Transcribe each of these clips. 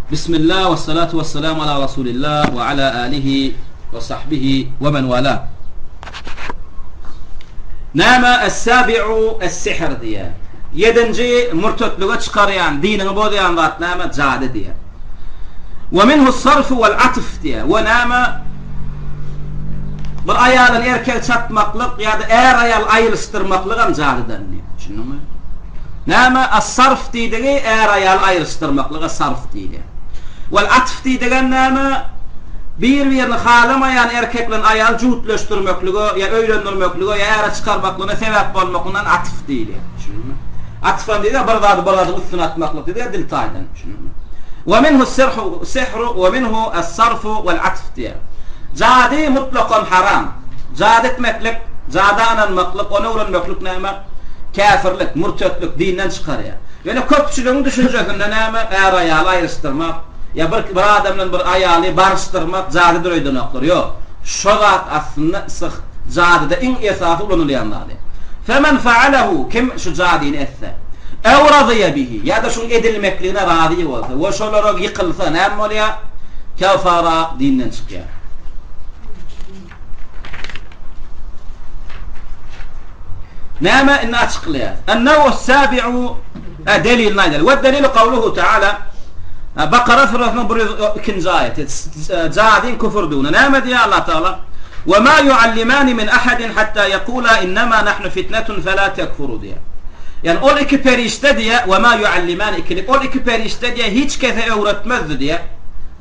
Bismillah we salatu we selamu ala Rasulillah we ala alihi we sahbihi we men wala. Näme es-sabi'u es-sihr diýýär. Ýedinji murtatlyga çykarýan, diniňi bozýan zat näme? Jady diýýär. We minhu sarfu wal atf diýýär. We näme? Bir aýalyň erkek çatmaklyk ýa-da är-aýal aýryşdyrmaklyk hem jadydan diýýär. Düşündiňmi? Näme? As-sarf diýdigi är-aýaly aýryşdyrmaklyga sarf diýilýär. Wal atf diýdigem näme? Bir-birini halamaýan erkek bilen aýaly jübütleşdirmeklige ýa öýlendirmeklige ýa äre çykarmaklygyna sebäp bolmaklygyndan atf diýilýär. Düşündiňmi? Atfam diýilýär, bir zady bir zadyň üstüne atmaklyk diýilýär dil taýdan. Düşündiňmi? Wa minhu sihru wa minhu as-sarfu wal atf diýýär. Jady mutlakan haram. Jady etmeklik, jada ynanmaklyk, ony öwrenmeklik näme? Käfirlik, mürtetlik, dinden çykarýar. Ýöne köpçüligiň düşünjesinde näme, är-aýaly aýryşdyrmak, ýa bir bir adam bilen bir aýaly baryşdyrmak jadydyr öýdenoklar. Ýok. Şo zat aslynda syh, jadyda iň esasy ulanylýan zady. Femen faalehu, kim şu jadyny etse, ew razyýa bihi, ýa-da şuň edilmekligine razy bolsa we şolara ýykylsa näme bolýar? Kefara, dinden çykýar. Näme indi açyklaýar? Ennehu sabi'u e, delilini aýdaly. We delilu kawluhu taala Bakara surasynyň 102-nji aýaty. Jadyň küfürdigine näme diýýär Allah Taala? We ma yuallimani min ahadin hatta yaqula innema nahnu fitnetun fela tekfuru diýýär. Ýani ol iki perişde diýýär, we ma yuallimani ikilik. Ol iki perişde diýýär, hiç kese öwretmezdi diýýär.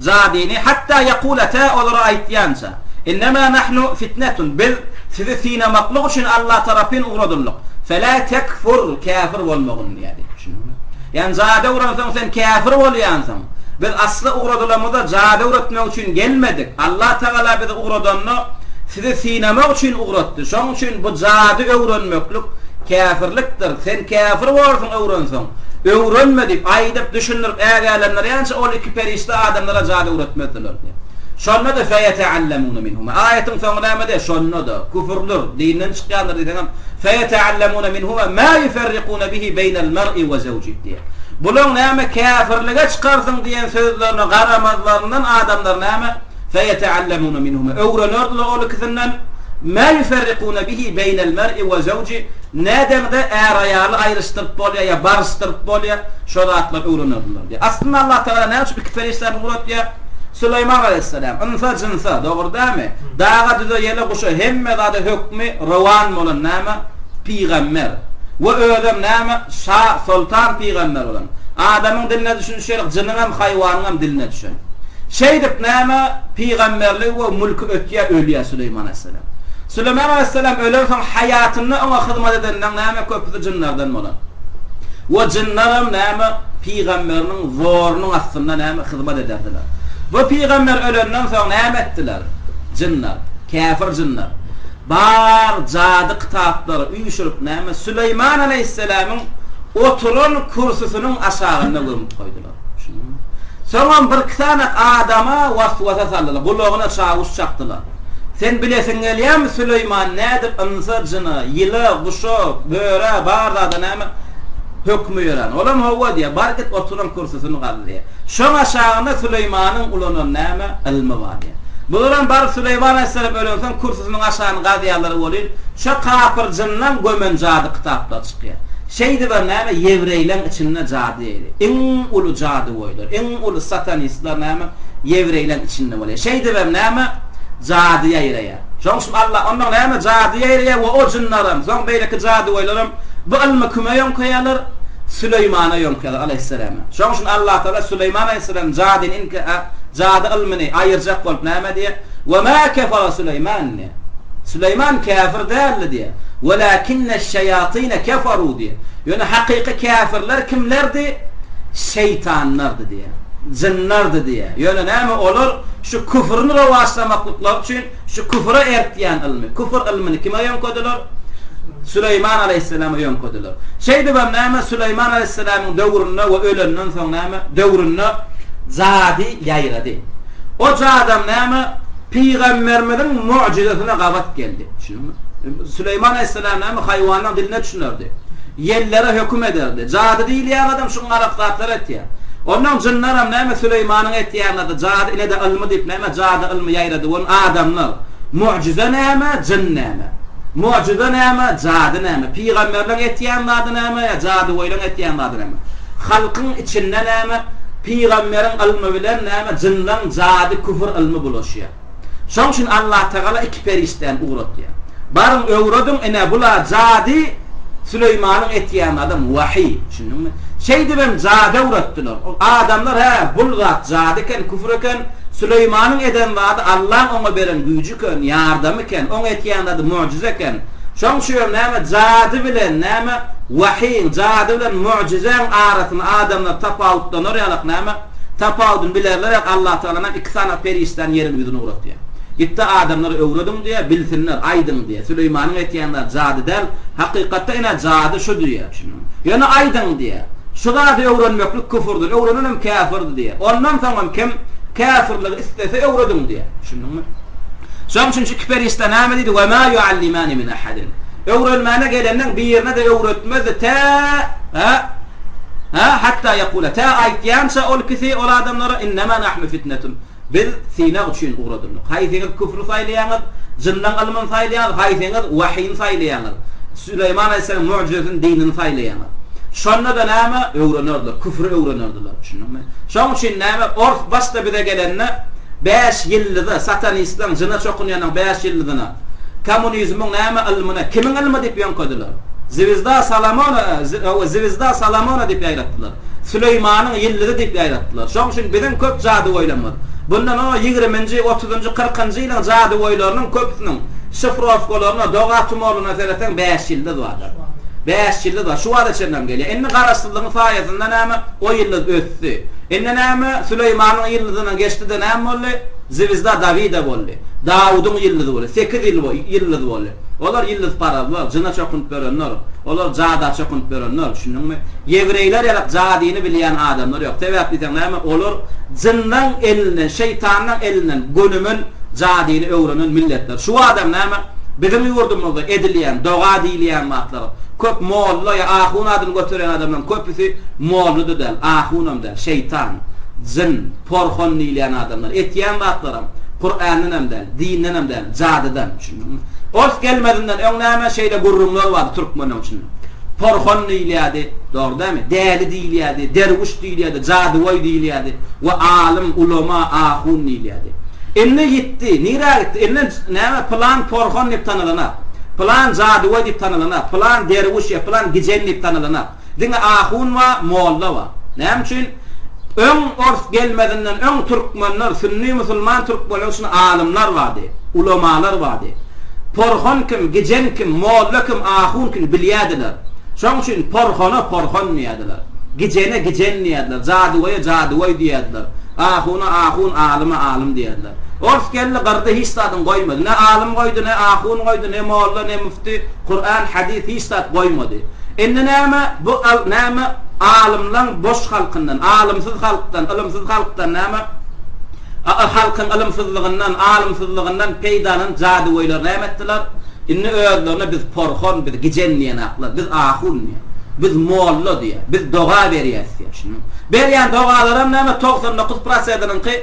Jadyny hatta yaqula tä olara aýtýança. Innemâ nahnu fitnetun, biz sizi synamaklyk üçin Allah tarapyn ugradyldyk. Felâ tekfur, käfir bolmagyn diýýär. Düşündiňmi? Ýagny jady öwrenseň sen käfir bolýansyň. Biz asly ugradylamyzda jady öwretmek üçin gelmedik. Allah Tagala bizi ugradanda sizi synamak üçin ugratdy. Şonuň üçin bu jady öwrenmeklik käfirlikdir. Sen käfir bolarsyň öwrenseň. Öwrenme diýip, aýdyp, düşündirip ägälendirýänçä ol iki perişde adamlara jady öwretmezdiler diýýär. Şonda-da feýeteallemune minhuma. Aýatyň soňy näme diýýär? Şonda-da, küfürler, dinden çykýanlar diýseňem, feýeteallemune minhuma ma ýuferrikune bihi beýnel mer'i we zewjih diýýär. Bulaň näme käfirlige çykarsyň diýen sözlerine garamazlaryndan adamlar näme? Feýeteallemune minhuma. Öwrenerdiler ol ikisinden ma ýuferrikune bihi beýnel mer'i we zewjih. Nädeňde är-aýaly aýryşdyryp bolýar ýa baryşdyryp bolýar, şo zatlary öwrenerdiler diýýär. Aslynda Allah Tagala näme üçin iki perişdäni ugratýar? Süleýman aleýhissalam, ynsa, jynsa, dogry dälmi? Daga, düze, ýele, guşa, hemme zada hökmi rowan bolan näme? Pygamber. We özem näme? Şa, soltan pygamber bolan. Adamyň diline düşünişi ýaly, jynyňam, haýwanyňam diline düşen. Şeýdip näme? Pygamberligi we mülki ötýär, ölýär Süleýman aleýhissalam. Süleýman aleýhissalam ölensoň haýatynda oňa hyzmat edenleň näme köpüsi jynlardan bolan. We jynlaram näme? Pygamberiniň zorunyň astynda näme? Hyzmat ederdiler. Bu pygamber ölenden soň näme etdiler? Jynlar, käfir jynlar, bar jady kitaplary üýşürip näme, Süleýman aleýhissalamyň oturan kürsüsiniň aşagynda gömüp goýdular. Düşündiňmi? Soňam birki sany adama was-wasa saldylar, gulagyna çawuş çakdylar. Sen bilesiň gelýärmi Süleýman nädip ynsa, jyna, ýyla, guşa, börä, bar zada näme hökmi ýörän? Olam hawa diýýär, bar git oturan kürsüsini gaz diýýär. Şoň aşagynda Süleýmanyň ulanan näme ylmy bar diýýär. Bularam baryp Süleýman aleýhissalam ölensoň kürsüsiniň aşagyny gazýarlar welin, şo kapyr jynlaň gömen jady kitaplary çykýar. Şeýdibem näme ýewreýleň içinde jady ýaýraýar. Iň uly jadygöýler, iň uly satanistler näme ýewreýleň içinde bolýar. Şeýdibem näme jady ýaýraýar. Şoň üçin Allah ondan näme jady ýaýraýar we o jynlaram, soň beýleki jadygöýlerem bu ylmy kime ýöňkeýärler? Süleýmana ýöňkeýärler aleýhissalama. Şoň üçin Allah Tagala Süleýman aleýhissalam jadyny inki jady ylmyny aýyrjak bolup näme diýýär? We ma kefara Süleýman diýýär. Süleýman käfir däldi diýýär. Welakinneş-şeýatine keferu diýýär. Ýöne hakyky käfirler kimlerdi? Şeýtanlardy diýýär. Jynlardy diýýär. Ýöne näme olar şu küfrüni rowaçlamaklyklary üçin şu küfüre ertýän ylmy, küfür ylmyny kime ýöňkediler? Süleýman aleýhissalama ýöňkediler. Şeýdibem näme Süleýman aleýhissalamyň döwründe we ölenden soň näme döwründe jady ýaýrady. O jadam näme pygamberimiziň mugjyzasyna gabat geldi. Düşündiňmi? Süleýman aleýhissalam näme haýwanlaryň diline düşünerdi. Ýellere höküm ederdi. Jady diýilýän adam şuň garak zatlar etýär. Onnoň jynlaram näme Süleýmanyň etýän zady jady ine-de ylmy diýip näme jady ylmy ýaýradyp on adamlar. Mugjyza näme, jyn näme? Mugjyza näme, jady näme? Pygamberleň etýän zady näme ýa jadygöýleň etýän zady näme? Halkyň içinde näme pygamberiň ylmy bilen näme jynlaň jady küfür ylmy bulaşýar. Şoň üçin Allatagala iki perişdäni ugratýar. Baryň öwrediň ine bula jady Süleýmanyň etýän zadam wahyý. Düşündiňmi? Şeýdibem jady öwretdiler. Adamlar hä bul zat jady eken küfür eken Süleýmanyň eden zady Allaň oňa beren güýji eken ýardamy eken oň etýän zady mugjyza eken. Şoň üçinem näme jady bilen näme wahyň jady bilen mugjyzaň arasyny adamlar tapawutlanar ýalak näme Tapawudyny bilerler ýaly Allatagaladan iki sany perişdäni ýeriň ýüzüne ugratýar. Gitde adamlara öwrediň diýýär, bilsinler, aýdyň diýýär. Süleýmanyň etýän zady jady däl, hakykatda ine jady şu diýýär. Düşündiňmi? Ýöne aýdyň diýýär. Şu zady öwrenmeklik küfürdir, öwrenenem käfirdir diýýär. Ondan soňam kim käfirligi islese öwrediň diýýär. Düşündiňmi? Şonuň üçin şu iki perişde näme diýdi? Ve ma yuallimani min ahadin. Öwrenmäne geleniň birine-de öwretmezdi tä, hä? Hä, hatda ýekule, tä aýtýança ol ikisi ol adamlara, Innemâ nahnu fitnetun, Biz synag üçin ugradyldyk. Haýsyňyz küfri saýlaýaňyz, jynlaň ylmyny saýlaýaňyz, haýsyňyz wahyny saýlaýaňyz, Süleýman aleýhissalamyň mugjyzasyny, dinini saýlaýaňyz. Şonda-da näme? Öwrenerdiler, küfri öwrenerdiler. Düşündiňmi? Şonuň üçin näme, ors başda bize gelende, bäş ýyldyza, satanistleň, jyna çokunýanyň bäş ýyldyzyna, Kommunizmiň näme ylmyna, kimiň ylmy diýip ýöňkediler. Zwezda Solomona, Zwezda Solomona diýip ýaýratdylar. Süleýmanyň ýyldyzy diýip ýaýratdylar. Şoň üçin biziň köp jadygöýlerimiz, bundan o ýigriminji, otuzynjy, kyrkynjy ýylyň jadygöýleriniň köpüsiniň şifrowkalaryna, doga-tumarlaryna seretseň bäş ýyldyz bardyr. Bäş ýyldyz bar. Şu wagta çenlem gelýär. Indi garaşsyzlygyň saýasynda näme, o ýyldyz ösdi. Indi näme, Süleýmanyň ýyldyzyndan geçdi-de näme boldy? Zwezda Dawida boldy. Dawudyň ýyldyzy boldy. Sekiz ýyl boýy ýyldyz boldy. Olar ýyldyzparazlar, jyna çokunyp ýörenler. Olar jada çokunyp ýörenler, düşündiňmi? Ýewreýler ýalak jadyny bilýän adamlar ýok. Sebäp diýseň näme? Olar jynlaň elinden, şeýtanlaň elinden gönümel jadyny öwrenen milletler. Şu adam näme? Biziň ýurdumyzda edilýän doga diýilýän zatlar, köp molla ýa ahun adyny göterýän adamlaryň köpüsi molla-da däl, ahunam däl, şeýtan, jyn. Porhan diýilýän adamlar etýän zatlaram Kur'andanam däl, dindenem däl, jadydan, düşündiňmi? Ors gelmezinden öň näme şeýle gürrüňler bardy türkmenleň içinde. Porhan diýilýärdi, dogry dälmi? Däli diýilýärdi, derwüş diýilýärdi, jadygoý diýilýärdi we alym, ulama, ahun diýilýärdi. Indi ýitdi, nirä gitdi? Indi näme pylan porhan diýip tanylanak, pylan jadygoý diýip tanylanak, pylan derwüş ýa pylan gijen diýip tanylanak. Diňe ahun bar, molla bar. Näme üçin? Öň ors gelmezinden öň türkmenler, sünni musulman türkmenler üçin alymlar bardy, ulamalar bardy. Porhan kim, gijen kim, molla kim, ahun kim bilýärdiler. Şoň üçin porhana porhan diýýärdiler. Gijene gijen diýýärdiler, jadygöýe jadygöý diýýärdiler. Ahuna ahun, alyma alym diýýärdiler. Ors geldi, gyrdy, hiç zadyny goýmady. Ne alym goýdy, ne ahun goýdy, ne molla, ne müfti, Kuran, hadys hiç zat goýmady. Indi näme bu näme alymlaň boş halkyndan, alymsyz halkdan, ylymsyz halkdan näme halkyň ylymsyzlygyndan, alymsyzlygyndan peýdalanyp jadygöýler näme etdiler? Indi özlerine biz porhan, biz gijen diýenaklar, biz ahun diýýär. Biz molla diýýär. Biz doga berýäs diýýär. Şunuň berýän dogalaram näme 99 prosentiniňki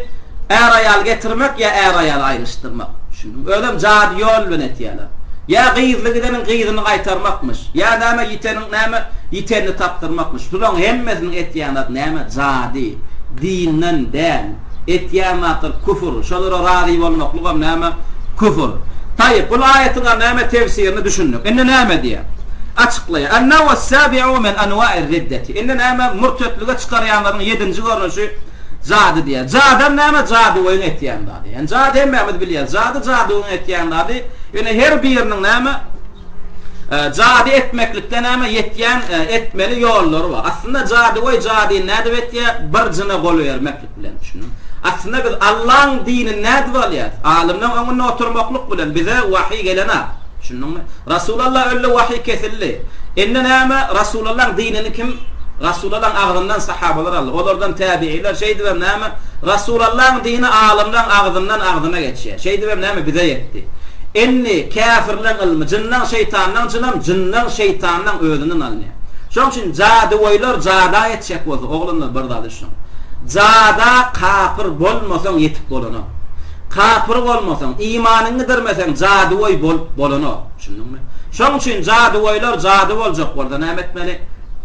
är-aýal getirmek ýa är-aýaly aýryşdyrmak. Şunuň özem jady ýol bilen etýärler. Ýa gyzly gideniň gyzyny gaýtarmakmyş, ýa näme ýiteniň näme ýitenini tapdyrmakmyş. Şulaň hemmesiniň etýän zady näme? Jady. Dinden däl. Etýän zatlary küfür. Şolara razy bolmaklygam näme? Küfür. Taýyp, bul aýatyňam näme tefsirini düşündik. Indi näme diýýär? Açyklaýar. An-nawus-sabi'u min anwa'ir riddeti. Indi näme mürtetlige çykarýanlaryň ýedinji görnüşi jady diýýär. Jadam näme? Jadygöýüň etýän zady. Ýani jady hemmämiz bilýäris. Jady jadygöýüň etýän zady. Ýöne her biriniň näme jady etmeklikde näme ýetýän etmeli ýollary bar. Aslynda jadygöý jadyny nädip etýär? Bir jyna gol bermeklik bilen. Düşündiňmi? Aslynda biz Allaň dinini nädip alýarys? Alymlaň öňünde oturmaklyk bilen bize wahyý gelenok. Düşündiňmi? Rasulalla öldi, wahyý kesildi. Indi näme? Rasulallaň dinini kim? Rasulallaň agzyndan sahabalar aldy. Olardan täbiiler, şeýdibem näme? Rasulallaň dini alymlaň agzyndan agzyna geçýär. Şeýdibem näme bize ýetdi. Indi käfirleň ylmy, jynlaň şeýtanlaň jynam jynlaň şeýtanlaň özünden alynýar. Şoň üçin jadygoýlar jada ýetjek bolsa, oglanlar bir zada düşüniň. Jada kapyr bolmasaň ýetip bolanok. Kapyr bolmasaň, imanyňy gidirmeseň jadygoý bolup bolanok. Düşündiňmi? Şoň üçin jadygoýlar jady boljak bolsa näme etmeli?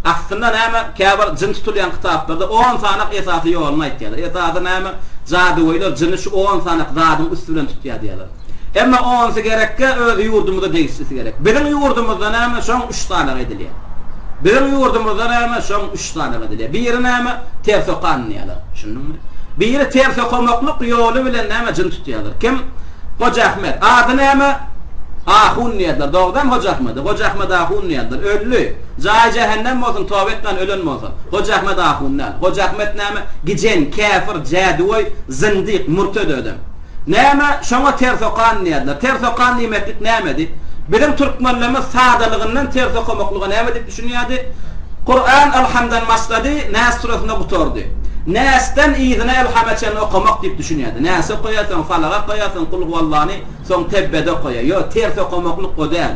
Aslynda näme, käbir jyn tutulýan kitaplarda on sanak esasy ýoluny aýtýarlar. Esasy näme, jadygöýler jyny şu on sanak zadyň üsti bilen tutýar diýýärler. Emma onsy gerekkä öz ýurdumyza degişlisi gerek. Biziň ýurdumyzda näme, şoň üç sanagy edilýär. Biziň ýurdumyzda näme, şoň üç sanagy edilýär. Biri näme, ters okan diýýärler. Düşündiňmi? Biri ters okamaklyk ýoly bilen näme jyn tutýarlar. Kim? Hoja Ahmet. Ady näme? Ahun diýýärler. Dogrudanam Hoja Ahmedi. Hoja Ahmet ahun diýýärler. Öldi. Jaýy jähennem bolsun, toba etmän ölen bolsa. Hoja Ahmet ahun däl. Hoja Ahmet näme? Gijen, käfir, jädügoý, zyndyk, mürted ödem. Näme, şoňa ters okan diýerler. Ters okan diýmeklik nämedi? Biziň türkmenlerimiz sadalygyndan ters okamaklyga näme diýip düşünýärdi? Kuran Elhamdan başlady, Näs süresinde gutardy. Näsden yzyna Elhama çenli okamak diýip düşünýärdi. Näsi okaýar, soň Falagy okaýar, soň Kulhuwallany, Soň Tebbede okaýar. Ýok, ters okamaklyk o däl.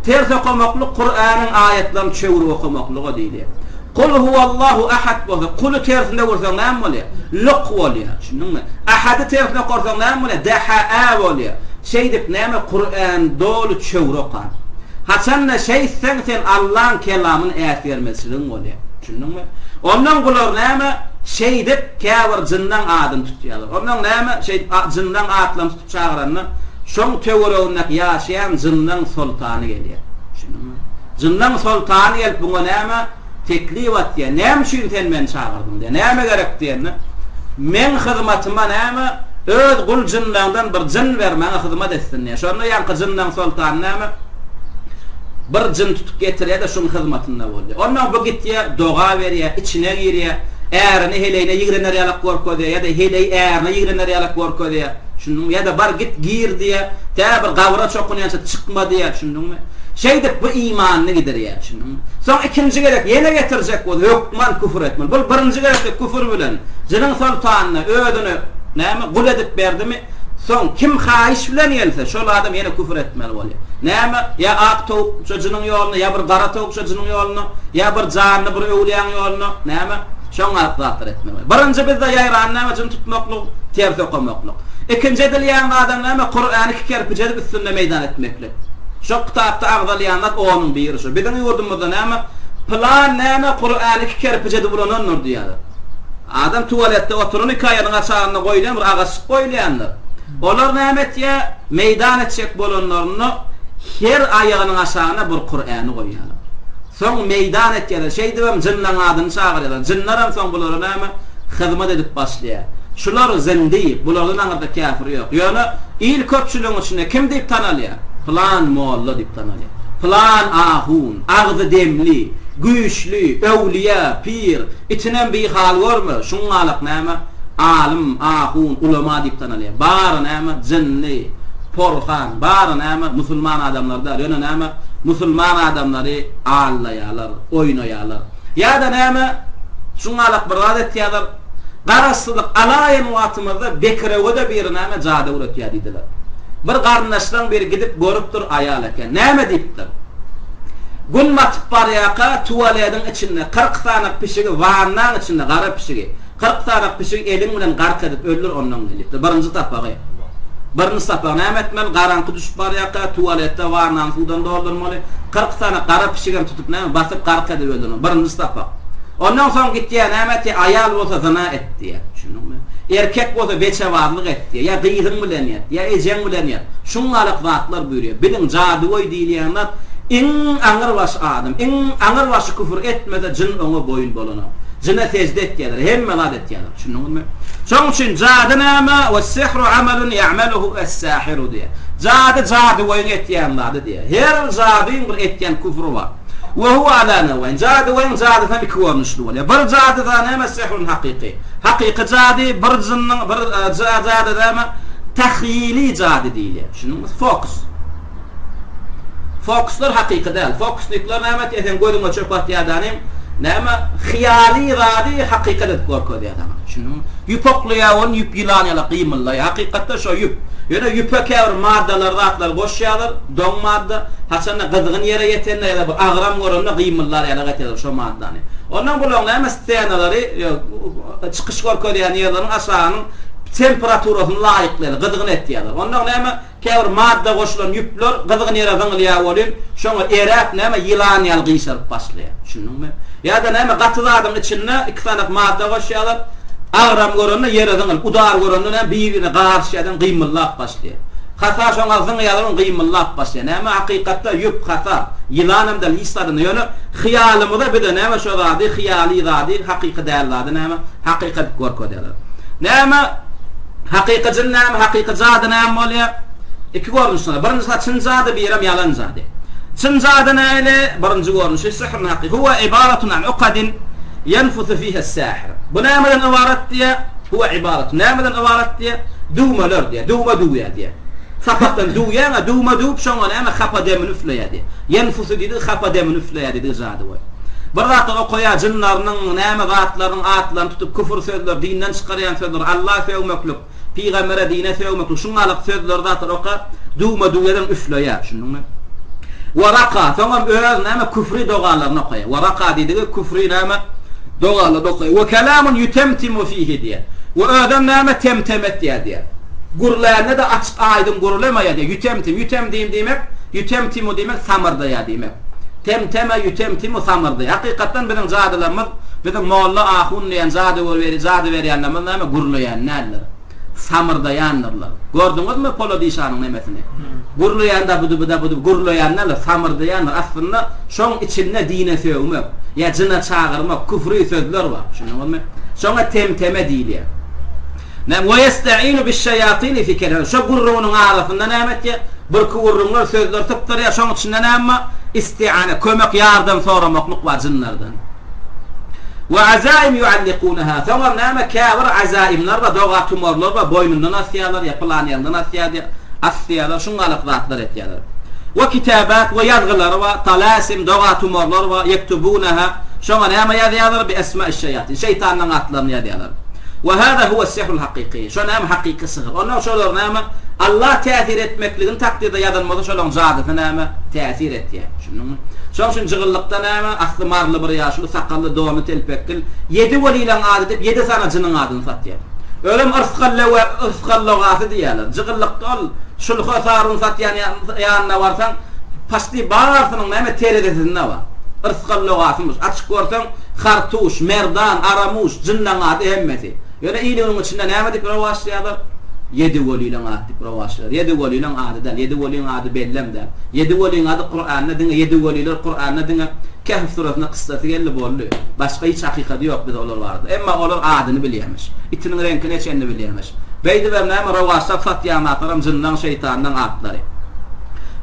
Ters okamaklyk Kuranyň aýatlaryny çöwrüp okamaklyga diýilýär. Kul huwallahu ahad bolsa, kuly tersinde görseň näme bolýar? Luk bolýar. Düşündiňmi? Ahady tersine okarsaň näme bolýar? Dehaa bolýar. Şeýdip näme Kurany doly çöwre okan. Haçanda şeýtseň sen Allaň kelamyny äsgermezçiligiň bolýar. Düşündiňmi? Ondan bular näme? Şeýdip käbir jynlaň adyny tutýarlar. Ondan näme? Şeýdip jynlaň atlaryny tutup çagyranda, şoň töweregindäki ýaşaýan jynlaň soltany gelýär. Düşündiňmi? Jynlaň soltany gelip buňa näme teklip atýar? Näme üçin sen meni çagyrdyň diýýär. Näme gerek diýende, meň hyzmatyma näme öz gul jynlaňdan bir jyn ber, maňa hyzmat etsin diýýär. Şonda ýaňky jynlaň soltany näme bir jyn tutup getirýär-de şuň hyzmatynda bolýar. Ondan bu gitýär, doga berýär, içine girýär, ärini heleýine ýigrener ýalak görkezýär ýa-da heleý ärine ýigrener ýalak görkezýär. Düşündiňmi? Ýa-da bar git gir diýýär, tä bir gabra çokunýança çykma diýýär, düşündiňmi? Şeýdip bu imanyny gidirýär, düşündiňmi? Soň ikinji gezek ýene getirjek bolsa, hökman küfür etmeli. Bul birinji gezekde küfür bilen jynyň soltanyna özüni näme gul edip berdimi, soň kim haýyş bilen gelse, şol adam ýene küfür etmeli bolýar. Näme? Ýa ak towuk şo jynyň ýoluna, ýa bir gara towuk şo jynyň ýoluna, ýa bir janly bir öwlüýäň ýoluna, näme? Şoň zatlar etmeli bolýar. Birinji bizde ýaýran näme jyn tutmaklyk? Ters okamaklyk. Ikinji edilýän zadam näme? Kurany iki kerpiç edip üstünde meýdan etmeklik. Şo kitapda agzalýan zat onuň biri şo. Biziň ýurdumyzda näme? Pylan näme Kurany iki kerpiç edip ulanandyr diýýärler. Adam tualetde oturan iki aýagynyň aşagynda goýulýan bir agaçjyk goýulýandyr. Olar näme etýär? Meýdan etjek bolanlarynda her aýagynyň aşagyna bir Kurany goýýarlar. Soň meýdan etýärler. Şeýdibem jynlaň adyny çagyrýarlar. Jynlaram soň bulara näme? Hyzmat edip başlaýar. Şular zindik, bulardan aňyrda käfir ýok. Ýöne il köpçüligiň içinde kim diýip tanalýar? Pylan molla diýip tanalýar. Pylan ahun, agzy demli, güýçli, öwlüýä, pir, itinem bihal görme, şuňňalak näme? Alym, ahun, ulama diýip tanalýar. Bary näme? Jynly, porhan, bary näme? Musulman adamlar däl. Ýöne näme? Musulman adamlary aldaýarlar, oýnaýarlar. Ýa-da näme? Şuňňalak bir zat etýärler. Garaşsyzlyk alaýan wagtymyzda Bekirewede biri näme jady öwretýär diýdiler. Bir garyndaşlaň biri gidip görüpdir, aýal eken. Näme diýipdir? Gün batyp barýarka tualediň içinde 40 sany pişigi wannaň içinde gara pişigi 40 sany pişigi eliň bilen gark edip öldür ondan diýipdir. Birinji sapagy. Birinji sapagy näme etmeli? Garaňky düşüp barýarka tualetde wannany suwdan doldurmaly. 40 sany gara pişigem tutup näme basyp gark edip öldürmeli. Birinji sapak. Ondan soň gitýär näme etýär? Aýal bolsa zyna et diýýär. Düşündiňmi? Erkek bolsa beçebazlyk et diýýär. Ýa gyzyň bilen ýat, ýa ejeň bilen ýat. Şuňňalak zatlar buýurýar. Biliň, jadygöý diýilýän zat iň aňyrbaşy adam, iň aňyrbaşy küfür etmese jyn oňa boýun bolanok. Jyna sežde etýärler, hemme zat etýärler. Düşündiňizmi? Şoň üçin jady näme? Wes-sihru amalun ýa'maluhu es-sahiru diýýär. Jady jadygöýüň etýän zady diýýär. Her jadyň bir etýän küfri bar. We huwa ala new'aýn. Jadygöýüň jadysy hem iki görnüşli bolýar. Bir jadyda näme sihrun hakyky. Hakyky jady, bir jynnyň bir jady näme tahýili jady diýilýär. Düşündiňmi? Fokus. Fokuslar hakyky däl. Fokusnikler näme etýär? Seň gözüňe çöp atýar danym. Näme? Hyýaly zady hakykat edip görkezýär saňa. Düşündiňmi? Ýüp oklaýar welin ýüp ýylan ýaly gymyldaýar. Hakykatda şo ýüp. Ýöne ýüpe käbir maddalar zatlar goşýarlar, doň madda. Haçanda gyzgyn ýere ýetende ýa-da bir agram görende gymyldar ýaly etýärler şo maddany. Ondan bularyň näme ssenalary, çykyş görkezýän ýerleriniň aşagynyň temperaturasyny laýyklaýarlar, gyzgyn etýärler. Ondan näme Käbir madda goşulan ýüpler gyzgyn ýere zyňylýar welin, şoňa eräp, näme, ýylan ýaly gyşaryp başlaýar. Düşündiňmi? Ýa-da näme, gaty zadyň içinde iki sanak madda goşýarlar, agram görende ýere zyňylyp, udar görende näme, bir-birine garyşýardan gymyldap başlaýar. Hasa şoňa zyňýarlar, ony gymyldap başlaýar. Näme, hakykatda ýüp, hasa, ýylan hem däl, hiç zat hem däl. Ýöne hyýalymyza bize näme, şo zady, hyýaly zady, hakyky däl zady näme, hakyky edip görkezýärler. Näme? Hakyky jyn näme, hakyky jady näme bolýar? Iki görnüşde. Birinjisi çyn jady, birem ýalan jady. Çyn jady näle? Birinji görnüşi sihrun hakyky. Huwa ibaratun an ukadin ýenfusu fiha sähir. Bu nämeden ybarat diýýär? Huwa ibaratun. Nämeden ybarat diýýär? Düwmeler diýýär. Düwme düwýär diýýär. Sapakdan düwýäň-ä, düwme düwüp şoňa näme hapa demini üfleýär diýýär. Ýenfusu diýdigi hapa demini üfleýär diýdigi jady we. Bir zatlar okaýar, jynlarynyň, näme zatlarynyň atlaryny tutup küfür sözler, dinden çykarýan sözler, Alla sögmeklik, pygambere, dine sögmeklik, şuňňalyk sözleri zatlar okap, düwme düwýärem üfleýär, düşündiňmi? We raka, soňam öz näme küfri dogalaryny okaýar. We raka diýdigi küfri näme dogalaryny okaýar. We kelamun ýutemtimu fihi diýýär. We özem näme temtem etýär diýýär. Gürlände-de açyk aýdyň gürlemeýär diýýär. Ýutemtim, ýutemdim diýmek, ýutemtimu diýmek samyrdaýar diýmek. Temteme ýutemtimu samyrdy. Hakykatdan biziň jadylarymyz, biziň molla, ahun diýen jadygör jady berýänlerimiz näme gürleýän däldir. Samyrdaýandyrlar. Gördüňizmi Polad işanyň nemesini? Gürleýän dabudubudabudu gürleýän däldir, samyrdaýandyr. Aslynda şoň içinde dine sögmek, ýa jyna çagyrmak, küfri sözler bar. Düşündiňizmi? Şoňa temteme diýilýär. Näme we ýesta'inu biş-şeýatini fi kelami. Şo gürrüňiniň arasynda näme etýär? Birki gürrüňler, sözler sypdyrýar. Şoň içinde näme bar? Isti'ane, kömek, ýardam soramaklyk bar jynlardan. We azaim ýuallikunaha. Soňam näme käbir azaimler bar, doga tumarlar bar, boýnundan asýarlar ýa pylan ýerinden asýar diýip, asýarlar, şuňňalak zatlar etýärler. We kitabat, we ýazgylary bar, talasim, doga tumarlar bar, ýektubunaha. Şoňa näme ýazýarlar? Bi esma'iş-şeýatin. Şeýtanyň atlaryny ýazýarlar. We hada huwa sihrul hakyky. Şo näme hakyky sihr. Ondan şolar näme Allah täsir etmekligini takdyrda ýazan bolsa şolaň jadysy näme täsir etýär. Düşündiňmi? Şoň üçin jygyllykda näme asly maryly bir ýaşuly sakally donly telpekgil ýedi welileň ady diýip ýedi sany jynyň adyny satýar. Özem yrsgalle we yrsgallogasy diýýärler. Jygyllykda ol şulha sarun satýan ýanyna barsaň paçti barsynyň näme terezisinde bar. Yrsgallogasymyş. Açyk görseň Hartuş, Merdan, Aramuş, jynlaň ady hemmesi. Ýöne iliňiň içinde näme diýip rowaçlaýarlar? Ýedi welileň ady diýip rowaçlaýarlar. Ýedi welileň ady däl. Ýedi weliň ady bellem däl. Ýedi weliň ady Kuranda diňe ýedi weliler Kuranda diňe Kehf suresinde kyssasy geldi boldy. Başga hiç hakykady ýok bize olar barada. Emma olar adyny bilýärmiş. Itiniň reňkine çenli bilýärmiş. Beýdibem näme rowaçlap satýan zatlaram jynlaň şeýtanlaň atlary.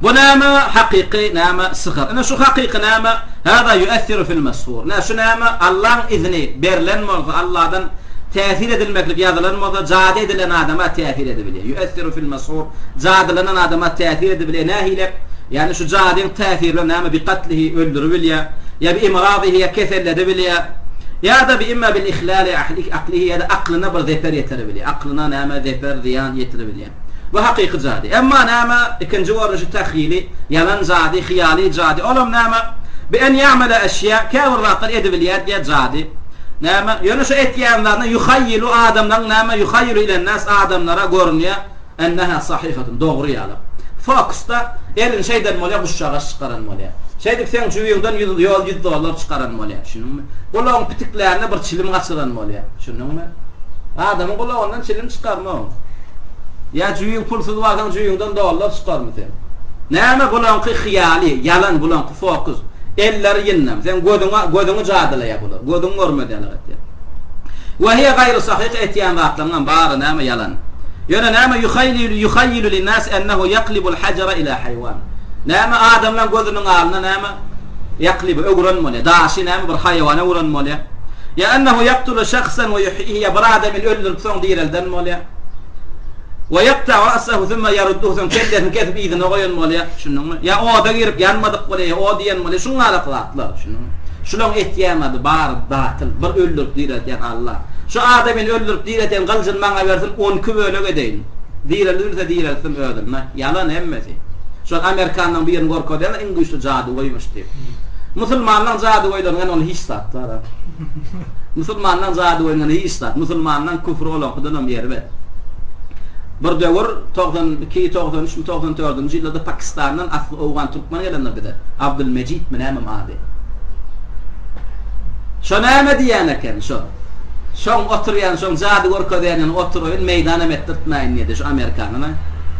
Bu näme hakyky näme syhyr. Ine şu hakyky näme Hâzâ ýuessiru fil meshur. Nä, şu näme? Allaň izni berlen bolsa, Alladan täsir edilmeklik ýazylan bolsa, jady edilen adama täsir edibilýär. Ýuessiru fil meshur, jadylanan adama täsir edibilýär. Nähilek? Ýagny şu jadyň täsiri bilen näme bi katlihi öldüribilýär, ýa bi imrazihi ýa keselledibilýär, ýa-da bi imma bil ihlali aklihi ýa-da aklyna bir zeper ýetiribilýär. Aklyna näme zeper, zyýan ýetiribilýär. Bu hakyky jady. Emma näme, ikinji görnüşi tahyýly, ýalan jady, hyýaly jady. Olam näme, bi en ýa'mele eşýa, käbir zatlar edibilýär diýýär jady. Näme, ýöne şu etýän zadyna ýuhaýýilu adamlaryň näme, ýuhaýýilu ilen-nas adamlara görünýär, enneha sahyhatun, dogry ýaly. Fokusda elini şeýden bolýar, guşjagaş çykaran bolýar. Şeýdip seň jübiňden ýüz, ýol ýüz dollar çykaran bolýar. Düşündiňmi? Gulagyň pitiklärine bir çilim gaçyran bolýar. Düşündiňmi? Adamyň gulagyndan çilim çykarma. Ýa jüýüň pulsuz barsaň jüýüňden dollar çykarmy sen? Näme bulaňky hyýaly, ýalan bulaňky fokus. Elleri ýyndam. Seň gözüňe gözüňi jadylaýar bular. Gözüň görmez ýaly etýär. We hiýe gaýru sahyh etýän zatlaryňam bary näme ýalan. Ýöne näme ýuhaýlilu ýuhaýýilu linnas ennehu ýaklibul hajara ila haýwan. Näme adamlaň gözüniň alnyna näme ýaklibu öwren bolýar. Daşy näme bir haýwana öwren bolýar. Ýa ennehu ýaktulu şahsan we ýuhýihi ýa bir adamyny öldürip soň direlden bolýar. We ýakta'u ra'sahu summa ýarudduhu soň kellesini kesip yzyna goýan bolýar. Düşündiňmi? Ýa oda girip ýanmadyk bolýar, ýa od iýen bolýar. Şuň ýaly zatlar. Düşündiňmi? Şulaň etýän zady bary batyl. Bir öldürip direltýän Alla. Şu adamyny öldürip direten gylyjyny maňa bersin, on iki bölek edeýin. Direldi bilse direltsin özüni. Ýalan hemmesi. Şol amerikanlaň birini görkezýärler iň güýçli jadygöýmüş diýip. Musulmanlaň jadygöýleriniň ýany ol hiç zat bar. Musulmanlaň jadygöýüniň ýany hiç zat. Musulmanlaň küfri olaňkydanam erbet. Bir döwür 92, 93 mi 94-nji ýyllarda Pakistandan asly owgan türkmen gelendir bize. Abdülmejitmi nämem ady. Şo näme diýýän eken şo? Şoň oturýan, şoň jady görkezýän ýaly oturaýyn, meýdanam etdirtmäýin diýdi şu amerikanyna.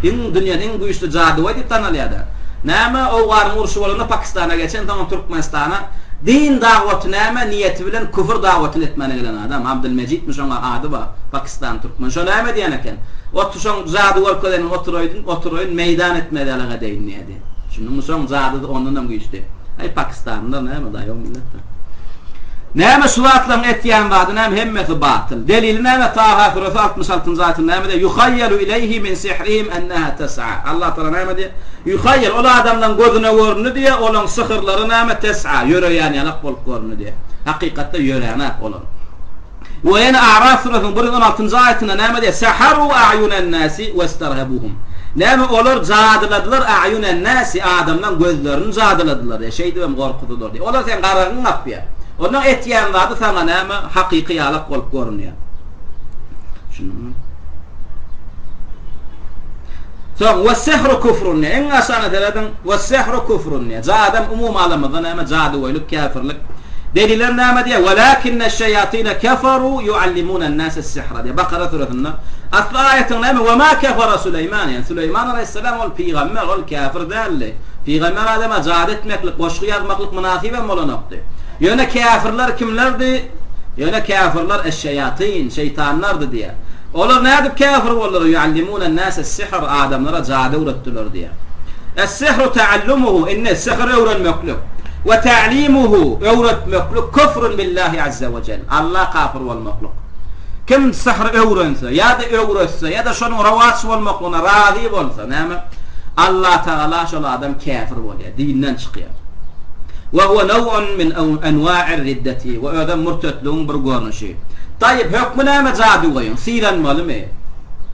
Iň dünýäde iň güýçli jadygöý diýip tanalýar-da. Näme, Owganyň urşy bolanda Pakistana geçen, soňam Türkmenistana din dagwaty näme niýeti bilen küfür dagwatyny etmäne gelen adam. Abdylmejitmi şoňa ady bar, Pakistan türkmen. Şo näme diýen eken? Otur şoň jady görkezeniň oturaýdyn, oturaýyn, meýdan etmez ýalyk edeýin diýdi. Düşündiňmi? Şoň jadysy ondanam güýçli. Aý pakistanlylar näme daýaw millet-dä. Näme şu zatlaryň etýän zady näme hemmesi batyl. Delili näme Taha süresi 66-njy aýatynda näme diýýär? Yuhayyalu ileýhi min sihrihim enneha tes'a. Allah Taala näme diýýär? Yuhayyal ol adamlaryň gözüne göründi diýýär, olaň syhyrlary näme tes'a ýöreýän ýalak bolup göründi diýýär. Hakykatda ýöränak olar. We ýene A'raf süresiniň 116-njy aýatynda näme diýýär? Saharu a'yunen-nasi westarhabuhum. Näme olar jadyladylar a'yunen-nasi adamlaryň gözlerini jadyladylar diýýär. Şeýdibem gorkuzdylar diýýär. Olar seň garagyňy gapýar. Onuň etýän zady saňa näme hakyky ýalak bolup görünýär. Düşündiňmi? Soň we-sehru kufrun diýýär. Iň aşagyna serediň. We-sehru kufrun diýýär. Jadam umumy alamyzda näme jadygöýlük, käfirlik. Deliller näme diýýär? Welakinneş-şeýatine keferu ýuallimunen-nase-s-sihra diýýär. Bakara süresinde. Asly aýatyň näme? We ma kefera Süleýman. Ýagny Süleýman alaýhyssalam ol pygamber, ol käfir däldi. Pygamber adama jady etmeklik, goşgy ýazmaklyk mynasyp hem bolanokdy. Ýöne käfirler kimlerdi? Ýöne käfirler eş-şeýatyn, şeýtanlardy diýýär. Olar nädip käfir boldular? Ýuallimunen-nase-s-sihr, adamlara jady öwretdiler diýýär. Es-sihru ta'allumuhu, indi sihr öwrenmeklik. We ta'limuhu, öwretmeklik, küfrün billahi azze we jel, Alla kafir bolmaklyk. Kim sihr öwrense, ýa-da öwretse, ýa-da şonuň rowaç bolmaklygyna razy bolsa, näme? Allatagala şol adam käfir bolýar, dinden çykýar. We huwe new'un min enwa'ir riddeti, we özem mürtetligiň bir görnüşi. Taýyp, hökmi näme jadygöýüň? Sylanmalymy?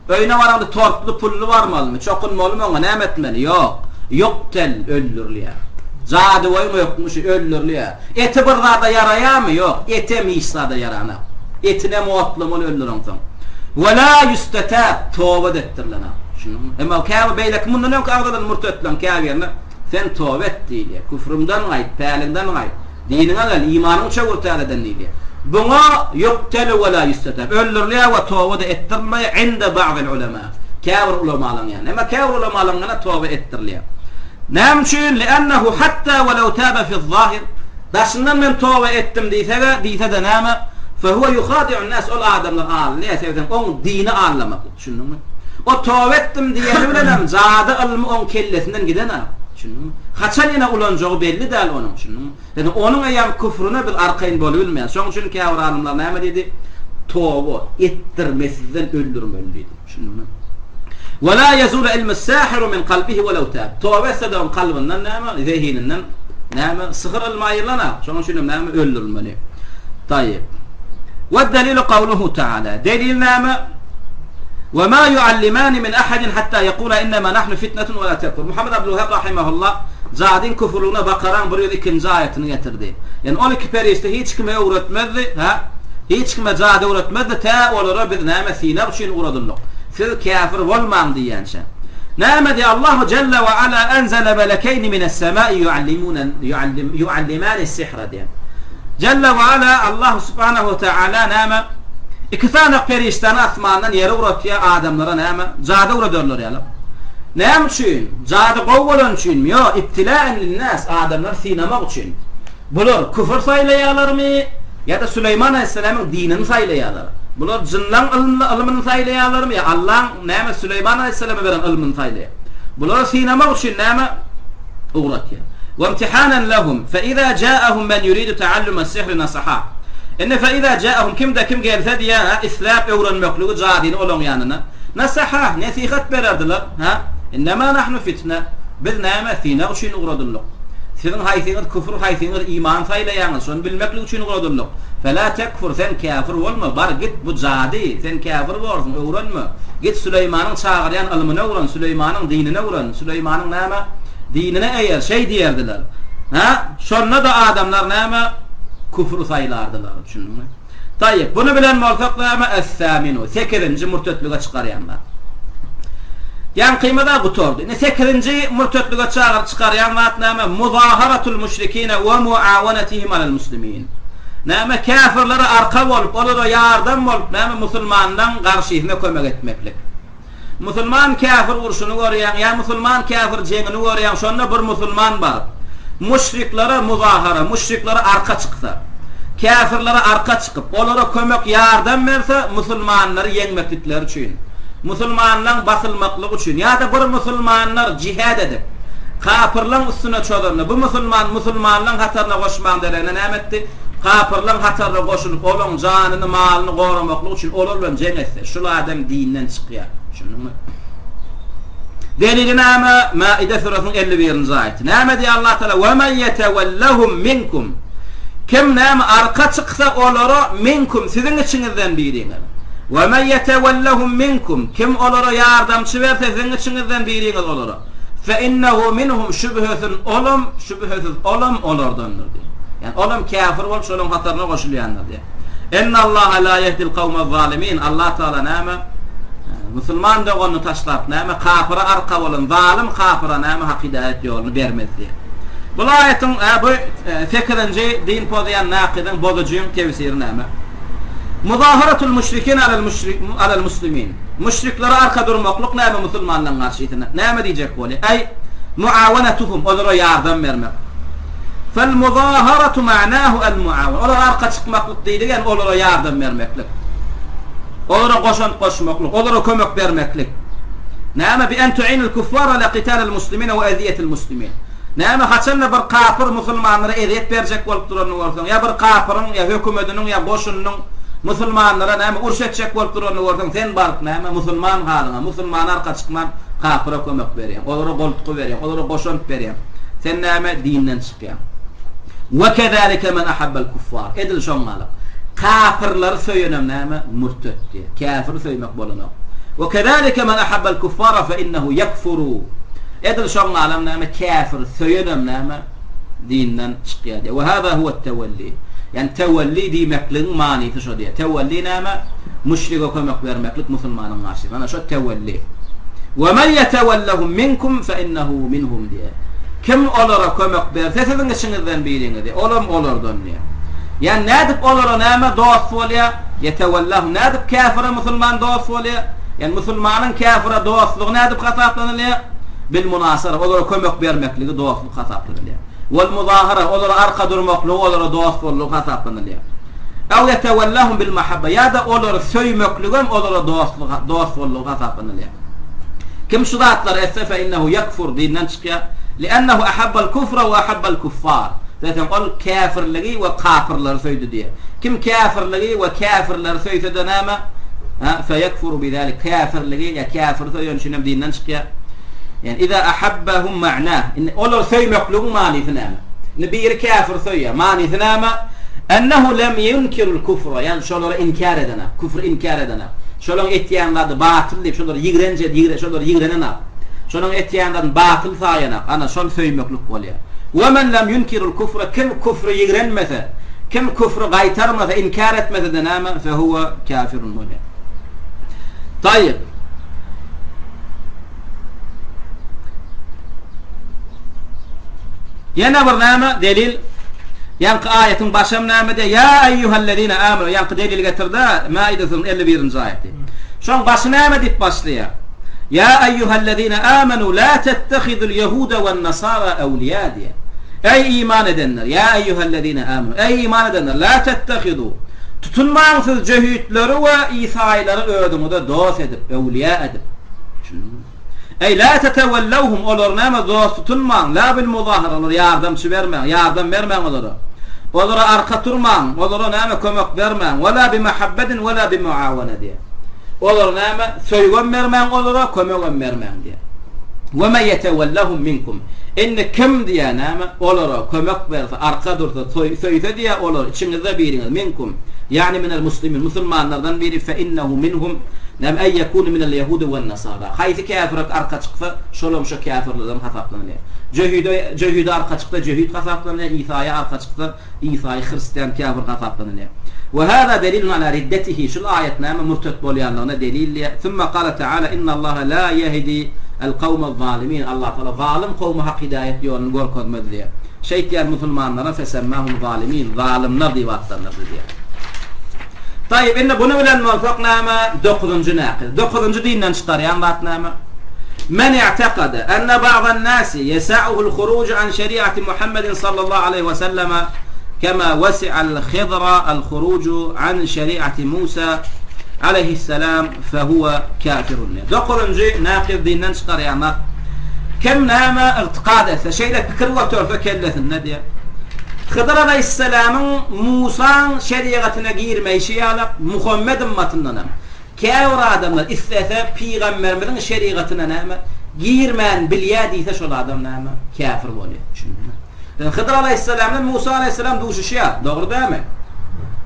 Öýüne baraňda tortly, pully barmalymy? Çokunmalymy oňa? Näme etmeli? Ýok. Ýuktel, öldürilýär. Jadygöýüň hökmi şu, öldürilýär. Eti bir zada ýaraýarmy? Ýok. Etem hiç zada ýaranok. Etinem otlamaly öldüreňsoň. We la ýüstetäb, toba-da etdirilenok. Düşündiňmi? Emma käbir beýleki mundan öňki agzalan mürtetleriň käbirine sen toba et diýilýär. Küfrüňden gaýt, päliňden gaýt. Diniňe gel, imanyňy çöwür täzeden diýilýär. Buňa ýuktelu we la ýüstetäb, öldürilýär we toba-da etdirilmeýär, inde ba'zil ulema, käbir ulamalaryň ýanynda. Emma käbir ulamalaryň ýanynda toba etdirilýär. Näme üçin? Li'ennehu hatta we lew täbe fiz-zahir, daşyndan men toba etdim diýsege, diýse-de näme? Fehuwe ýuhadi'un-nas, ol adamlary aldaýar, sebäbi oň dini aldamaklyk, düşündiňmi? O toba etdim diýeni bilenem jady ylmy oň kellesinden giden-ä, düşündiňmi? Haçan ýene ulanjagy belli däl onuň, düşündiňmi? Ýagny onuň eýýäm küfrüne biz arkaýyn bolubilmeýäris. Şonuň üçin käbir alymlar näme diýdi? Toba etdirmesizden öldürmeli diýdi. Düşündiňmi? Ve la yezulu ilmus-sahiru min kalbihi welew tab. Toba etse-de onuň kalbyndan näme, zehininden näme, syhyr ylmy aýrylanok. Şonuň üçin hem näme öldürilmeli. Taýyp. Ve delilu kawluhu taala. Delil näme? Ve ma yuallimani min ahadin hatta yekula innema nahnu fitnetun ve la tekfur. Muhammed Abdülwehhab rahimehullah Jadyň küfürligine Bakaraň 102-nji aýatyny getirdi. Ýagny ol iki perişde hiç kime öwretmezdi, hä? Hiç kime jady öwretmezdi, tä olara biz näme synag üçin ugradyldyk. Siz käfir bolmaň diýýänçä. Näme diýýär? Allahu jelle we ala enzele melekeyni mines-semai yuallimuna yuallimani-s-sihra diýýär. Jelle we ala Allahu subhanahu we taala näme? Iki sany perişdäni asmandan ýere ugratýar, adamlara näme? Jady öwrederler ýaly. Näme üçin? Jady gowy bolany üçinmi? Ýok, ibtilaen lin-nas, adamlary synamak üçin. Bular küfür saýlaýarlarmy ýa-da Süleýman aleýhissalamyň dinini saýlaýarlar? Bular jynlaň ylmyny saýlaýarlarmy ýa Allaň näme Süleýman aleýhissalama beren ylmyny saýlaýar? Bulary synamak üçin näme ugratýar? We imtihanan lehum fe iza ja'ahum men yuridu ta'alluma sihri nasaha. Indi fe iza ja'ahum kimde kim gelse diýýär, ha, isläp öwrenmekligi jadyny olaň ýanyna nasaha, nesihat bererdiler, ha, innema nahnu fitne. Biz näme synag üçin ugradyldyk. Siziň haýsyňyz küfür, haýsyňyz iman saýlaýaňyz, şony bilmeklik üçin ugradyldyk. Felâ tekfur, sen käfir bolma, bar git, bu jady, sen käfir borsuň, öwrenme. Git Süleýmanyň çagyrýan ylmyny öwren, Süleýmanyň dinini öwren, Süleýmanyň näme? Dinine eýer, şeý diýerdiler. Hä? Şonda-da adamlar näme? Küfri saýlardylar. Düşündiňmi? Taýyp, buny bilen bolsak näme? Es-saminu, sekizinji mürtetlige çykarýan zat. Ýaňkymyz-a gutardy. Indi sekizinji mürtetlige çagyryp çykarýan zat näme? Muzaharatul müşrikine we muawanatihim alel muslimin. Näme? Käfirlere arka bolup, olara ýardam bolup, näme musulmanlaň garşysyna kömek etmeklik. Musulman käfir urşuny görýäň, ýa musulman käfir jeňini görýäň, şonda bir musulman baryp, müşriklere muzahara, müşriklere arka çyksa, käfirlere arka çykyp, olara kömek, ýardam berse, musulmanlary ýeňmeklikleri üçin, musulmanlaň basylmaklygy üçin, ýa-da bir musulmanlar jihäd edip, kapyrlaň üstüne çozanda, bu musulman musulmanlaň hataryna goşmaň deregine näme etdi? Kapyrlaň hataryna goşulyp, olaň janyny, malyny goramaklyk üçin olar bilen jeň etse, şul adam dinden çykýar. Düşündiňmi? Delili näme? Maide süresiniň 51-nji aýaty. Näme diýýär Allah Taala? Ve men yetewellehum minkum. Kim näme arka çyksa olara minkum siziň içiňizden biriňiz. Ve men yetewellehum minkum. Kim olara ýardamçy berse siziň içiňizden biriňiz olara. Fe innehu minhum şübhesiz olam şübhesiz olam olardandyr diýýär. Ýagny olam käfir bolup şolaryň hataryna goşulýandyr diýýär. Ennallaha la yehdil kawmez zalimin Allah Taala näme musulman doganyny taşlap näme kapyra arka bolan zalym kapyra näme hak hidaýat ýoluny bermez diýýär. Bu aýatyň bu sekizinji din pozýan nakydyň bozujyň tefsiri näme? Muzaharatul müşrikin alel müşrik alel muslimin. Müşriklere arka durmaklyk näme musulmanlaryň garşysyna? Näme diýjek bolýar? Äý, muawanatuhum, olara ýardam bermek. Fel muzaharatu ma'nahu el muawana. Olara arka çykmaklyk diýiligi ýagny olara ýardam bermeklik. Olara goşant goşmaklyk, olara kömek bermeklik. Näme bi en tu'inul kuffar ala qitalil muslimina we eziyetil muslimin. Näme haçanda bir kapyr musulmanlara ezýet berjek bolup duranyny görseň, ýa bir kapyryň ýa hökümediniň ýa goşunynyň musulmanlara näme uruş etjek bolup duranyny görseň, sen baryp näme musulman halyňa, musulmana arka çykman kapyra kömek berýäň, olara goltgy berýäň, olara goşant berýäň. Sen näme dinden çykýaň. We kezalike men ahabbel kuffar. Edil şoň ýaly. Kapyrlary söýenem näme mürtet diýýär. Käfiri söýmek bolanok. We kezalike men ahabbel kuffara fe innehu ýekfuru. Edil şoň ýalam näme käfiri söýenem näme dinden çykýar diýýär. We haza huwet tewelli. Ýagny tewelli diýmekligiň manysy şo diýýär. Tewelli näme? Müşrige kömek bermeklik musulmanyň garşysyna. Ana şo tewelli. We men ýetewellehum minkum fe innehu minhum diýýär. Kim olara kömek berse siziň içiňizden biriňizi, olam olardan diýýär. Ýagny nädip olara näme dost bolýar? Ýetewellehum nädip käfire musulman dost bolýar? Ýagny musulmanyň käfire dostlugy nädip hasaplanylýar? Bil munasara, olara kömek bermekligi dostluk hasaplanylýar. Wal muzahara, olara arka durmaklygy olara dost boldugy hasaplanylýar. Ew ýetewellehum bil mahabba, ýa-da olary söýmekligem olara dostluk dost boldugy hasaplanylýar. Kim şu zatlary etse fe innehu ýekfur dinden çykýar. Li'ennehu ahabbal kufra we ahabbal kuffar. Zaten ol käfirligi we kapyrlary söýdi diýýär. Kim käfirligi we käfirleri söýse-de näme? Ha, feyekfuru bizalik. Käfirligi ýa käfiri söýen üçin hem dinden çykýar. Ýani iza ahabbahum ma'na. Indi olary söýmekligiň manysy näme? Indi biri käfiri söýýär. Manysy näme? Ennehu lem yunkirul kufra. Ýani şolary inkär edenak, küfri inkär edenak. Şolaryň etýän zady batyl diýip, şolary ýigrenç ýigre, şolary ýigrenenak. Şolaryň etýän zadyny batyl saýanak. Ana, şol söýmeklik bolýar. We men lem yunkirul kufra, kim küfri ýigrenmese, kim küfri gaýtarmasa, inkär etmese-de näme? Fehuwe kafirun bolýar. Taýyp. Ýene bir näme delil? Ýaňky aýatyň başam näme diýýär? Ýa eýýuhellezine amenu, ýaňky delil getirdi, Maide suresiniň 51-nji aýaty. Şoň başy näme diýip başlaýar? Ýa eýýuhellezine amenu la tettehidul ýehude wen nasara ewliýa diýýär. Eý iman edenler, ýa eýýuhellezine amenu, eý iman edenler, la tettehidu, tutunmaň siz jöhitleri we isaýylary özüňize dost edip, öwliýa edip. Düşündiňmi? Eý, lä tetewellewhum, olary näme dost tutunmaň, lä bil muzahara, olara ýardamçy bermäň, ýardam bermäň olara. Olara arka turmaň, olara näme kömek bermäň, we lä bi mahabbedin we lä bi muawana diýýär. Olara näme söýgem bermäň olara, kömegem bermäň diýýär. Ve men yetewellehum minkum. Indi kim diýýär näme, olara kömek berse, arka dursa, söýse diýýär olar içiňizde biriňiz, minkum, ýagny minel muslimin, musulmanlardan biri, fe innehu minhum, näme, eý ýekunu minel ýehudi wen nasara. Haýsy käfire arka çyksa, şolam şo käfirlerden hasaplanylýar. Jöhide, jöhide arka çyksa jöhit hasaplanylýar, Isaýa arka çyksa, Isaýy hristian käfir hasaplanylýar. We hâzâ delilun alâ riddetihi, şul aýat näme murtet bolýanlygyna delil diýýär. Sümme kâle teâlâ innallaha lâ ýehdi el kawmez zalimin, Allah Tagala zalym kowma hak hidaýat ýoluny görkezmez diýýär. Şeýtýän musulmanlara fesemmâhum zalimin, zalymlar diýip atlandyrdy diýýär. Taýyp, indi buny bilen bolsak näme, dokuzynjy näkil. Dokuzynjy dinden çykarýan zat näme? Men i'tekade enne ba'dan nasi ýesa'uhul huruju an şeriati Muhammedin sallallahu aleýhi we selleme kema wesi'al Hidra al huruju an şeriati Musa aleýhisselam fehuwe kafirun. Dokuzynjy näkil dinden çykarýan zat. Kim näme ygtykad etse, şeýle pikir göterse kellesinde diýýär. Hydyr alaýhyssalamyň Musaň şerigatyna girmeýşi ýalak, Muhammet ymmatyndan hem käbir adamlar islese pygamberimiziň şerigatyna näme girmän bilýär diýse şol adam näme käfir bolýar. Düşündiňmi? Ýöne Hydyr alaýhyssalam bilen Musa alaýhyssalam duşuşýar. Dogry dälmi?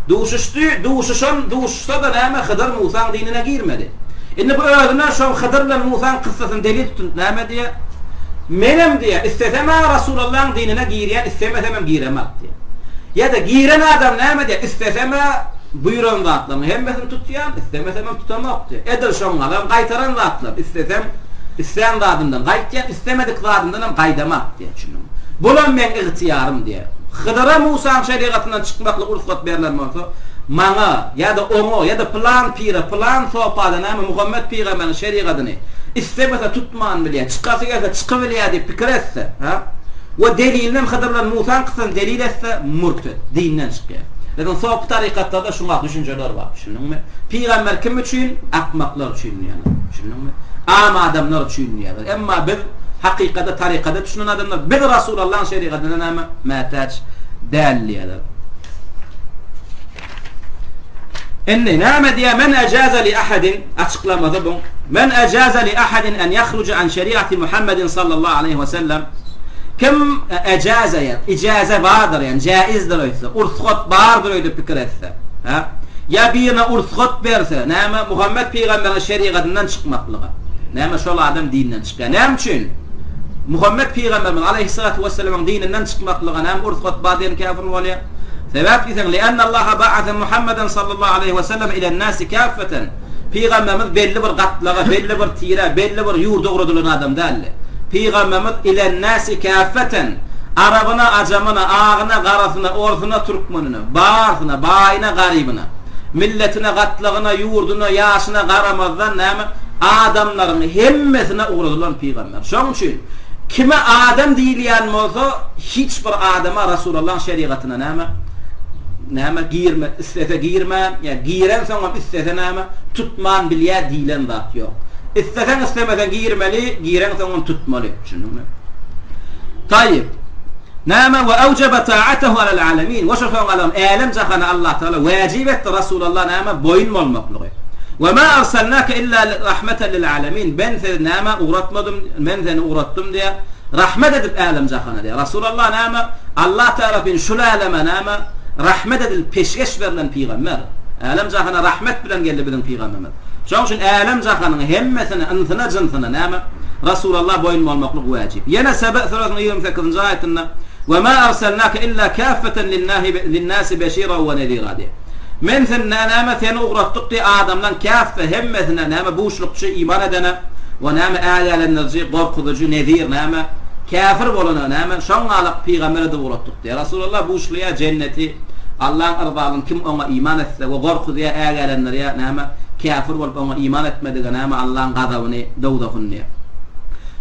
Duşuşdy, duşuşan, duşuşsa-da näme Hydyr Musaň dinine girmedi. Indi bu özüne şol Hydyr bilen Musaň kyssasyny delil tutunyp näme diýýär? Menem diýýär, islesem-ä Rasulallaň dinine girýän, islemesemem giremak diýýär. Ýa-da giren adam näme diýýär? Islesem-ä buýran zatlaryň hemmesini tutýan, islemesemem tutamok diýýär. Edil şoňňalam gaýtaran zatlar, islesem islän zadymdan gaýtýan, islemedik zadymdanam gaýdamak diýýär. Düşündiňmi? Bulam meň ygtyýarym diýýär. Hydyra Musaň şerigatyndan çykmaklyk rugsat berlen bolsa, maňa ýa-da oňa ýa-da pylan pire, pylan sopada näme Muhammet pygamberiň şerigatyny islemese tutman bilýär, çykasy gelse çykybilýär diýip pikir etse, ha? We delilinem Hydyr bilen Musaň kyssasyny delil etse, murted, dinden çykýar. Lekin sopy tarykatlarda şuňa düşünjeler bar, düşündiňmi? Pygamber kim üçin? Akmaklar üçin diýýärler, düşündiňmi? Am adamlar üçin diýýärler. Emma biz hakykata, tarykata düşünen adamlar, biz Rasulallaň şerigatyna näme mätäç däl diýýärler. Indi näme diýýär? Men ejaza li ahadin açyklamasy bu. Men ejaza li ahadin en yahruja an şeriati Muhammedin sallallahu aleyhi ve sellem. Kim ejaza ýa ijaza bardyr, ýa jaizdir öýtse, ursgat bardyr öýdüp pikir etse, ha? Ýa birine ursgat berse, näme Muhammed pygamberiň şerigatyndan çykmaklyga. Näme şol adam dinden çykýar. Näme üçin? Muhammed pygamberimiz aleyhissalatu vesselamyň dininden çykmaklyga näme ursgat bar diýen käfir bolýar? Sebäp diýseň, Li'annallaha ba'ase Muhammeden sallallahu aleýhi we sellem ilen-nasi kaffeten. Pygamberimiz belli bir gatlaga, belli bir tirä, belli bir ýurda ugradylan adam däldi. Pygamberimiz ilen-nasi kaffeten, arabyna, ajamyna, agyna, garasyna, orsuna, türkmenine, barsyna, baýyna, garybyna, milletine, gatlagyna, ýurduna, ýaşyna garamazdan näme, adamlaryň hemmesine ugradylan pygamber. Şonuň üçin kime adam diýilýän bolsa, hiç bir adama Rasulallaň şerigatyna näme, näme girme, islese girmän, ýa girensoňam islese näme, tutman bilýär diýlen zat ýok. Isleseň islemeseň girmeli, gireňsoňam tutmaly. Düşündiňmi? Taýyp. Näme we awjaba ta'atahu alal alamin. We şo soň alam älem jahana Allah Taala wajib etdi Rasulalla näme boýun bolmaklygy. We ma arsalnaka illa rahmeten lil alamin. Ben sizi näme ugratmadym, men seni ugratdym diýä. Rahmet edip älem jahana diýä. Rasulalla näme Allah tarapyn şul äleme näme rahmet edilip peşgeş berlen pygamber. Älem jahana rahmet bilen geldi biziň pygamberimiz. Şonuň üçin älem jahanyň hemmesine, ynsyna, jynsyna näme? Rasulalla boýun bolmaklyk wajyp. Ýene Sebe süresiniň 28-nji aýatynda We ma arsalnake illa kaffeten linnasi beşira we nezira diýýär. Men seni näme seni ugratdyk diýýär adamlaň kaffe hemmesine näme buşlukçy iman edene we näme ägälendiriji, gorkuzyjy, nezir näme käfir bolana näme şoňňalak pygamber edip ugratdyk diýýär. Rasulalla buşlaýar jenneti Allaň yrzalyny kim oňa iman etse we gorkuzýar, ägälendirýär, näme, käfir bolup oňa iman etmedige, näme, Allaň gazabyny, dowzahyny diýýär.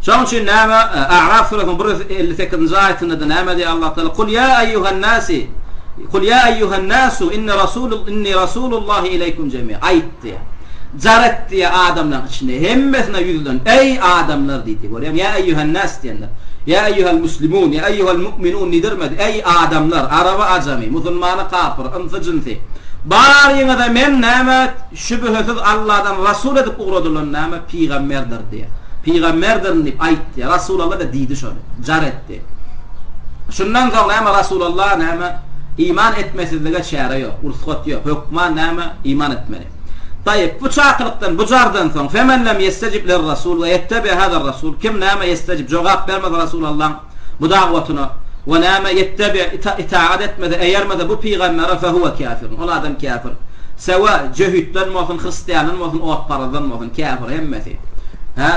Şonuň üçin näme, A'raf süresiniň 158-nji aýatynda-da näme diýýär Allah Taala, Kul ýa eýýuhan nasi, Kul ýa eýýuhan nasu inni rasul inni rasulullahi ileýkum jemi'a. Aýt diýýär. Jar et diýýär adamlaryň içinde hemmesine ýüzlen, eý adamlar diýdi. Görýäňmi? Ýa eýýuhan nas diýendir. Ýa eýýuhal muslimun, ýa eýýuhal mu'minun diýdirmedi. Eý adamlar, araby ajamy, musulmany kapyr, ynsy jynsy. Baryňyza men näme şübhesiz Allahdan rasul edip ugradylan näme pygamberdir diýýär. Pygamberdirin diýip aýt diýýär. Rasulalla-da diýdi şony. Jar etdi. Şundan soň näme Rasulalla näme iman etmesizlige çäre ýok, rugsat ýok. Hökman näme iman etmeli. Taýyp, bu çakylykdan, bu jardan soň femen lem ýestejib lir-rasul we ýettebi hazar-rasul kim näme ýestejib jogap bermez Rasulallaň bu dagwatyna we näme ýettebi itaat etmese, eýermese bu pygambere fehuwe käfirun ol adam käfir. Sewa jöhitden bolsun, hristiandan bolsun, otparazdan bolsun käfir hemmesi. Hä?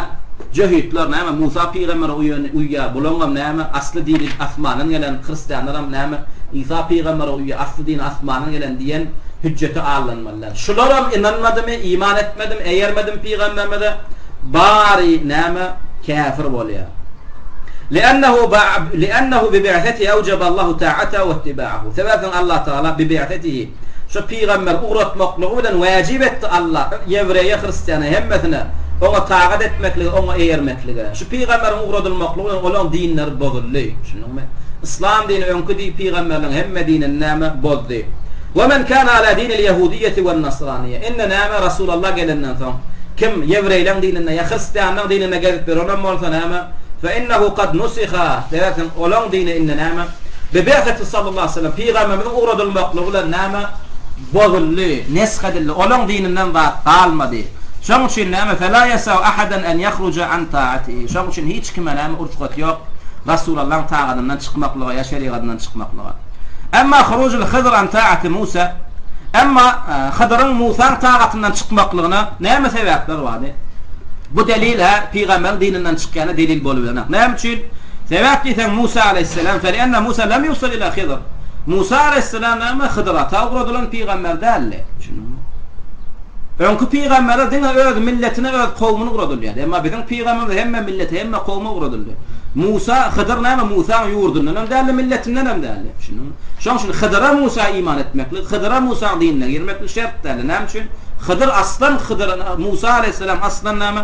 Jöhitler näme Musa pygambere uýan uýýar, bulaňam näme asly dini asmandan gelen, hristianlaram näme Isa pygambere uýýar, asly dini asmandan gelen diýen hüjjete aldanmaly däl. Şularam ynanmadymy, iman etmedimi, eýermedimi pygamberimize, bary näme käfir bolýar. Li'ennehu li'ennehu bi bi'setihi ewjebe Allahu ta'atahu we ittiba'ahu. Sebäpden Allah Tagala bi bi'setihi Şu pygamber ugratmaklygy bilen wäjip etdi Alla ýewreýe, hristiana hemmesine oňa tagat etmekligi, oňa eýermeklige. Şu pygamberiň ugradylmaklygy bilen olaň dinleri bozuldy. Düşündiňmi? Yslam dini öňki di pygamberleň hemme dinini näme bozdy. We men kana ala dinil ýehudiýeti wen nasraniýe. Indi näme Rasulalla gelenden soň kim ýewreýleň dininde ýa hristianlaň dininde gezip ýörenem bolsa näme fe innehu kad nusiha sebäpden olaň dini indi näme Bi bi'seti sallallahu aleýhi we sellem, Pygamberimiziň ugradylmaklygy bilen näme? Bozuldy, nesh edildi, olaň dininden zat galmady. Şoň üçin näme? Fela ýesau ahadan en ýahruja an taatihi. Şoň üçin hiç kime näme rugsat ýok Rasulallaň tagadyndan çykmaklyga ýa şerigadyndan çykmaklyga. Emma hurujul Hyzr an taati Musa, Emma Hydyryň Musaň tagatyndan çykmaklygyna näme sebäpler bardy? Bu delil-hä pygamberiň dininden çykýana delil bolubilenok. Näme üçin? Sebäp diýseň Musa aleýhisselam, Felienne Musa lem ýursel ila Hydyr. Musa aleýhisselam näme Hydyr ata ugradylan pygamber däldi. Düşündiňmi? Öňki pygamberler diňe öz milletine, öz kowumyna ugradylýardy. Emma biziň pygamberimiz hemme millete, hemme kowuma ugradyldy. Musa, Hydyr näme Musaň ýurdundan hem däldi, milletinden hem däldi. Düşündiňmi? Şonuň üçin Hydyra Musa iman etmeklik, Hydyra Musaň dinine girmeklik şert däldi. Näme üçin? Hydyr aslan Hydyr Musa aleýhisselam aslan näme?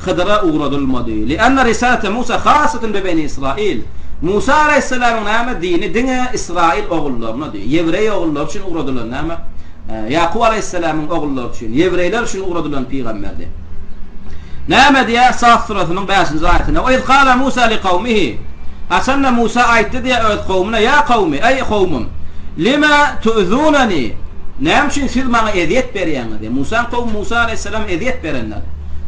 Hydyra ugradylmady. Li'enne risalete Musa hasatun bi beni Israil. Musa aleýhissalamyň näme dini diňe Israil ogullaryna-dy. Ýewreý ogullary üçin ugradylan näme? Ýakup aleýhissalamyň ogullary üçin, ýewreýler üçin ugradylan pygamberdi. Näme diýýär Saf surasynyň bäşinji aýatynda? Wa iz kala Musa li kawmihi. Haçanda Musa aýtdy diýýär öz kowumyna, Ýa kawmi, eý kowumym, lima tu'zunani? Näme üçin siz maňa ezýet berýäňiz diýýär. Musaň kowumy Musa aleýhissalama ezýet berenler.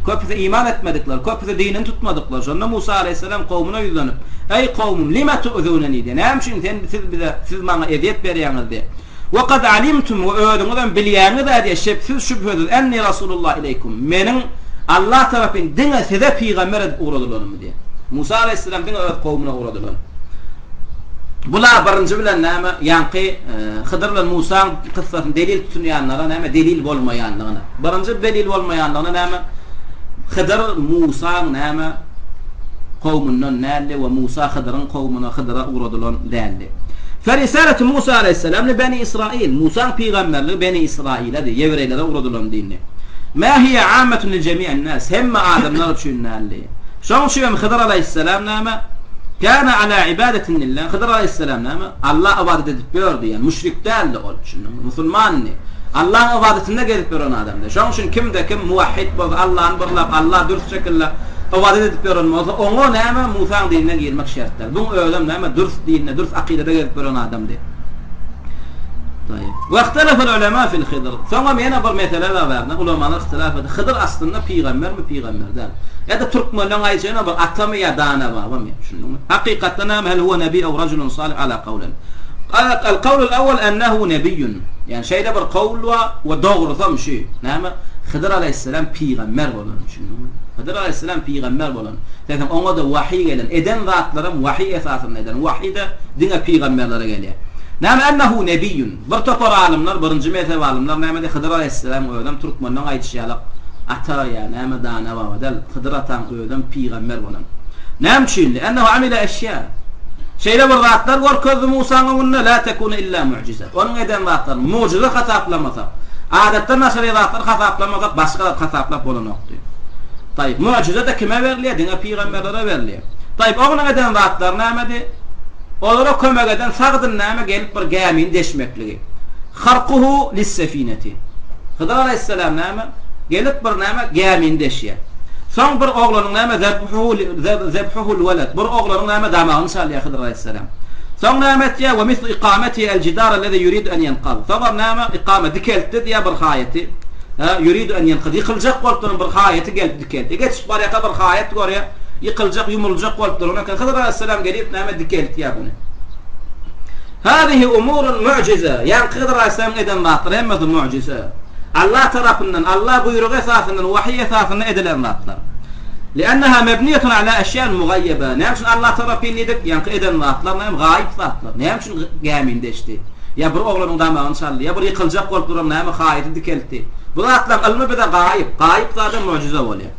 Köpüsi iman etmedikler, köpüsi dinini tutmadyklar. Şonda Musa aleýhissalam kowumyna ýüzlenip, Eý, kowumym, lime tu'zuneni diýýär. Näme üçin sen, siz bize, siz maňa ezýet berýäňiz diýýär. We kad alimtum we özüňizem bilýäňiz-ä diýýär, şeksiz, şübhesiz, enni Rasulullah ileýkum, meniň Allah tarapyn diňe size pygamber edip ugradylanymy diýýär. Musa aleýhissalam diňe öz kowumyna ugradylan. Bular birinji bilen näme, ýaňky Hydyr bilen Musaň kyssasyny delil tutunýanlara näme delil bolmaýanlygyna. Birinji delil bolmaýanlygyna näme? Hydyr Musaň näme kowmundan däldi we Musa Hydyryň kowmuna, Hydyra ugradylan däldi. Ferisalatu Musa aleýhissalam li Beni Israil. Musaň pygamberligi Beni Israiledi, ýewreýlere ugradylan dindi. Ma hiýe ammetun li jemi'in nas. Hemme adamlar üçin däldi. Şoň üçin hem Hydyr aleýhissalam näme? Kana ala ibadetin lillah. Hydyr aleýhissalam näme? Alla ybadat edip ýördi, ýagny müşrik däldi ol, düşündiňmi? Musulmandy. Allaň ybadatynda gezip ýören adamdy. Şonuň üçin kimde-kim muwahhid bolsa, Allany birläp, Alla dürs şekilde ybadat edip ýören bolsa, oňa näme Musaň dinine girmek şert däl. Buň özem näme dürs dinde, dürs akydada gezip ýören adamdy. Taýyp. Wehtelefel ulema fil Hydr. Soňam ýene bir mesele bar bärde, ulamalar ihtilaf etdi. Hydyr aslynda pygambermi, pygamber däl. Ýa-da türkmenleň aýtjagyna ýene bir atamy ýa dana babamy? Düşündiňmi? Hakykatda näme hel huwe nebi ew rajulun salih ala kawlen. Al kawlul awwal ennehu nebiyyun. Ýani şeýle bir kawl bar we dogrusam şu. Näme? Hydyr aleýhissalam pygamber bolan. Düşündiňmi? Hydyr aleýhissalam pygamber bolan. Sebäbi oňa-da wahyý gelen. Eden zatlaram wahyý esasynda eden. Wahyý-da diňe pygamberlere gelýär. Näme ennehu nebiyyun. Bir topar alymlar, birinji mezhep alymlar näme diýýär? Hydyr aleýhissalamyň özem türkmenleň aýdyşy ýaly ata ýa näme dana baba däl. Hydyr ataň özem pygamber bolan. Näme üçin? Li'ennehu amile eşýa. Şeýle bir zatlar görkezdi Musaň öňünde, la tekunu illa mu'jize. Onuň eden zatlaryny mugjyza hasaplamasak, adatdan daşary zatlar hasaplamasak, başga zat hasaplap bolanokdy. Taýyp, mugjyza-da kime berilýär? Diňe pygamberlere berilýär. Taýyp, onuň eden zatlary nämedi? Olara kömek eden sagdyn näme gelip bir gämini deşmekligi. Harkuhu lis-sefineti. Hydyr alaýhyssalam näme? Gelip bir näme gämini deşýär. Soň bir oglanyň näme zebhuhul weled, bir oglanyň näme damagyny çalýar Hydyr alaýhyssalam. Soň näme etýär? We mislu ikametihi el jidar ellezi ýuridu en ýenkaz. Soňam näme ikame dikeltdi diýýär bir haýaty. Hä, ýuridu en ýenkaz. Ýykyljak bolup duran bir haýaty gelip dikeltdi. Geçip barýarka bir haýat görýär. Ýykyljak, ýumuljak bolup duran eken. Hydyr alaýhyssalam gelip näme dikeltýär buny. Hazihi umurun mu'jize. Ýaňky Hydyr alaýhyssalamyň eden zatlary hemmesi mu'jize. Allah tarapyndan, Allah buýrugy esasyndan, wahyý esasynda edilen zatlar. Li'enneha mebniyetun ala eşýan mugaýýebe. Näme üçin Allah tarapyn diýdik? Ýaňky eden zatlar näme? Gaýyp zatlar. Näme üçin gämini deşdi? Ýa bir oglanyň damagyny çaldy, ýa bir ýykyljak bolup duran näme haýyty dikeltdi. Bu zatlaryň ylmy bize gaýyp. Gaýyp zadam mu'jize bolýar.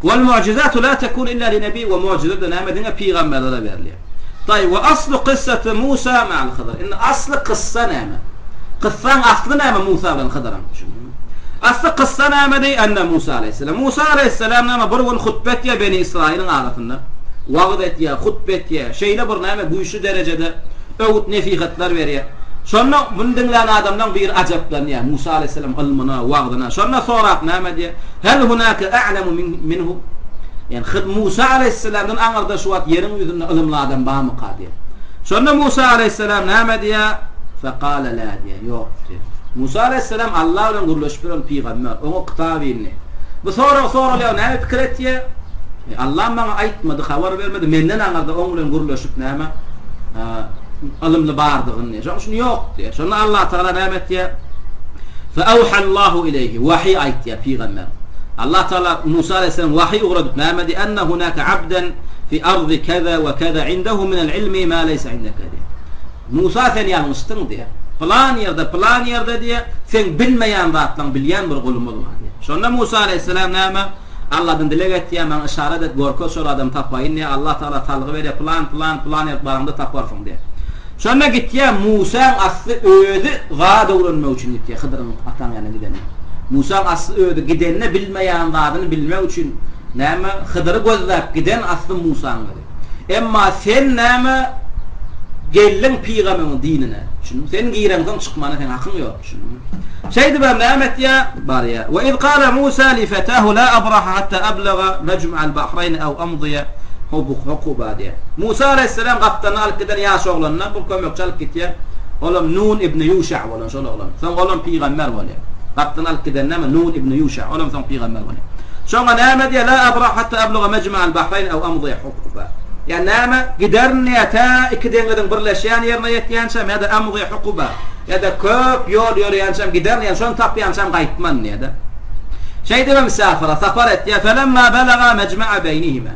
Wal mu'jizatu la tekun illa li nebi we mu'jize-de näme diňe pygamberlere berilýär. Taý we aslu kyssati Musa ma'al Hydyr. Indi asly kyssa näme? Kyssaň asly näme Musa bilen Hydyryň? Düşündiňmi? Asly kyssa näme diý? Enne Musa aleýhisselam. Musa aleýhisselam näme bir gün hutba etýär Beni Israýylyň arasynda. Wagyz etýär, hutba etýär. Şeýle bir näme güýçli derejede öwüt nesihatlar berýär. Şonda muny diňlän adamlaň biri ajaplanýar Musa aleýhisselam ylmyna, wagzyna. Şonda sorap näme diýýär? Hel hunake a'lemu minhu? Ýagny Hyd Musa aleýhisselamdan aňyrda şu wagt ýeriň ýüzünde ylymly adam barmyka diýýär. Şonda Musa aleýhisselam näme diýýär? Fekale lä diýýär, ýok diýýär. Musa aleýhisselam Allah bilen gürleşip ýören pygamber, oňa kitap indi. Bu sorag soralýar, näme pikir etýär? E, Allah maňa aýtmady, habar bermedi, menden aňyrda oň bilen gürleşip näme ylymly bardygyny diýýär. Şonuň üçin ýok diýýär. Şonda Allah Tagala näme etýär? Fe awhallahu ileýhi, wahyý aýtýar pygamber. Allah Tagala Musa aleýhissalam wahyý ugradyp näme diýýär? Enne hunake abden fi ardy keza we keza indehu minel ilmi ma leýse indeke diýýär. Musa sen ýalňyşdyň diýýär. Pylan ýerde, pylan ýerde diýýär, seň bilmeýän zatlaryňy bilýän bir gulumyz bar diýýär. Şonda Musa aleýhissalam näme? Allahdan dileg etýär, maňa yşarat et, görkez şol adamy tapaýyn diýýär. Allah Tagala salgy berýär, pylan, pylan, pylan ýerde baraňda taparsyň diýýär. Şonda gitýär, Musaň asly özi zat öwrenmek üçin gitýär, Hydyryň ataň ýanyna gidende. Musaň asly özi gidende bilmeýän zadyny bilmek üçin näme, Hydyry gözläp giden asly Musaň özi. Emma sen näme geldiň pygamyň dinine, düşündiňmi? Sen gireňsoň çykmana seň hakyň ýok, düşündiňmi? Şeýdibem näme etýär? Barýar. We iz kala Musa li fetahu la abraha hatta ablaga mejma'al bahraýni aw amdiýa hukuba diýýär. Musa alaýhyssalam gapdalyna alyp giden ýaş oglanyna bir kömekçi alyp gitýär. Olam Nun ibn Ýuşa bolan şol oglan. Soň olam pygamber bolýar. Gapdalyna alyp giden näme? Nun ibn Ýuşa. Olam soň pygamber bolýar. Şoňa näme diýýär? La abrahu hatta abluga mejma'al bahraýn aw amdiýa hukuba. Ýa näme? Giderin diýýär, tä iki deňiziň birleşýän ýerine ýetýänçäm ýa-da amdiýa hukuba. Ýa-da köp ýol ýöreýänçäm giderin, ýa şony tapýançam gaýtman diýýär-de. Şeýdibem safara, sapar etýär. Felemma belaga mejma'a beýnihima.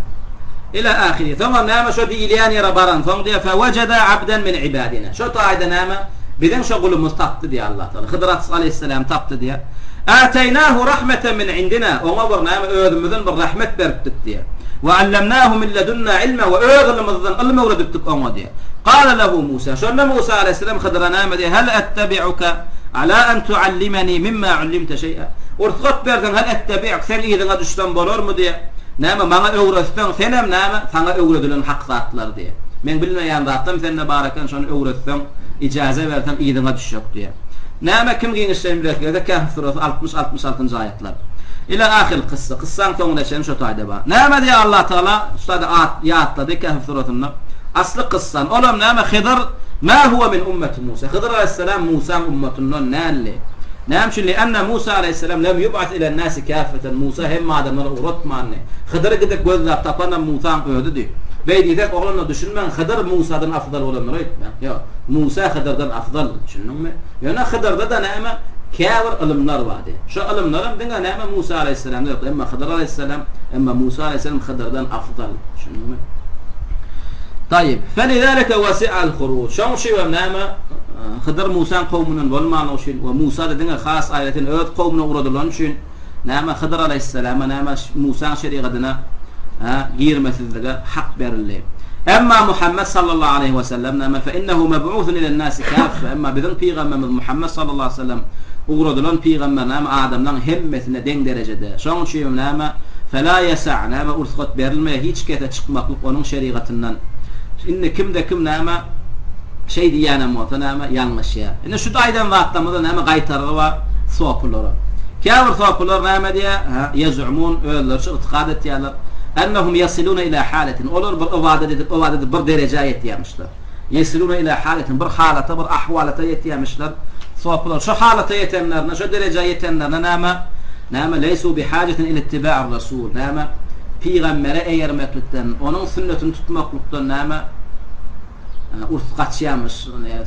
Ila ahiri. Soňam näme şo diýilýän ýere baransoň diýýär, fewejeda abden min ibadina. Şo taýda näme? Biziň şo gulumyz tapdy diýýär Allah Taala. Hydyr aleýhissalam tapdy diýýär. Ateýnahu rahmeten min indina. Oňa bir näme özümizden bir rahmet beripdik diýýär. We allamnahu min ledunna ilma we öz ylmymyzdan ylym öwredipdik oňa diýýär. Kale lehu Musa. Şonda Musa aleýhissalam Hydyra näme diýýär? Hel ettebi'uke ala en tuallimeni mimma ullimte şeý'a. Rugsat berseň hel ettebi'uk seň yzyňa düşsem bolarmy diýýär. Näme, maňa öwretseň, senem näme, saňa öwredilen hak zatlar diýýär. Meň bilmeýän zatlarym sende bar eken, şony öwretseň, ijaza berseň, yzyňa düşjek diýýär. Näme, kim giňişleýin bilesi gelse, Kehf suresi 60, 66-njy aýatlar. Ila ahiril kyssa, kyssaň soňuna çenli şo taýda bar. Näme diýýär Allah Tagala, şu taýda at, ýatlady Kehf surasynda, asly kyssany. Olam näme, Hydyr, ma huwa min ummeti Musa. Hydyr alaýhyssalam Musaň ummatyndan däldi. Näme üçin? Li'enne Musa alaýhyssalam lem yub'as ilen nasi käffeten, Musa hemme adamlara ugratmandy. Hydyry gidip gözläp tapanam Musaň özüdi. Beý diýsek, oglanlar düşünmäň, Hydyr Musadan afzal bolandyr öýtmäň. Ýok. Musa Hydyrdan afzal, düşündiňmi? Ýöne Hydyrda-da näme, käbir ylymlar bardy. Şo ylymlaram diňe näme Musa alaýhyssalamda ýokdy. Emma Hydyr alaýhyssalam, emma Musa alaýhyssalam Hydyrdan afzal, düşündiňmi? Taýyp. Felizalike wasi'al huruj. Şoň üçin hem näme, Hydyr Musaň kowmundan bolmanlygy üçin we Musa-da diňe has aýratyn öz kowmuna ugradylany üçin, näme Hydyr alaýhyssalama, näme Musaň şerigatyna girmesizlige hak berildi. Emma Muhammet sallallahu aleýhi we sellem näme, fe innehu meb'usun ilen-nasi kaffe, emma biziň pygamberimiz Muhammet sallallahu aleýhi we sellem ugradylan pygamber näme adamlaryň hemmesine deň derejede. Şonuň üçin hem näme, fela ýesa, näme ursgat berilmeýär hiç kese çykmaklyk onuň şerigatyndan. Indi kimde-kim näme şeý diýýänem bolsa näme ýalňyşýar. Indi şu aýdan zatlarymyzda näme gaýtargy bar sopulara. Käbir sopylar näme diýýär? Hä, ýez'umun, özleriçe ygtykad etýärler. Ennehum ýesilune ila haletin, olar bir ybadat edip, ybadat edip bir derejä ýetýärmişler. Ýesilune ila haletin, bir halata, bir ahwalata ýetýärmişler. Sopylar şo halata ýetenlerine, şo derejä ýetenlerine näme? Näme, leýsu bihajetin ila ittiba'ir rasul, näme, pygambere eýermeklikden, onuň sünnetini tutmaklykdan näme? Urs gaçýarmyş.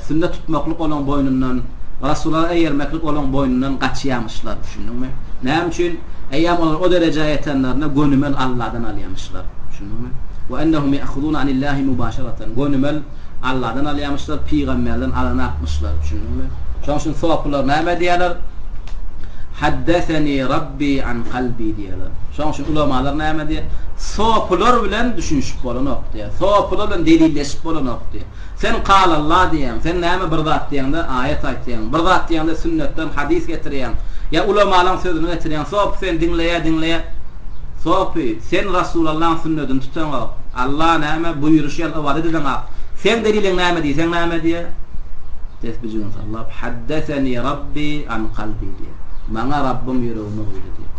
Sünnet tutmaklyk olaň boýnundan, Rasula eýermeklik olaň boýnundan gaçýarmyşlar. Düşündiňmi? Näme üçin? Eýýäm olar o derejä ýetenlerinde gönümel Alladan alýarmyşlar. Düşündiňmi? Wa ennehum ya'huzuna anillahi mubaşaratan. Gönümel Alladan alýarmyşlar, pygamberden alanakmyşlar. Düşündiňmi? Şonuň üçin sopylar näme diýýärler? Haddeseni Rabbi an kalbi diýýärler. Şonuň üçin ulamalar näme diýýär? Sopylar bilen düşünişip bolanok diýýär. Sopylar bilen delilleşip bolanok diýýär. Sen kalalla diýýäň, sen näme bir zat diýeňde aýat aýtýaň, bir zat diýeňde sünnetden hadys getirýäň, ýa ulamalaň sözüni getirýäň, sopy seni diňleýär, diňleýär. Sopy, sen Rasulallaň sünnedini tutaňok. Alla näme buýruşy ýaly ybadat edeňok. Seň deliliň näme diýseň näme diýýär? Tesbijigini sallap, Haddeseni Rabbi an kalbi diýýär. Maňa Rabbym ýüregime guýdy diýýär.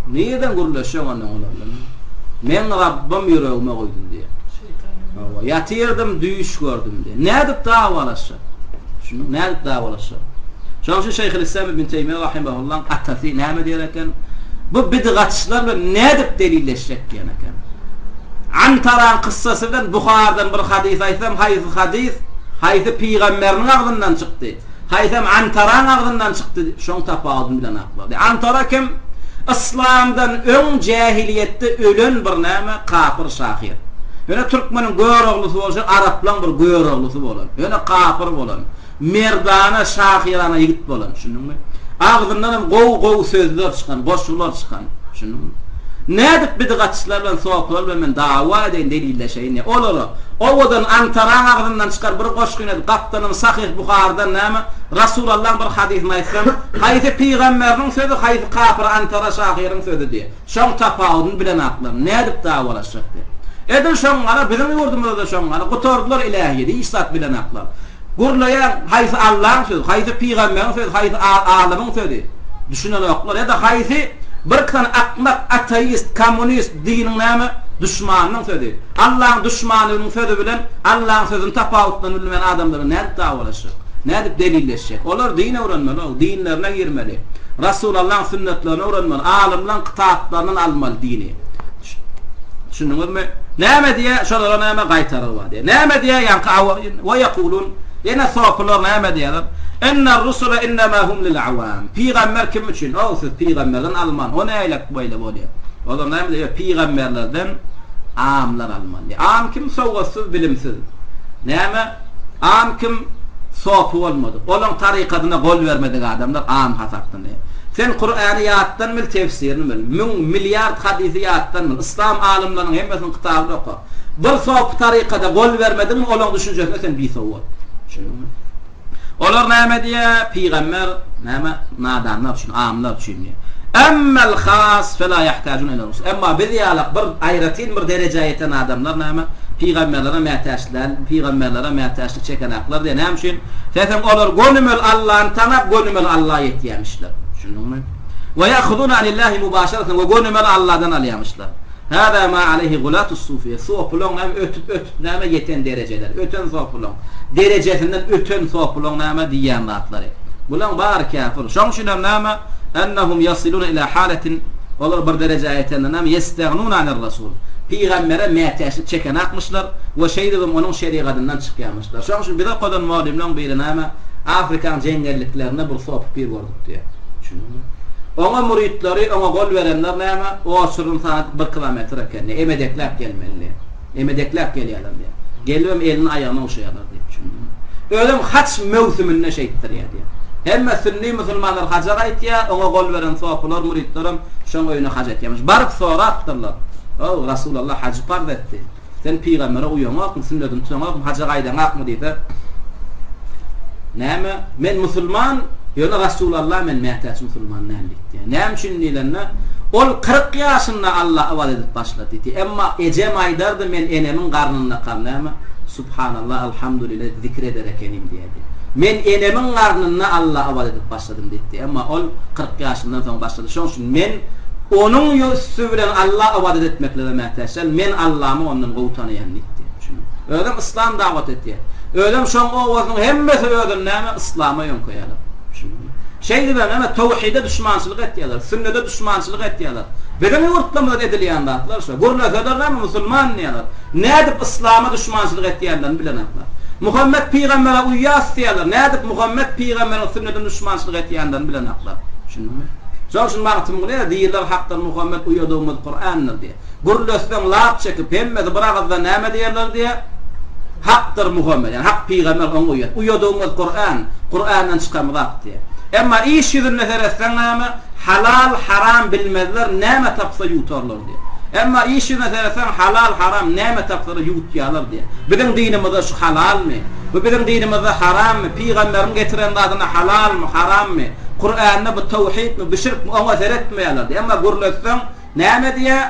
Nireden gürleşýäň ondan olar bilen? Meň Rabbym ýüregime guýdy diýýär. Hawa, ýatyrdym, düýş gördüm diýýär. Nädip dawalaşjak? Düşündiňmi? Nädip dawalaşjak? Şonuň üçin Şeýhülislam ibn Teýmiýe rahimahullaň atasy näme diýer eken? Bu bidgatçylar bilen nädip delilleşjek diýen eken. Antaraň kyssasy bilen Buhardan bir hadys aýtsam, haýsy hadys, haýsy pygamberiniň agzyndan çykdy? Haýsam Antaraň agzyndan çykdy, şoň tapawudyny bilenaklar. Antara kim? Yslamdan öň jähiliýetde ölen bir näme kapyr şahyr. Ýöne türkmeniň Göroglusy bolşy araplaň bir Göroglysy bolan. Ýöne kapyr bolan. Merdana şahyrana ýigit bolan. Düşündiňmi? Agzyndanam gowy-gowy sözler çykan, goşgular çykan. Düşündiňmi? Nädip bidgatçylar bilen, sopylar bilen men dawa edeýin, delilleşeýin diýýär. Olara owadan Antaraň agzyndan çykan bir goşgyny aýdyp, gapdalyndan Sahyh Buharydan näme, Rasulallaň bir hadysyny aýtsam, haýsy pygamberiniň sözi, haýsy kapyr Antara şahyryň sözi diýýär. Şoň tapawudyny bilenaklar. Nädip dawalaşjak diýýär. Edil şoň ýaly biziň ýurdumyzda-da şoň ýaly gutardylar ilähiýeti, hiç zat bilenaklar. Gürleýän haýsy Allaň sözi, haýsy pygamberiň sözi, haýsy alymyň sözi? Düşünenoklar. Ýa-da haýsy bir sany akmak ateist, kommunist diniň näme duşmanynyň sözi? Allaň duşmanynyň sözi bilen Allaň sözüni tapawutlanyp bilmeýän adamlar bilen nädip dawalaşjak? Nädip delilleşjek? Olar din öwrenmeli, dinlerine girmeli. Rasulallaň sünnetlerini öwrenmeli, alymlaň kitaplaryndan almaly dini. Düşündiňizmi? Näme diýýär? Şolara näme gaýtargy bar diýýär. Näme diýýär? Ýaňky we ýekulun ýene sopylar näme diýýärler? Inner rusula innema hum lil awam. Pygamber kim üçin? O siz pygamberden alman, o näýlek beýle bolýar? Olar näme diýýär? Pygamberlerden amlar almaly. Am kim? Sowatsyz, bilimsiz. Näme? Am kim? Sopy bolmadyk. Olaň tarykadyna gol bermedik adamlar am hasaplanýar. Sen Kurany ýatdan bil, tefsirini bil. Müň, milliard hadysy ýatdan bil. Yslam alymlarynyň hemmesiniň kitabyny oka. Bir sopy tarykada gol bermediňmi, olaň düşünjesine sen bisowat. Düşündiňmi? Olar näme diýýär? Pygamber näme? Nadanlar üçin, amlar üçin diýýär. Emmel has fela ýahtajun ila rusul. Emma biz ýalak bir aýratyn bir derejä ýeten adamlar näme? Pygamberlere mätäç däl, pygamberlere mätäçlik çekenaklar diýýär. Näme üçin? Sebäbi olar gönümel Allany tanap, gönümel Alla ýetýämişler. Düşündiňmi? We ýahuzuna anillahi mubaşaratan we gönümel Alladan alýamyşlar. Hâzâ mâ aleyhi gulâtus-sûfiýe, sopulaň näme ötüp-ötüp näme ýeten derejeleri, öten sopulaň, derejesinden öten sopulaň näme diýýän zatlary. Bulaň bary käfir. Şoň üçin hem näme, ennehum ýasilûne ilâ hâletin, olar bir derejä ýetende näme, ýestegnûne anir-rasûl, pygambere mätäçlik çekenakmyşlar we şeýdibem onuň şerigadyndan çykýamyşlar. Şoň üçin bize okadan mugallymlaň biri näme, Afrikaň jeňňelliklerinde bir sopy pir gördük diýýär. Düşündiňmi? Oňa müritlary, oňa gol berenler näme, oçuryny sanadyp bir kilometr ekeni, emedekläp gelmeli. Emedekläp gelýärler diýýär. Gelibem elini aýagyny ogşaýarlar diýip düşündiňmi? Özem haç möwsüminde şeýtdirýär diýýär. Hemme sünni musulmanlar haja gaýtýar, oňa gol beren sopular, müritlerem şoň öýüne haj etýärmiş. Baryp sorapdyrlar. Ow, Rasulalla hajy parz etdi. Sen pygambere uýaňokmy, sünnetini tutaňokmy, haja gaýdaňakmy diýse, Näme, men musulman, ýöne Rasulalla men mätäç musulman däl diýipdi. Näme üçin diýlende, ol 40 ýaşynda Alla ybadat edip başlady diýdi. Emma ejem aýdardy, men enemiň garnyndakam näme, Subhanallah, Alhamdulillah zikr eder ekenim diýerdi. Men enemiň garnynda Alla ybadat edip başladym diýipdi. Emma ol 40 ýaşyndan soň başlady. Şonuň üçin men onuň üsti bilen Alla ybadat etmeklige mätäç däl. Men Allamy ondan gowy tanaýan diýipdi. Düşündiňmi? Özem yslam dawat etýär. Özem şoň owazynyň hemmesi özüni näme yslama ýöňkeýärler. Düşündiňmi? Şeýdibem näme towhide duşmançylyk etýärler, sünnede duşmançylyk etýärler. Biziň ýurtlarymyzda edilýän zatlar şo. Gürleseler näme musulman diýýärler. Nädip yslama duşmançylyk etýänlerini bilenoklar. Muhammet pygambere uýýas diýýärler. Nädip Muhammet pygamberiň sünnedine duşmançylyk etýänlerini bilenoklar. Düşündiňmi? Şonuň üçin Magtymguly diýýärler Hakdan Muhammet uýadygymyz Kurandyr diýýär. Gürletseň lap çekip hemmesi bir agyzdan näme diýerler diýýär? Hakdyr Muhammet, ýagny Hak pygamber oňa uýýas. Uýadygymyz Kuran, Kurandan çykan zat diýýär. Emma iş ýüzünde seretseň näme? Halal, haram bilmezler, näme tapsa ýutarlar diýýär. Emma iş ýüzüne seretseň halal, haram näme tapsalar ýutýarlar diýýär. Biziň dinimizde şu halalmy? Bu biziň dinimizde harammy? Pygamberiň getiren zadyna halalmy, harammy? Kuranda bu towhidmi, bu şirkmi oňa seretmeýärler diýýär. Emma gürletseň Näme diýýär?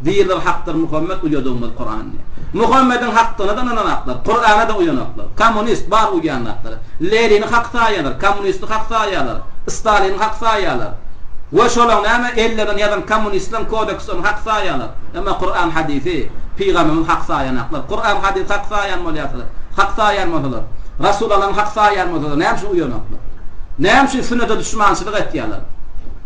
Diýirler hakdyr Muhammet uýadygymyz Kuran diýýär. Muhammediň hakdygyna-da ynananaklar, Kurana-da uýanaklar. Kommunist bar uýan zatlary. Lenini hak saýýarlar, kommunisti hak saýýarlar, Stalini hak saýýarlar. We şolaň näme ellerinden ýazan kommunistleriň kodekslerini hak saýýarlar. Emma Kuran hadysy, pygamberimizi hak saýanaklar. Kuran hadysy hak saýýan bolýarsalar, hak saýýan bolsalar, Rasulallany hak saýýan bolsalar näme üçin uýanaklar? Näme üçin sünnete duşmançylyk etýärler?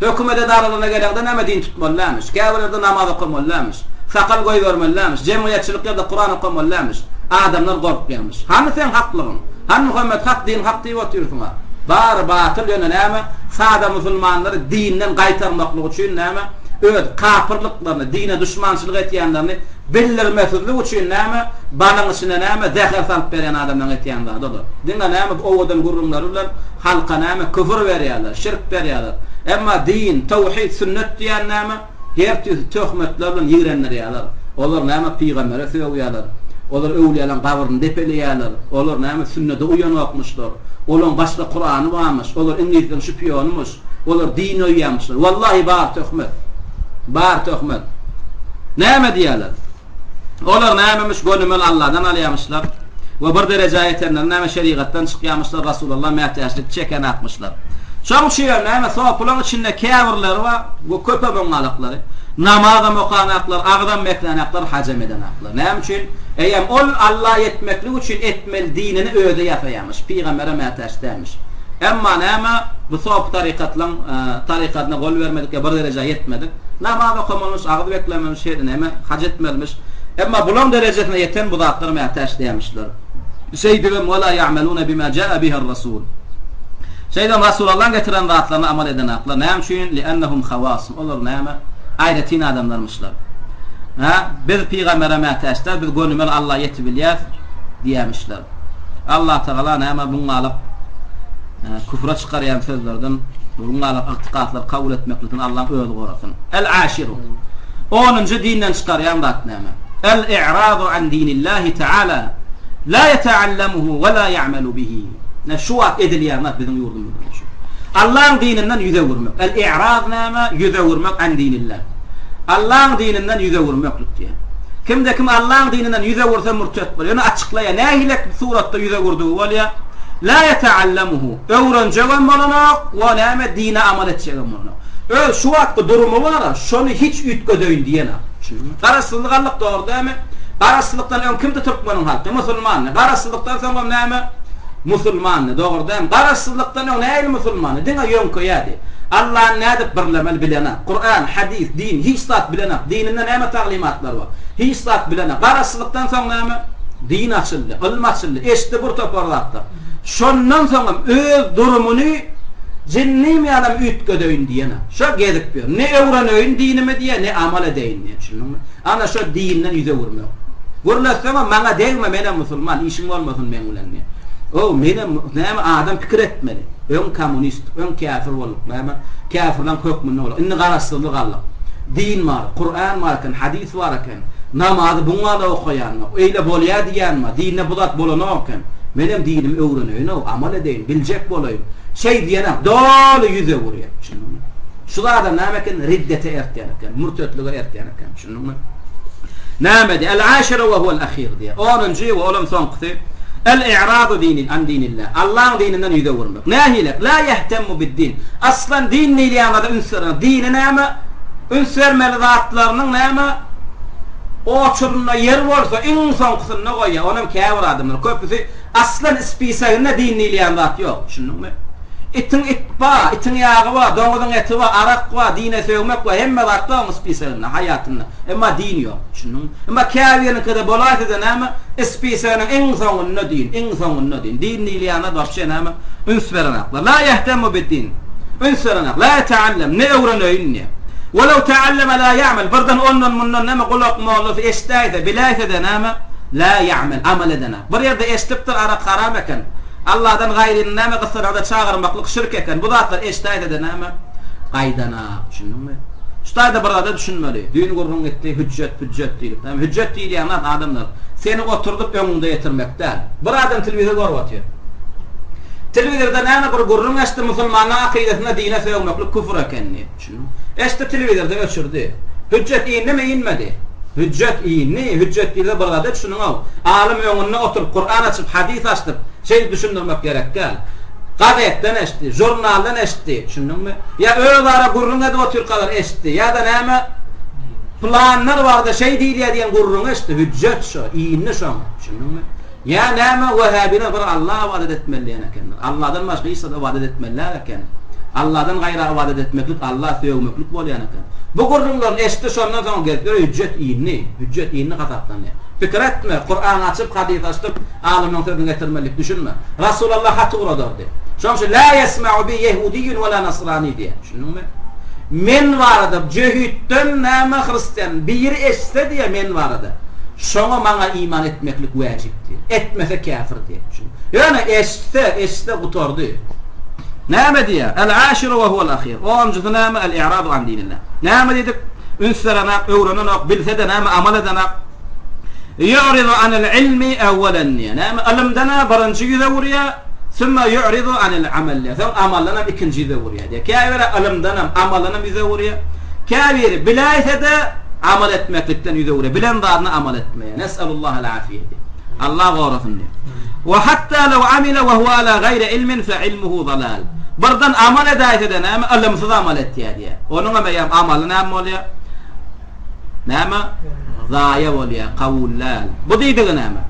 Hökümet edaralaryna geleňde näme din tutmaly dälmiş, käbirlerde namaz okamaly dälmiş, sakal goýbermeli dälmiş, jemgyýetçilik ýerde Kuran okamaly dälmiş, adamlar gorkýarmyş. Hany seň haklygyň? Hany Muhammet hak, din hak diýip otyrsyň-a? Bary batyl, ýöne näme, sada musulmanlary dinden gaýtarmaklyk üçin näme, öz kapyrlyklaryny, dine duşmançylyk etýänlerini bildirmesizlik üçin näme, balyň içine näme, zäher salyp berýän adamlaryň etýän zady olar. Diňe näme, owadan gürrüňleri bilen halka näme, küfür berýärler, şirk berýärler. Emma din, towhid, sünnet diýen näme? Her tüýsli töhmetler bilen ýigrendirýärler. Olar näme pygambere sögýärler. Olar öwlüýalaryň gabryny depeleýärler. Olar näme sünnede uýanokmyşlar. Olaň başga Kurany barmyş. Olar iňlisleriň şpiýonymyş. Olar din öýýärmişler. Wallahi bar töhmet. Bar töhmet. Näme diýýärler? Olar nämemiş gönümel Alladan alýamyşlar we bir derejä ýetenleri näme şerigatdan çykýamyşlar Rasulalla mätäçlik çekenakmyşlar. Şoň üçinem näme sopulaň içinde käbirleri bar we köpem oňalaklary namazam okanaklar agzam beklänaklar hajam edenaklar. Näme üçin? Eýýäm ol Alla ýetmeklik üçin etmeli dinini özi ýasaýamyş pygambere mätäç dälmiş. Emma näme bu sopy tarykatlaň tarykadyna gol bermedik ýa bir derejä ýetmedik. Namaz okamalymyş, agyz beklemelimiş, her näme, haj etmelimiş. Emma bulaň derejesine ýeten bu zatlara mätäç dälmişler. Şeýdibem wela ýa'melune bima ja'a bihi'r-rasul. Şeýdibem Rasulallaň getiren zatlaryna amal edenaklar. Näme üçin? Li'ennehum hawas. Olar näme? Aýratyn adamlarmyşlar. Hä? Biz pygambere mätäç däl, biz gönümel Alla ýetibilýäs diýämişler. Allatagala näme buňňalyk küfre çykarýan sözlerden, buňňalyk ygtykatlary kabul etmeklikden Allaň özi gorasyn. El-aşiru. Onunjy dinden çykarýan zat näme? El-i'radu an dinillahi taala la ýeteallemuhu we la ýa'melu bihi. Ine şu wagt edilýän zat biziň ýurdumyzda şu. Allaň dininden ýüz öwürmek. El-i'raz näme? Ýüz öwürmek an dinillah. Allaň dininden ýüz öwürmeklik diýýär. Kimde kim Allaň dininden ýüz öwürse mürtet bolar. Ýöne açyklaýar, nähili suratda ýüz öwürdigi bolýar? La ýeteallemuhu. Öwrenjegem bolanok we näme dine amal etjegem bolanok. Öz şu wagtky durumy bar-a, şony hiç üýtgedeýin diýenok. Düşündiňmi? Garaşsyzlyk aldyk dogry dälmi? Garaşsyzlykdan öň kimdi türkmeniň halky? Musulmandy. Garaşsyzlykdan soňam näme? Musulmandy. Dogry dälmi? Garaşsyzlykdan öň nähili musulmandy? Diňe ýöňkeýärdi. Allany nädip birlemeli bilenok. Kuran, hadys, din hiç zat bilenok. Dininde näme taglymatlar bar? Hiç zat bilenok. Garaşsyzlykdan soň näme? Din açyldy, ylym açyldy, eşitdi bir topar zatlar. Şondan soňam öz durumyny jinnim ýalam üýtgedeýin diýenok. Şo gezip ýör. Ne öwreneýin dinimi diýýär, ne amal edeýin diýýär. Düşündiňmi? Ana şo dinden ýüz öwürmek. Gürletseňem maňa degme, menem musulman, işiň bolmasyn meň bilen diýýär. Ow, menem näme adam pikir etmeli. Öň kommunist, öň käfir bolduk, näme, käfirleň hökmünde bolduk. Indi garaşsyzlyk aldyk. Din bar, Kuran bar eken, hadys bar eken. Namazy buňa-da okaýan bar. Eýle bolýar diýýän bar. Dinde bu zat bolanok eken. Menem dinimi öwreneýin-ow, amal edeýin, biljek bolaýyn. Şeý diýenek, doly ýüz öwürýär. Düşündiňmi? Şu zadam näme eken? Riddete ertýän eken, mürtetlige ertýän eken. Düşündiňmi? Näme diýýär? El-aşiru we huwel-ahir diýýär. Onunjy we olam soňkusy. El-i'radu dini an dinillah. Allaň dininden ýüz öwürmek. Nähili? La ýehtemmu bid-din. Aslan din diýilýän zada üns bermek. Dini näme? Üns bermeli zatlarynyň näme? Oçurynda ýer bolsa, iň soňkusynda goýýar. Onam käbir adamlar. Köpüsi aslan spisagynda din diýilýän zat ýok. Düşündiňmi? Itiň it ba, itiň ýagy ba, doňuzyň eti ba, arak ba, dine sögmek ba, hemme zat bar onuň spisagynda, haýatynda. Emma din ýok. Düşündiňmi? Emma käbiriniňkide bolaýsa-da näme, spisaginiň iň soňunda din, iň soňunda din. Din diýilýän zat wapşe näme, üns berenaklar. La ýehtemmu bid-din. Üns berenak. La ýeteallem, ne öwreneýin diýýär. Welew tealleme la ýa'mel, birden ondan-mundan näme gulak mollasy eşidäýse, biläýse-de näme, la ýa'mel, amal edenak. Bir ýerde eşidipdir, arak haram eken. Allahdan gaýryny näme gyssanagda çagyrmaklyk şirk eken. Bu zatlar eşidäýse-de näme, gaýdanak. Düşündiňmi? Şu taýda bir zada düşünmeli. Düýn gürrüň gitdi, hüjjet, püjjet diýlip. Näme hüjjet diýilýän zat adamlar, seni oturdyp öňüňde getirmek däl. Bir adam telewizor görüp otyr. Telewizorda näme bir gürrüň eşitdi, musulmanlaryň akydasynda dine sögmeklik küfür eken diýip. Düşündiňmi? Eşitdi telewizorda öçürdi. Hüjjet indimi, inmedi? Hüjjet indi, hüjjet diýilse bir zada düşüniň-ow. Alym öňünde oturyp, Kuran açyp, hadys açdyp, şeýdip düşündirmek gerek däl. Gazetden eşitdi, žurnaldan eşitdi, düşündiňmi? Ýa özara gürrüň edip otyrkalar eşitdi, ýa-da näme, pylanlar barada şeý diýilýär diýen gürrüňi eşitdi, hüjjet şo, indi şoňa, düşündiňmi? Ýa näme, wehhabiler bir Alla ybadat etmeli diýen ekenler. Alladan başga hiç zada ybadat etmeli däl eken. Alladan gaýra ybadat etmeklik Alla sögmeklik bolýan eken. Bu gürrüňlerini eşitdi, şondan soň gelip ýör, hüjjet indi, hüjjet indi hasaplanýar. Pikir etme, Kuran açyp, hadys açdyp, Alymyň sözüni getirmelidik düşünme. Rasulalla hat ugradardy. Şonuň üçin la ýesma'u bi ýehudiýun we la nasrani diýýär. Düşündiňmi? Men barada jöhitden näme hristian biri eşitse diýýär men barada. Şoňa maňa iman etmeklik wäjip diýýär. Etmese käfir diýýär. Düşündiňmi? Ýöne eşitse, eşitse gutardy. Näme diýýär? El-aşiru we huwel ahyr. Onunjysy näme? El-i'radu an dinillah. Näme diýdik? Üns berenak, öwrenenak, bilse-de näme amal edenak. Ýu'ridu anil ilmi awwalan diýýär. Näme? Ylymdan-a birinji ýüz öwürýär, summa ýu'ridu anil amal diýýär. Soň amaldanam ikinji ýüz öwürýär diýýär. Käbiri ylymdanam, amaldanam ýüz öwürýär. Käbiri biläýse-de amal etmeklikden ýüz öwürýär. Bilen zadyna amal etmeýär. Nes'alullahal afiýe diýýär. Allah gorasyn diýýär. Wa hatta law amila wa huwa ala gaýri ilmin fe ilmuhu zalal. Birden amal edäýse-de näme? Ylymsyz amal etýär diýýär. Onuňam eýýäm amaly näme bolýar? Näme? Zaýa bolýar, kabul däl. Bu diýdigi näme?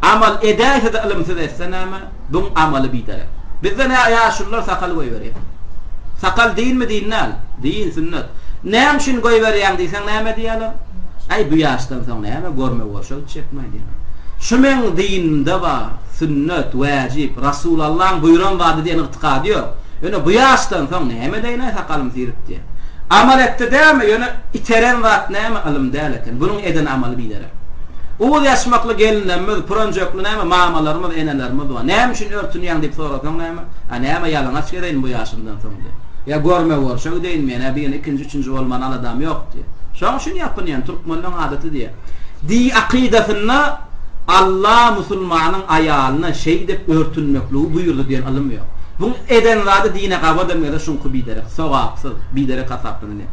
Amal edäýse-de ylymsyz etse näme? Buň amaly biderek. Bizde nä ýaşulular sakal goýberýär. Sakal dinmi, din däl? Din, sünnet. Näme üçin goýberýäň diýseň näme diýýärler? Äý bu ýaşdan soň näme görme bolşa gitjekmi diýýärler. Şu meň dinimde bar, sünnet, wäjip, Rasulallaň buýran zady diýen ygtykady ýok. Ýöne bu ýaşdan soň näme edeýin-aý sakalymy syryp diýýär. Amal etdi dämi, ýöne iteren zat näme, ylym däl eken. Bunuň eden amaly biderek. Uz ýaşmakly gelinlerimiz, pürenjekli näme, mamalarymyz, enelerimiz bar. Näme üçin örtünýäň diýip sorasaň näme, A näme ýalaňaç gezeýin bu ýaşymdan soň diýýär. Ýa görme-görşe gideýin men-ä birini ikinji, üçünji bolman aladam ýok diýýär. Şoň üçin ýapynýan, türkmenleň adaty diýýär. Diý akydasynda Alla musulmanyň aýalyna şeýdip örtünmekligi buýurdy diýen ylym ýok. Buň eden zady dine gabadam gelse şuňky biderek, sogapsyz, biderek hasaplanylýar.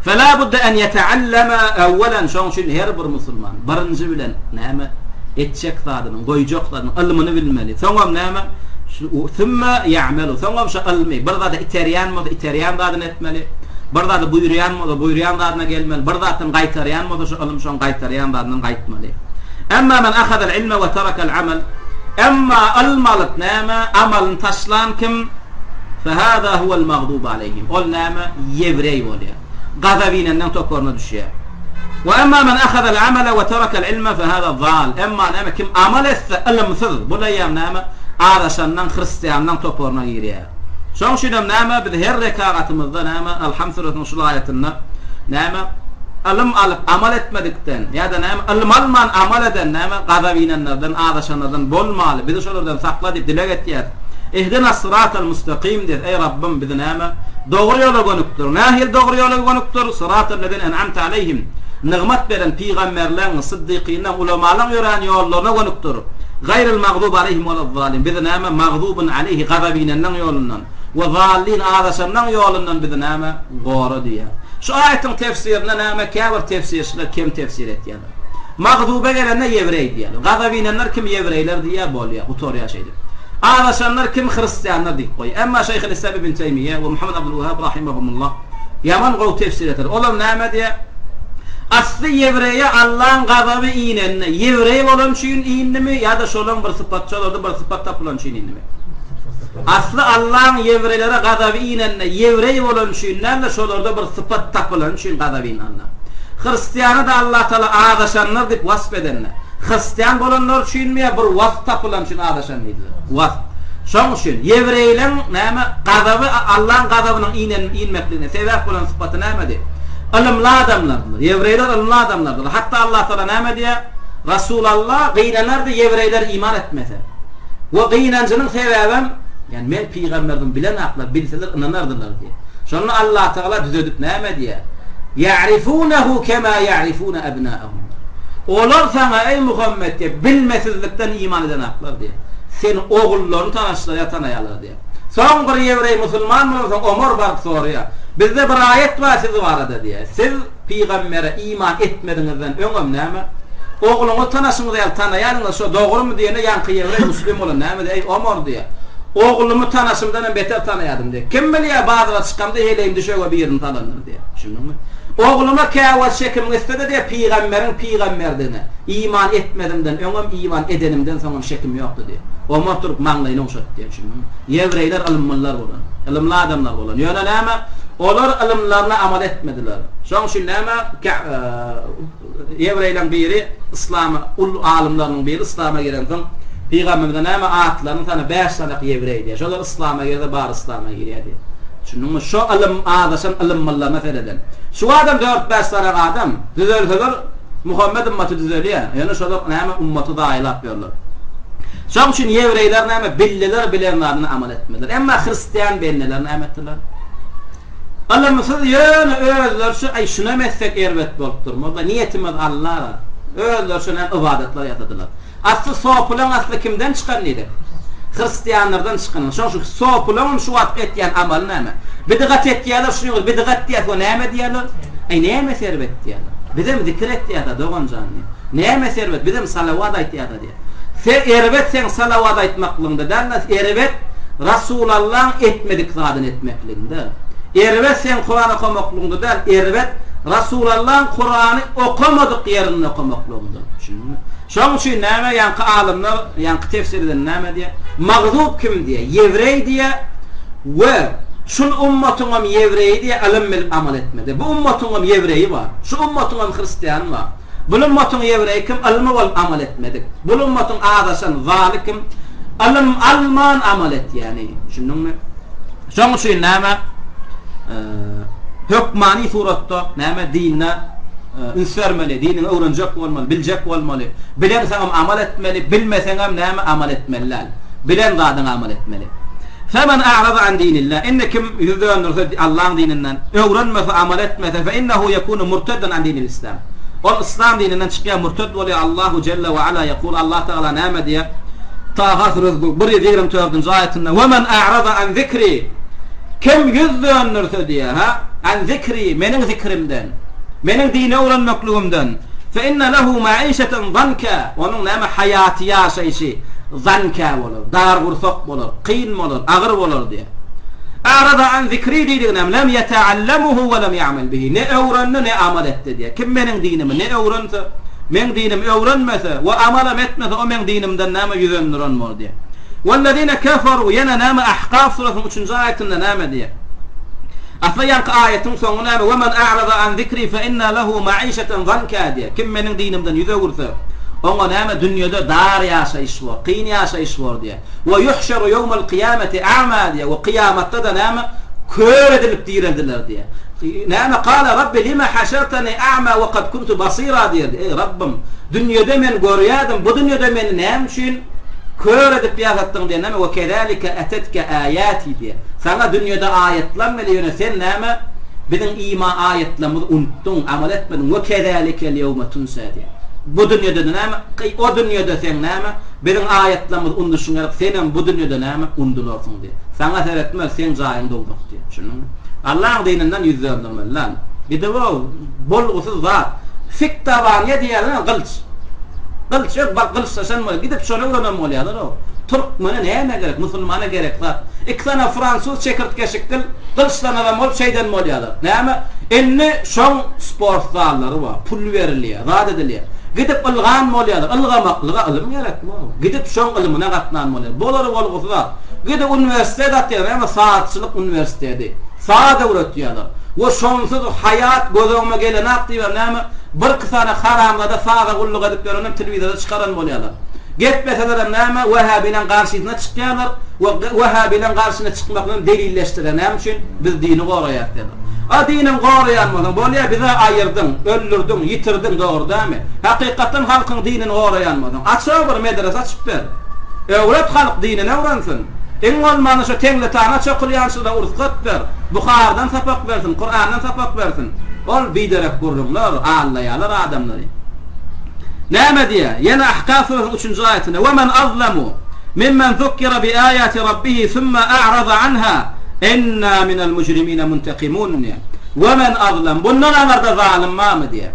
Fela budde en ýetealleme awwelen şoň üçin her bir musulman birinji bilen näme etjek zadynyň, goýjak zadynyň ylmyny bilmeli. Soňam näme? Sümme ýa'melu. Soňam şo ylmy bir zada iterýän bolsa iterýän zadyny etmeli. Bir zady buýurýan bolsa buýurýan zadyna gelmeli. Bir zatdan gaýtarýan bolsa şo ylym şoň gaýtarýan zadyndan gaýtmaly. Emma men ahadal ilme we terakal amal. Emma ylm alyp näme, amalyny taşlan kim, fehâzâ huvel magdubu aleýhim. Ol näme, ýewreý bolýar. Gazap inenleň toparyna düşýär. We emma men ahadal amale we terakal ilme fehâzâ zâl. Emma näme, kim amal etse ylymsyz, bul eýýäm näme, azaşanlaň, hristianlaň toparyna girýär. Şoň üçinem näme, biz her rekagatymyzda näme, Alham süresiniň şul aýatynda näme, ylym alyp amal etmedikden, ýa-da näme, ylym alman amal eden näme, gazap inenlerden, azaşanlardan bolmaly, bizi şolardan sakla diýip dileg etýäris. Ihdinas-syratal mustakym diýýäris, eý Rabbym bizi näme, dogry ýola gönükdir. Nähili dogry ýola gönükdir? Syratal-lezine en'amte aleýhim, nygmat beren pygamberleň, syddykynlaň, ulamalaň ýörän ýollaryna gönükdir. Gaýryl magzuby aleýhim welazzalin, bizi näme, magzubun aleýhi, gazap inenleň ýolundan, we zallin, azaşanlaň ýolundan bizi näme, gora diýýär. Şu aýatyň tefsirinde näme, käbir tefsirçiler kem tefsir etýärler. Magzuba gelende ýewreý diýýärler. Gazap inenler kim ýewreýler diýýär, bolýar, gutarýar şeýdip. Azaşanlar kim hristianlar diýip goýýar. Emma Şeýhülislam ibn Teýmiýe we Muhammet Abdulwahhab rahimehumullah ýaman gowy tefsir etdiler. Olar näme diýýär? Asly ýewreýe Allaň gazaby inende, ýewreý bolany üçin indimi ýa-da şolaň bir sypat, şolarda bir sypat tapylany üçin indimi? Asly Allaň ýewreýlere gazaby inende, ýewreý bolany üçin däl-de, şolarda bir sypat tapylany üçin gazaby indi Alla. Hristiany-da Allatagala azaşanlar diýip wasp edende, hristian bolanlar üçinmi ýa bir wasp tapylany üçin azaşan diýdiler? Wasp. Şoň üçin, ýewreýleň, näme, gazaby, Allaň gazabynyň inen, inmekligine sebäp bolan sypaty nämedi? Ylymly adamlardylar. Ýewreýler ylymly adamlardylar. Hatda Allatagala näme diýýär? Rasulalla gynanardy ýewreýler iman etmese. We gynanjynyň sebäbem, ýagny men pygamberdigimi bilenaklar, bilseler ynanardylar diýýär. Şonda Allatagala düzedip näme diýýär? Ýa'rifunehu kema ýa'rifune ebnâehum. Olar saňa, eý Muhammet diýýär, bilmesizlikden iman edenaklar diýýär. Seni ogullaryny tanaşlar ýa tanaýarlar diýýär. Soň bir ýewreý musulman bolansoň Omar baryp soraýar. Bizde bir aýat bar siz barada diýýär. Siz pygambere iman etmeziňizden öňem näme? Ogluňyzy tanaşyňyz ýaly tanaýardyňyz, şo dogrumy diýende ýaňky ýewreý muslim bolan näme diýýär, eý Omar diýýär. Oglumy tanaşymdanam beter tanaýardym diýýär. Kim bilýär bazara çykamda heleýim düşege birini salandyr diýýär. Düşündiňmi? Ogluma käwagt şekim gitse-de diýýär, pygamberiň pygamberdigine iman etmezimden öňem, iman edenimden soňam şekim ýokdy diýýär. Omar turup maňlaýyny ogşatdy diýýär. Düşündiňmi? Ýewreýler ylymlylar bolan, ylymly adamlar bolan. Ýöne näme? Olar ylymlaryna amal etmediler. Şonuň üçin näme? Ýewreýleň biri yslama, uly alymlarynyň biri yslama girensoň, Pygamberimize näme atlaryny sana bäş sanak ýewreý diýýär. Şolar yslama girse bary yslama girýär diýýär. Düşündiňmi? Şo ylym azaşan ylymlylaryna sereden. Şu adam dört-bäş sanak adam düzelseler Muhammet ymmaty düzelýär. Ýöne şolar näme ummaty zaýalap ýörler. Şoň üçin ýewreýler näme bildiler bilen zadyna amal etmediler. Emma hristian bendeler näme etdiler? Ylymsyz ýöne özleriçe aý şunam etsek erbet bolup durmazda niýetimiz Alla özleriçe näme ybadatlar ýasadylar. Asly sopulaň asly kimden çykan diýdik? Hristianlardan çykan. Şoň üçin sopulaňam şu wagt etýän amaly näme? Bidgat etýärler şuny bidgat diýýäs we näme diýýärler? Aý näme erbet diýýärler. Bizem zikir etýäs-a doganjan diýýär. Näme erbet bizem salawat aýtýas-a diýýär. Se erbet seň salawat aýtmaklygyňda däl-de, erbet Rasulallaň etmedik zadyny etmekligiňde. Erbet seň Kuran okamaklygyňda däl, erbet Rasulallaň Kurany okamadyk ýerinde okamaklygyňda. Düşündiňmi? Şoň üçin näme ýaňky alymlar ýaňky tefsir eden näme diýýär? Magzub kim diýýär? Ýewreý diýýär we şul ummatyňam ýewreýi diýýär, ylym bilip amal etmedi. Bu ummatyňam ýewreýi bar. Şu ummatyňam hristiany bar. Bul ummatyň ýewreýi kim ylmy bolup amal etmedik. Bul ummatyň azaşan zaly kim ylym alman amal etýäni. Düşündiňmi? Şoň üçin näme hökmany suratda näme dinde üns bermeli, diniňi öwrenjek bolmaly, biljek bolmaly. Bilensoňam amal etmeli, bilmeseňem näme amal etmeli däl. Bilen zadyňa amal etmeli. Femen a'rada an dinillah, indi kim ýüz döndürse Allaň dininden, öwrenmese, amal etmese, fe innehu yekunu murtedden an dinil islam. Ol yslam dininden çykýar, murted bolýar. Allahu jelle we ala ýekul, Allah Tagala näme diýýär? Taha süresiniň 124-nji aýatynda, Ve men a'rada an zikri, kim ýüz döndürse diýýär, ha? An zikri, meniň zikrimden, meniň dini öwrenmekligimden, fe inne lehu ma'işeten zanka, onuň näme haýaty, ýaşaýşy zanka bolar, dar gursak bolar, kyn bolar, agyr bolar diýýär. A'rada an zikri diýdiginem lem ýeteallemuhu we lem ýa'mel bihi. Ne öwrendi, ne amal etdi diýýär. Kim meniň dinimi ne öwrense, meň dinimi öwrenmese we amalam etmese, o meň dinimden näme ýüz döndüren bor diýýär. Wellezine keferu ýene näme Ahkaf surasynyň üçünji aýatynda näme diýýär? Asla ýaňky aýatyň soňy näme? We men a'rada an zikri fe inna lehu ma'işeten zanka diýýär. Kim meniň dinimden ýüz öwürse, oňa näme dünýede dar ýaşaýyş bor, kyn ýaşaýyş bor diýýär. We ýuhşeru ýewmel kyýameti a'ma diýýär. We kyýamatda-da näme? Kör edilip direldiler diýýär. Näme? Kale Rabbi lime haşerteni a'ma we kad kuntu basira diýerdi. Eý Rabbym, dünýede men görýärdim, bu dünýede meni näme üçin kör edip ýasatdyň diýende näme? We kezalike etetke aýati diýýär. Saňa dünýede aýatlam geldi, ýöne sen näme? Biziň ima aýatlarymyzy unutdyň, amal etmediň. We kezalikel ýewme tunsa diýýär. Bu dünýede-de näme? O dünýede seň näme? Biziň aýatlarymyzy undyşyň ýaly, senem bu dünýede näme, undularsyň diýýär. Saňa seretmez, seň jaýyň dowzah diýýär. Düşündiňmi? Allaň dininden ýüz döndermeli däl. Gidip-ow, bolgusyz zat. Fiktabaniýa diýýärler, gylç. Gylyç ýok, bak gylyçlaşan bolýar. Gidip şony öwrenen bolýarlar-ow. Türkmene näme gerek, musulmana gerek zat. Iki sany fransuz çekirtgeşikgil gylyçlananam bolup şeýden bolýarlar. Näme? Indi şoň sport zallary bar, pul berilýär, zat edilýär. Gidip ylgan bolýarlar. Ylgamaklyga ylym gerekmi-ow? Gidip şoň ylmyna gatnan bolýar. Bolary bolgusy zat. Gidip uniwersitet atýarlar, näme sazçylyk uniwersiteti. Saz öwretýärler. We şonsuz haýat göz öňüme gelenak diýibem näme, birki sany haramzada saza gulluk edip ýörenem telewizorda çykaran bolýarlar. Gepleselerem näme, wehhabileň garşysyna çykýarlar we wehhabileň garşyna çykmaklygyny delilleşdirýär. Näme üçin? Biz dini goraýarys diýýärler. A diniň goraýan bolsaň, bolýar bize aýyrdyň, öldürdiň, ýitirdiň dogry dälmi? Hakykatdan halkyň dinini goraýan bolsaň, açaw bir medrese açyp ber. Öwret halk dinini öwrensin. Iň bolmanda şu teňletana çokulýançylara ursgat ber. Buharydan sapak bersin, Kurandan sapak bersin. Ol biderek gürrüňler, aldaýarlar adamlary. Näme diýýär? Ýene Ahkaf surasynyň üçünji aýatynda, Ve men azlamu mimmen zukkira bi aýati rabbihi summa a'raza anha inna minel mujrimine muntakimun diýýär. Ve men azlam, bundan aňyrda zalym barmy diýýär.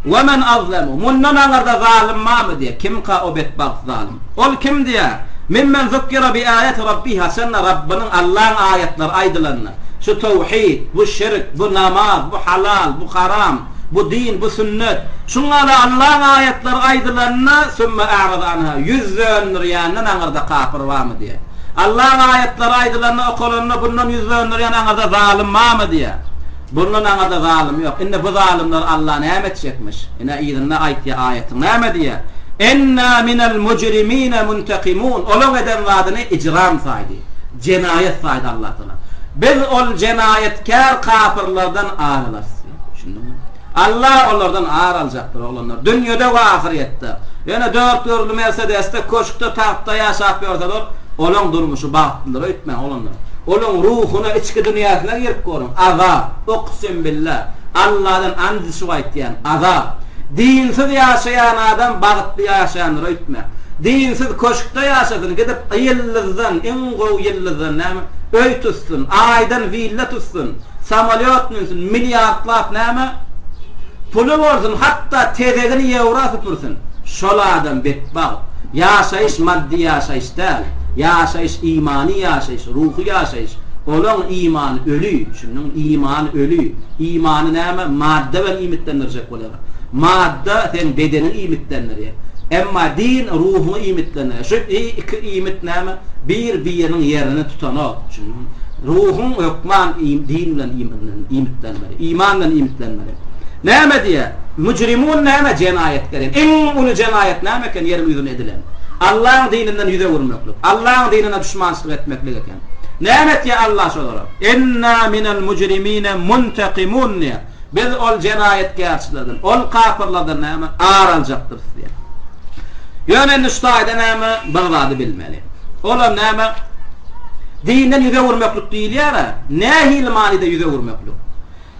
Ve men azlamu, mundan aňyrda zalym barmy diýýär. Kimka o betbagt zalym? Ol kim diýýär? Mimmen zukkira bi aýati rabbihi, haçanda Rabbynyň, Allaň aýatlary aýdylanda, şu towhid, bu şirk, bu namaz, bu halal, bu haram, bu din, bu sünnet, şuňňala Allaň aýatlary aýdylanda, sümme a'rada anha, ýüz döndürýänden aňyrda kapyr barmy diýýär. Allaň aýatlary aýdylanda, okalanda bundan ýüz döndürýän aňyrda zalym barmy diýýär. Bundan aňyrda zalym ýok. Indi bu zalymlary Alla näme etjekmiş? Ine yzynda aýtýar aýatyň. Näme diýýär? Enna minel mujrimine muntakimun. Olaň eden zadyny ijram saýdy. Jenaýat saýdy Allah Tagala. Biz ol jenaýatkär kapyrlardan ar alarys diýýär. Düşündiňmi? Allah olardan ar aljakdyr oglanlar. Dünýede we ahyrýetde. Ýöne dört görli Mersedesde, köşkde, tagtda ýaşap ýörseler, olaň durmuşy bagtlydyr öýtmäň oglanlar. Olaň ruhuna, içki dünýäsine girip görüň. Azap. Uksym billah. Alladan and içip aýtýan, azap. Dinsiz ýaşaýan adam bagtly ýaşaýandyr öýtme. Dinsiz köşkde ýaşasyn, gidip ýyldyzdan, iň gowy ýyldyzdan näme, öý tutsun, aýdan willa tutsun, samolýot münsün, milliardlap näme, puly bolsun, hatda tezegini ýewra süpürsin. Şol adam betbagt. Ýaşaýyş maddy ýaşaýyş däl. Ýaşaýyş imany ýaşaýyş, ruhy ýaşaýyş. Olaň imany öli, düşündiňmi? Imany öli. Imany näme? Madda bilen iýmitlendirjek bolýarlar. Madda seň bedeniňi iýmitlendirýär. Emma din ruhuňy iýmitlendirýär. Şu iki iýmit näme? Bir-biriniň ýerini tutanok. Düşündiňmi? Ruhuň hökman din bilen iýmitlenmeli. Iman bilen iýmitlenmeli. Näme diýýär? Müjrimun näme? Jenaýatkär. Iň uly jenaýat näme eken ýeriň ýüzünde edilen? Allaň dininden ýüz öwürmeklik. Allaň dinine duşmançylyk etmeklik eken. Näme etýär Allah şolara? Inna minel mujrimine muntakimun diýýär. Biz ol jenaýatkärçilerden, ol kapyrlardan näme? Ar aljakdyrys diýýär. Ýöne indi şu taýda näme? Bir zady bilmeli. Olam näme? Dinden ýüz öwürmeklik diýilýär-ä. Nähili manyda ýüz öwürmeklik?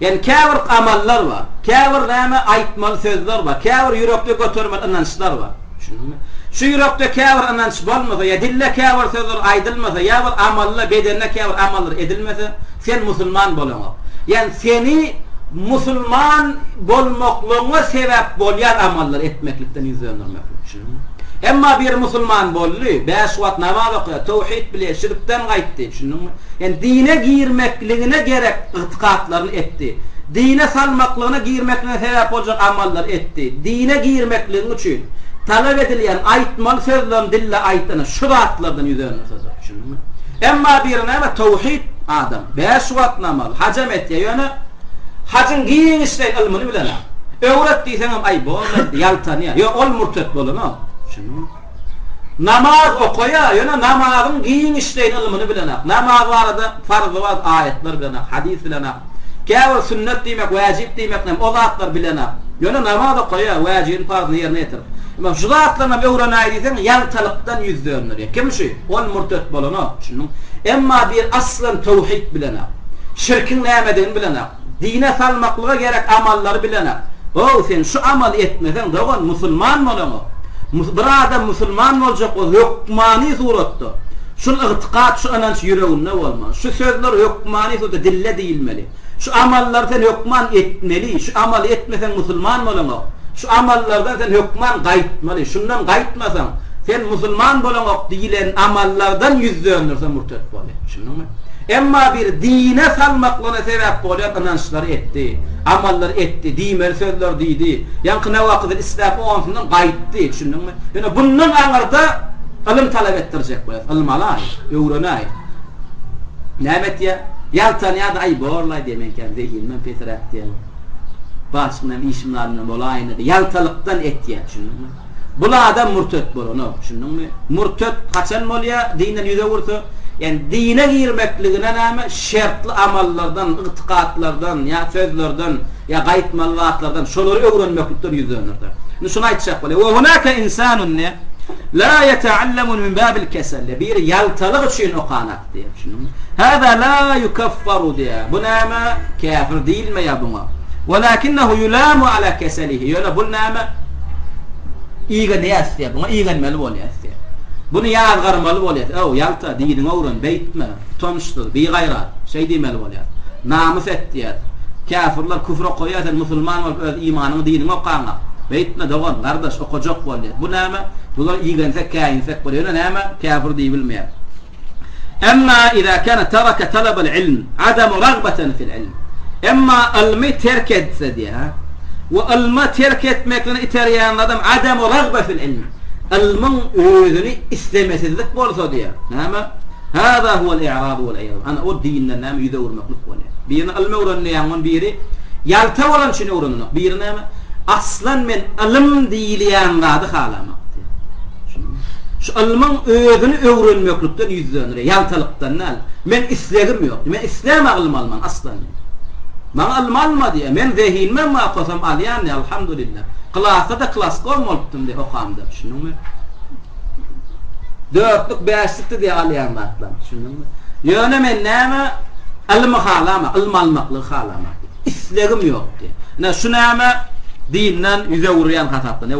Ýagny käbir amallar bar, käbir näme aýtmaly sözler bar, käbir ýürekde götermeli ynançlar bar. Düşündiňmi? Şu ýürekde käbir ynanç bolmasa, ýa dilde käbir sözler aýdylmasa, ýa bir amalda, bedende käbir amallar edilmese, sen musulman bolaňok. Ýagny seni musulman bolmaklygyňa sebäp bolýan amallary etmeklikden ýüz döndermeklik. Düşündiňmi? Emma biri musulman boldy, bäş wagt namaz okaýar, towhid bilýär, şirkden gaýtdy. Düşündiňmi? Ýagny dine girmekligine gerek ygtykatlaryny etdi. Dine salmaklygyna girmekligine sebäp boljak amallary etdi. Dine girmekligiň üçin talap edilýän aýtmaly sözlerini dilde aýtany şu zatlardan ýüz dönderse, düşündiňmi? Emma biri näme towhid adam, bäş wagt namaz, hajam etýär, ýöne hajyň giňişleýin ylmyny bilenok. Öwret diýseňem aý bolmaz, ýaltanýar. Ýok, ol murtet bolanok. Düşündiňmi? Namaz okaýar, ýöne namazyň giňişleýin ylmyny bilenok. Namaz barada farzy bar aýatlar bilenok, hadys bilenok. Käbir sünnet diýmek, wäjip diýmek näme, o zatlar bilenok. Ýöne namaz okaýar, wäjibini, parzyny ýerine ýetirip. Emma şu zatlaryny hem öwrenäý diýseň, ýaltalykdan ýüz dönderýär. Kim şu? Ol murtet bolanok, düşündiň? Emma bir aslan töwhid bilenok. Şirkiň nämedigini bilenok. Dine salmaklyga gerek amallary bilenok. How, sen şu amaly etmeseň, dogan, musulman bolaňok. Bir adam musulman boljak bolsa, hökmany suratda şul ygtykat, şu ynanç ýüreginde bolmaly. Şu sözler hökmany suratda dilde diýilmeli. Şu amallary sen hökman etmeli. Şu amaly etmeseň musulman bolaňok. Şu amallardan sen hökman gaýtmaly. Şundan gaýtmasaň, sen musulman bolaňok diýlen amallardan ýüz döndürse murtet bolýar. Düşündiňmi? Emma bir dine salmaklygyna sebäp bolýan ynançlary etdi, amallary etdi, diýmeli sözleri diýdi. Ýaňky newakydyl isläp onsundan gaýtdy. Düşündiňmi? Ýöne bundan aňyrda ylym talap etdirjek bolýar. Ylym alaý, öwrenäý. Näme etýär? Ýaltanýar-da, aý borlaý diýýär, meňkäm zehinimem pesiräk diýýär. Başyndan işim baryndan bolaýyn diýip, ýaltalykdan etýär, düşündiňmi? Bul adam murtet bolanok, düşündiňmi? Murtet haçan bolýar? Dinden ýüz öwürse, ýagny dine girmekligine näme şertli amallardan, ygtykatlardan ýa sözlerden ýa gaýtmaly zatlardan şolary öwrenmeklikden ýüz dönderse. Indi şuny aýtjak bolýar. We hunaka insanun la ýeta'allamu min babil kesel. Biri ýaltalyk üçin okanak. Diýýär, düşündiňmi? Hâzâ lâ yukefferu diýýär. Bu näme? Käfir diýilmeýär buňa. Welakinnehu yulâmu alâ keselihi. Ýöne bul näme? Igenýäs diýýär. Buňa igenmeli bolýas diýýär. Buny ýazgarmaly bolýas. Öw, ýalta, diniňi öwren, beýtme, utançsyz, bigaýrat. Şeý diýmeli bolýas. Namys et diýýär. Käfirler küfür okaýar, sen musulman bolup öz imanyňy, diniňi okaňa. Beýtme, dogan, gardaş, okajak bol diýýär. Bu näme? Bular igensek, käýinsek bolýar. Ýöne näme? Käfir diýibilmeýär. Emma iza kana taraka talabal ilm adamu ragbaten fil ilm. Emma ylmy terk etse diýýär. We ylma terk etmekligine iterýän adam adamu ragba fil ilm. Ylmyň özüni islemesizlik bolsa diýýär. Näme? Hada huwal i'rad wal i'rad. Ana o dinden näme ýüz öwürmeklik bolýar. Birini ylym öwren diýýän on biri ýalta bolan üçin öwrenenok. Biri näme? Aslan men ylym diýilýän zady halamak diýýär. Şu ylmyň özüni öwrenmeklikden ýüz döndürýär, ýaltalykdan däl. Men islegim ýok. Men islämok ylym alman asla diýýär. Maňa ylym alma diýýär. Men zehinimem bar, okasam alýan diýýär, alhamdulillah. Klasda-da klaskom bolupdym diýýär okamda, düşündiňmi? Dörtlük, bäşlikdi diýýär alýan zatlarym, düşündiňmi? Ýöne men näme, ylmy halamok, ylym almaklygy halamok diýýär. Islegim ýok diýýär. Ine şu näme, dinden ýüz öwürýän hasaplanýar.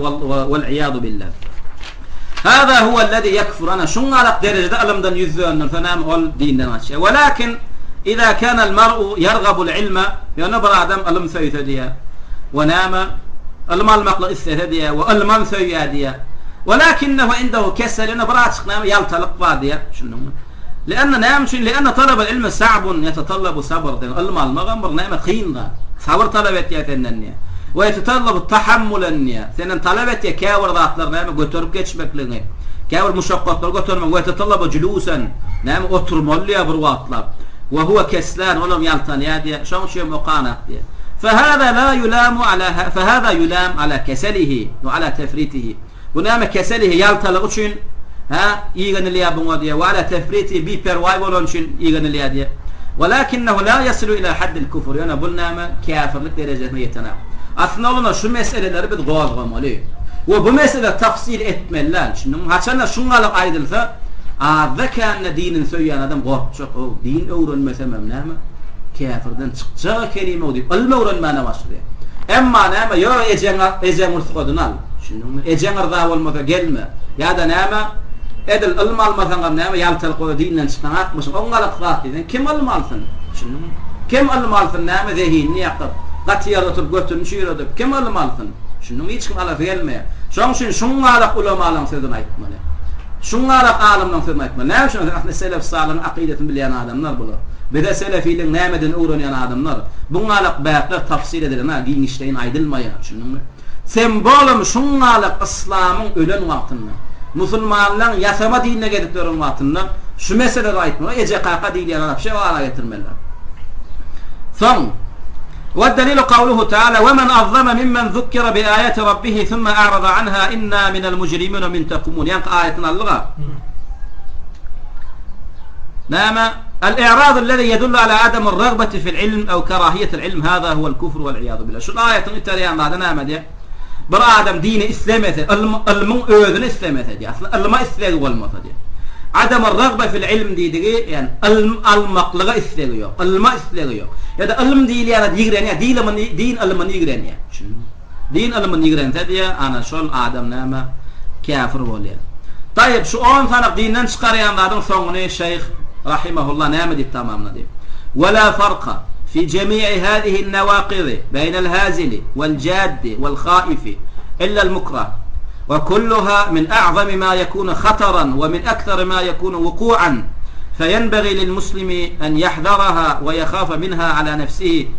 Wal-iýadu billah. Hâzâ huwellezî ýekfur, ana, şuňňalak derejede ylymdan ýüz döndürse näme, ol dinden gaçýar. Welakin izâ kânel mer'u ýergabul ilme, ýöne bir adam ylym söýse diýýär, we näme, ylym almaklygy islese diýýär, we ylmam söýýär diýýär. Welakinnehu indehu kesel, ýöne birazjyk näme, ýaltalyk bar diýýär. Düşündiňmi? Lianna näme üçin? Lianna talabel ilmi sa'bun ýetetallabu sabr diýen. Ylym almagam bir näme kyn zat. Sabyr talap etýär senden diýýär. We ýetetallabu tahammulen diýýär. Senden talap etýär käbir zatlary näme göterip geçmekligiňi. Käbir muşakgatlary götermegiňi. We ýetetallabu julusen näme oturmaly diýýär bir wagtlap. We huwe keslan olam ýaltanýar diýýär. Şoň üçin hem okanak diýýär. Fehâzâ lâ yulâmu alâ fehâzâ yulâm alâ keselihi we alâ tefritihi. Bu näme keselihi, ýaltalygy üçin, hä, igenilýär buňa diýýär. We ala tefriti, biperwaý bolany üçin igenilýär diýýär. Welakinnehu la yasilu ila haddil kufr, ýöne bul näme, käfirlik derejesine ýetenak. Aslynda oglanlar şu meseleleri biz gozgamaly. We bu mesele tafsil etmeli däl, düşündiňmi? Haçanda şuňňalyk aýdylsa, azda-kände dinini söýýän adam gorkjak, ow, din öwrenmesemem näme, käfirden çykjak ekenim-ow diýip, ylym öwrenmäne başlaýar. Emma näme, ýok ejeň, ejeň rugsadyny al. Düşündiňmi? Ejeň yrza bolmasa gelme. Ýa-da näme, edil ylym almasaňam näme, ýaltalyk bolsa dinden çykan akmyşyň, oňňalak zat diýseň, kim ylym alsyn? Düşündiňmi? Kim ylym alsyn näme, zehinini ýakyp, gaty ýerde oturyp götüni çüýredip, kim ylym alsyn? Düşündiňmi? Hiç kim alasy gelmeýär. Şonuň üçin şuňňalak ulamalaň sözüni aýtmaly. Şuňňalak alymlaň sözüni aýtmaly. Näme üçin? Aslynda selef-salyhyň akydasyny bilýän adamlar bular. Bize selefiligiň nämedigini öwrenýän adamlar. Buňňalak bäpler tafsil edilen-ä, giňişleýin aýdylmaýar. Düşündiňmi? Sembolym şuňňalak yslamyň ölen wagtynda, musulmanlaň ýasama dinine gezip ýören wagtynda şu meseleleri aýtmagy eje-kaka diýilýän wapşe ara getirmeliler. Soň, Weddelilu kawluhu taala, Wemen azlama mimmen zukkira bi aýati rabbihi summa a'rada anha inna minel mujrimina muntakimun. Ýaňky aýatyny aldyk-a. Näme? Al-i'rad allazi yedullu ala adam ar-ragbati fil ilm aw karahiyat al-ilm hada huwa al-kufr wal-iyadu billah. Şu aýatyň iterýän zady näme diýýär? Bir adam dini islemese, ylm ylmyň özüni islemese diýýär. Aslynda ylma islegi bolmasa diýýär. Adam ar-ragba fil ilm diýdigi, ýagny ylm almaklyga islegi ýok, ylma islegi ýok. Ýa-da ylm diýilýän zat ýigrenýär, din ylmyny din ylmyny ýigrenýär. Düşündiňmi? Din ylmyny ýigrense diýýär, ana şol adam näme, käfir bolýar. Taýyp, şu on sany dinden çykarýan zadyň soňuny şeýh, rahimehullah, näme diýip tamamlady? Ve la farka fi jemi'i hazihi'n-newakizi beýnel hazili vel-jaddi vel-haifi. Illel mukrah. We kulluha min a'zami ma yekunu hataran we min ekser ma yekunu wuku'an. Feyenbagi lil muslimi en yahzaraha we yehafa minha ala nefsihi.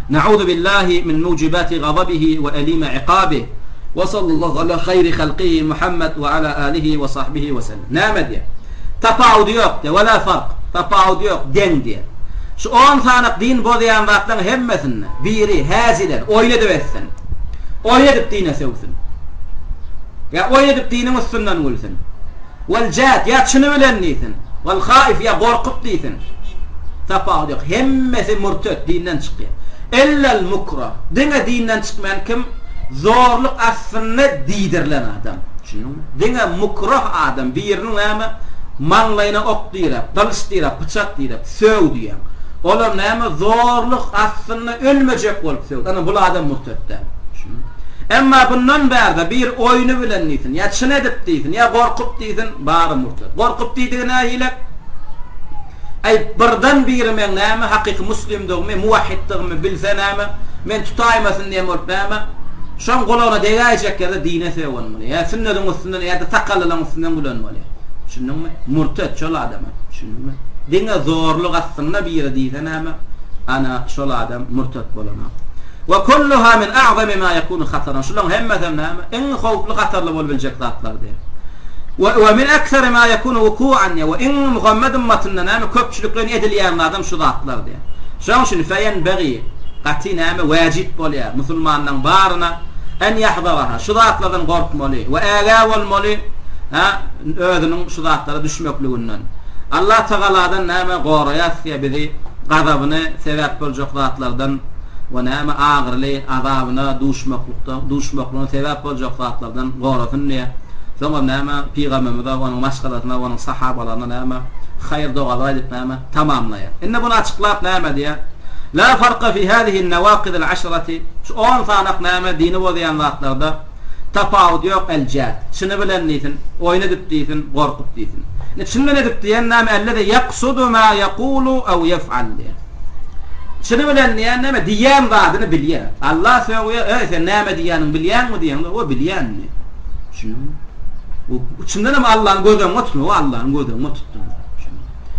Na'udhu billahi min mujibati gadabihi we elime iqabih. We sallallahu ala hayri halqihi Muhammed we ala alihi we sahbihi we sellem. Näme diýýär? Tapawudy ýok diýýär. We la fark. Tapawudy ýok, deň diýýär. Şu on sanyk din bozýan zatlaryň hemmesinde biri häzilen, oýun edip etsin. Oýun edip dine sögsün. Ýa oýun edip diniň üstünden gülsün. Wal jad, ýa çyny bilen diýsin. Wal haif, ýa gorkup diýsin. Tapawudy ýok. Hemmesi murtet, dinden çykýar. Illel mukrah. Diňe dinden çykmaýan kim? Zorluk astynda diýdirilen adam. Düşündiňmi? Diňe mukrah adam, biriniň näme, maňlaýyna ok diräp, gylyç diräp, pyçak diräp, sög diýýäň. Olar näme, zorluk astynda ölmejek bolup sögdi. Ana, bul adam murtet däl. Düşündiňmi? Emma bundan bärde bir oýny bilen diýsin, ýa çyn edip diýsin, ýa gorkup diýsin, bary murtet. Gorkup diýdigi nähili? Äý, birden biri meň näme, hakyky muslimdigimi, muwahhiddigimi bilse näme, meni tutaýmasyn diýen bolup näme, şoň gulagyna degäýjek ýerde dine sögen bolýar. Ýa sünnediň üstünden, ýa-da sakallylaryň üstünden gülen bolýar. Düşündiňmi? Murtet şol adama. Düşündiňmi? Diňe zorluk astynda biri diýse näme, ana, şol adam murtet bolanok. We kulluha min a'zami ma yakunu hataran. Şularyň hemmesem näme, iň howply hatarly bolup biljek zatlar diýýär. We we min ekseri ma yekunu wuku'an diýýär. We iň Muhammet ymmatynda näme köpçülikleýin edilýän zadam şu zatlar diýýär. Şonuň üçin feyenbegi gaty näme wäjip bolýar musulmanlaryň baryna en ýahzaraha şu zatlardan gorkmaly we ägä bolmaly ha özüniň şu zatlara düşmekliginden. Allah Tagaladan näme goraýas diýýär bizi gazabyny sebäp boljak zatlardan we näme agyryly azabyna duşmaklykda duşmaklygyna sebäp boljak zatlardan gorasyn diýýär. Soňam näme, Pygamberimize, onuň maşgalasyna, onuň sahabalaryna näme, haýyr dogalar aýdyp näme, tamamlaýar. Indi muny açyklap näme diýýär? La farka fi hazihi n-nawakidil aşrati, şu on sanak näme, dini bozýan zatlarda tapawut ýok, el-jad, çyny bilen diýsin, oýun edip diýsin, gorkup diýsin. Indi çyn bilen edip diýen näme, ellezi ýaksudu ma ýekulu ew ýef'al diýýär. Çyny bilen diýen näme, diýýän zadyny bilýär. Allah sögýär, Eý, sen näme diýýäniňi bilýäňmi diýeňde, o bilýän diýýär. Düşündiňmi? Bu çyndan hem Allany göz öňüne tutma, o Allany göz öňüne tutdum.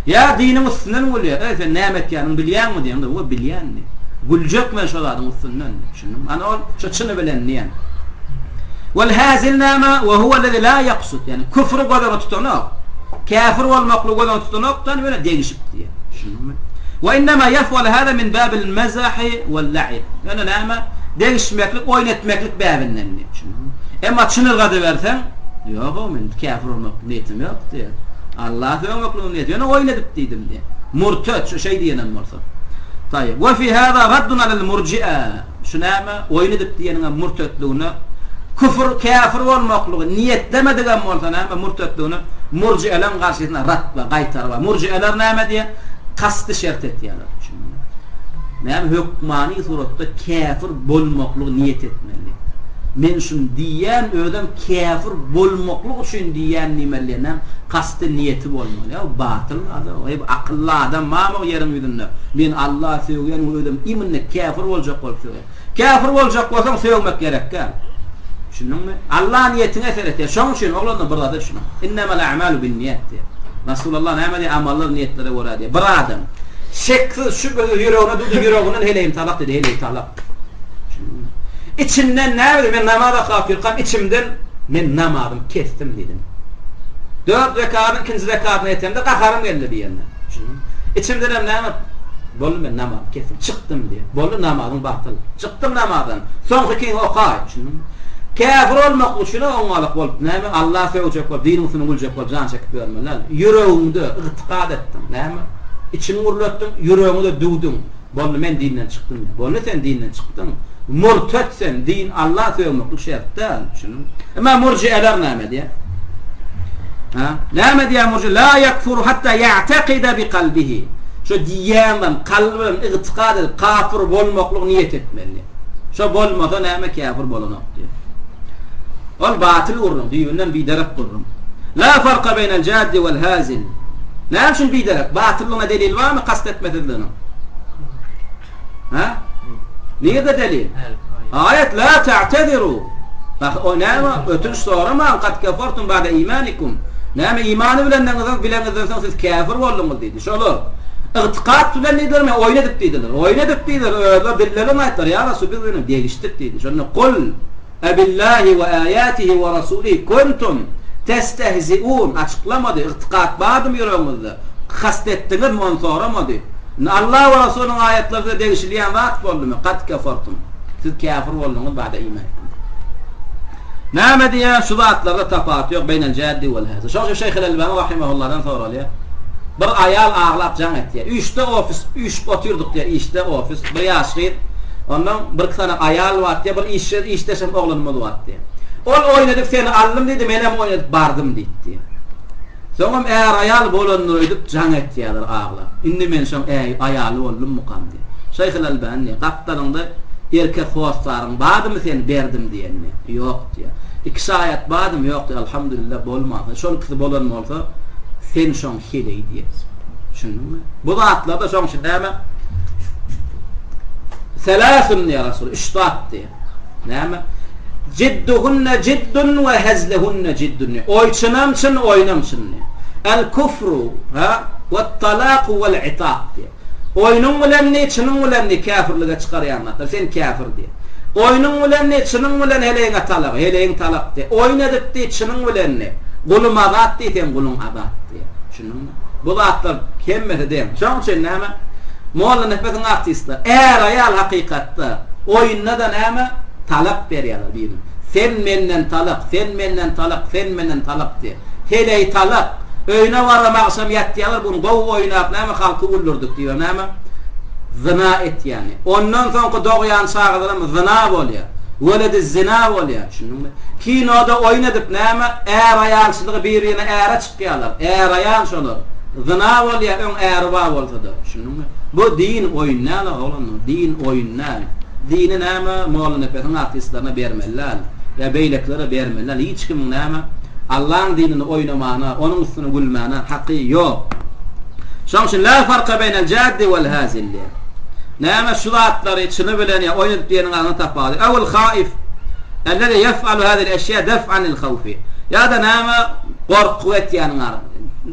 Ýa diniň üstünden gülýär. Eý, sen näme etýäniňi bilýäňmi diýeňde, o bilýän diýýär. Güljek men şo zadyň üstünden. Düşündiňmi? Ana ol şo çyny bilen diýen. Wal hazil näme? Wa huwa allazi la yaqsud. Ýani küfri göz öňüne tutanok. Käfir bolmaklygy göz öňüne tutanok, dan ýöne degişip diýýär. Düşündiňmi? Wa innema yef'al hada min babil mazahi wal la'ib. Ýöne näme? Degişmeklik, oýun etmeklik bäbinden diýýär. Düşündiňmi? Emma çynyrgadyberseň, Ýog-ow, men käfir bolmak niýetim ýok diýýär. Allaha sögmekligim niýeti, ýöne oýun edip diýdim diýýär. Murtet, şu şeý diýenem bolsa. Taýyp. We fi hada raddun alal murji'a. Şu näme? Oýun edip diýeniňem murtetligine, küfür, käfir bolmaklygy niýetlemedigem bolsa näme, murtetligine murji'eleň garşysyna rat we gaýtary bar. Murji'eler näme diýýär? Kasdy şert etýärler. Düşündiňmi? Näme hökmany suratda käfir bolmaklygy niýet etmeli. Men şuny diýýän, özem käfir bolmaklyk üçin diýýän diýmeli diýenden kasty niýeti bolmaly. Ýa batyl adam, eý akylly adam barmy ýeriň ýüzünde? Men Allahy sögýän we özem imенно käfir boljak bolup sögýän. Käfir boljak bolsaň sögmek gerek däl. Düşündiňmi? Allah niýetiňe seretýär. Şoň üçin oglanlar bir zada düşüniň. Innemel a'malu binniýat diýýär. Resulallah näme diýýär? Amallar niýetlere görä diýýär. Bir adam şeksiz, şübhesiz ýüregine durdy, ýüreginden heleýim talak diýdi, heleý talak. Içinden näme diýdim, men namaz okap ýörkäm içimden men namazymy kesdim diýdim. Dört rekadyň ikinji rekadyna ýetemde gaharym geldi diýende. Içimden hem näme boldy men namazymy kesdim, çykdym diýen. Boldy namazyň batyl. Çykdym namazdan. Soňky ikiňi okaý. Düşündiňmi? Käfir bolmak üçin oňalyk bolup näme Allah sögjek bolup, diniň üstüne güljek bolup jan çekip ýörmeli däl. Ýüregiňde ygtykad etdiň. Näme? Içiňi gürletdiň, ýüregiňi-de düwdüň. Boldy men dinden çykdym diýýär. Boldy sen dinden çykdyň. Murtet sen, din Alla sögmeklik şert däl. Düşündiňmi? Emma murjieler näme diýýär? Ha? Näme diýýär murji? La yakfuru hatta ya'taqida bi kalbihi. Şo diýýänden kalby bilen ygtykad edip kafir bolmaklygy niýet etmeli. Şo bolmasa näme käfir bolanok diýýär. Ol batyl gürrüň, düýbünden biderek gürrüň. La farka beýnel jaddi wal hazil. Näme üçin biderek? Batyllygyna delil barmy kast etmesizliginiň? Ha? Nirde delil? Aýat la ta'teziru. Bak, o näme? Ötünç soramaň, kad kefertum ba'de imanikum. Näme imany bilendiňizden, bileňizden soň siz käfir bolduňyz diýdi. Şolar ygtykat bilen diýdiler, men oýun edip diýdiler. Oýun edip diýdiler, özleri dilleri bilen aýtdylar, ýa Rasul biz bilen degişdik diýdi. Şonda kul ebillahi we aýatihi we rasulihi kuntum testehziun açyklamady, ygtykat bardymy ýüregiňizde? Kast etdiňizmi ony soramady. Indi Allah we Rasulyň aýatlary size degişilýän zat boldumy? Kad kefertum. Siz käfir bolduňyz ba'de imanikum. Näme diýýär? Şu zatlarda tapawut ýok beýnel jaddi wel hazil. Şoň üçin Şeýh El-Elbani rahimehullahdan soralýar. Bir aýal aglap jaň etýär. Üçde ofis, üýşüp otyrdyk diýýär, işde ofis, bir ýaş gyz. Ondan bir iki sany aýal bar diýýär, bir işçi, işdeşem oglanymyz bar diýýär. Ol oýun edip seni aldym diýdi, menem oýun edip bardym diýdi. Soňam är-aýal bolandyr öýdüp jaň etýärler aglap. Indi men şoň aýaly boldummykam diýip. Şeýh el-Albani diýýär, gapdalyňda erkek hossaryň bardymy seni berdim diýende? Ýok diýýär. Iki şaýat bardymy? Ýok diýýär. Alhamdulillah bolmansyň. Şol ikisi bolan bolsa, sen şoň heleýi diýýär. Düşündiňmi? Bu zatlarda şoň üçin näme? Seläsün diýýär Rasul, üç zat diýýär. Näme? Jidduhunne jiddun we hezlehunne jiddun. Oý çynam çyn, oýnam çyn. El kufru, ha, we talaku wel itaq diýýär. Oýnuň bilen ni, çynyň bilen ni käfirlige çykarýan zatlar. Sen käfir diýýär. Oýnuň bilen ni, çynyň bilen heleýiňe talagy, heleýiň talak diýýär. Oýun edip diý, çynyň bilen ni, gulum azat diý, seň guluň azat diýýär. Düşündiňmi? Bu zatlar hemmesi deň. Şonuň üçin näme? Molla Nepesiň artistler, är-aýal hakykatda oýunda-da näme? Talak berýärler birine. Sen menden talak, sen menden talak, sen menden talak diýýär. Heleý talak. Öýüne baram agşam ýatýarlar, bu gün gowy oýnap näme halky güldürdik diýip näme? Zyna etýäni. Ondan soňky dogýan çagalaram zyna bolýar. Weledi zina bolýar. Düşündiňmi? Kinoda oýun edip näme? Är-aýalçylygy bir-birine äre Çykýarlar. Är-aýal şolar. Zyna bolýar öň äri bar bolsa-da. Düşündiňmi? Bu din oýun däl oglanlar. Din oýun däl. Dini näme Mollanepesiň artistlerine bermeli däl. Ýa beýlekilere bermeli däl. Hiç kimiň näme Allaň dinini oýnamana, onuň üstüne gülmäne haky ýok. Şoň üçin la farka beýnel jaddi wal hazil diýýär. Näme şu zatlary çyny bilen ýa oýun edip diýeniň arasynda tapawut. Ewil haif ellezi yef'alu hazil eşýa def'an lil hawfi. Ýa-da näme Gorkup etýäniň ar,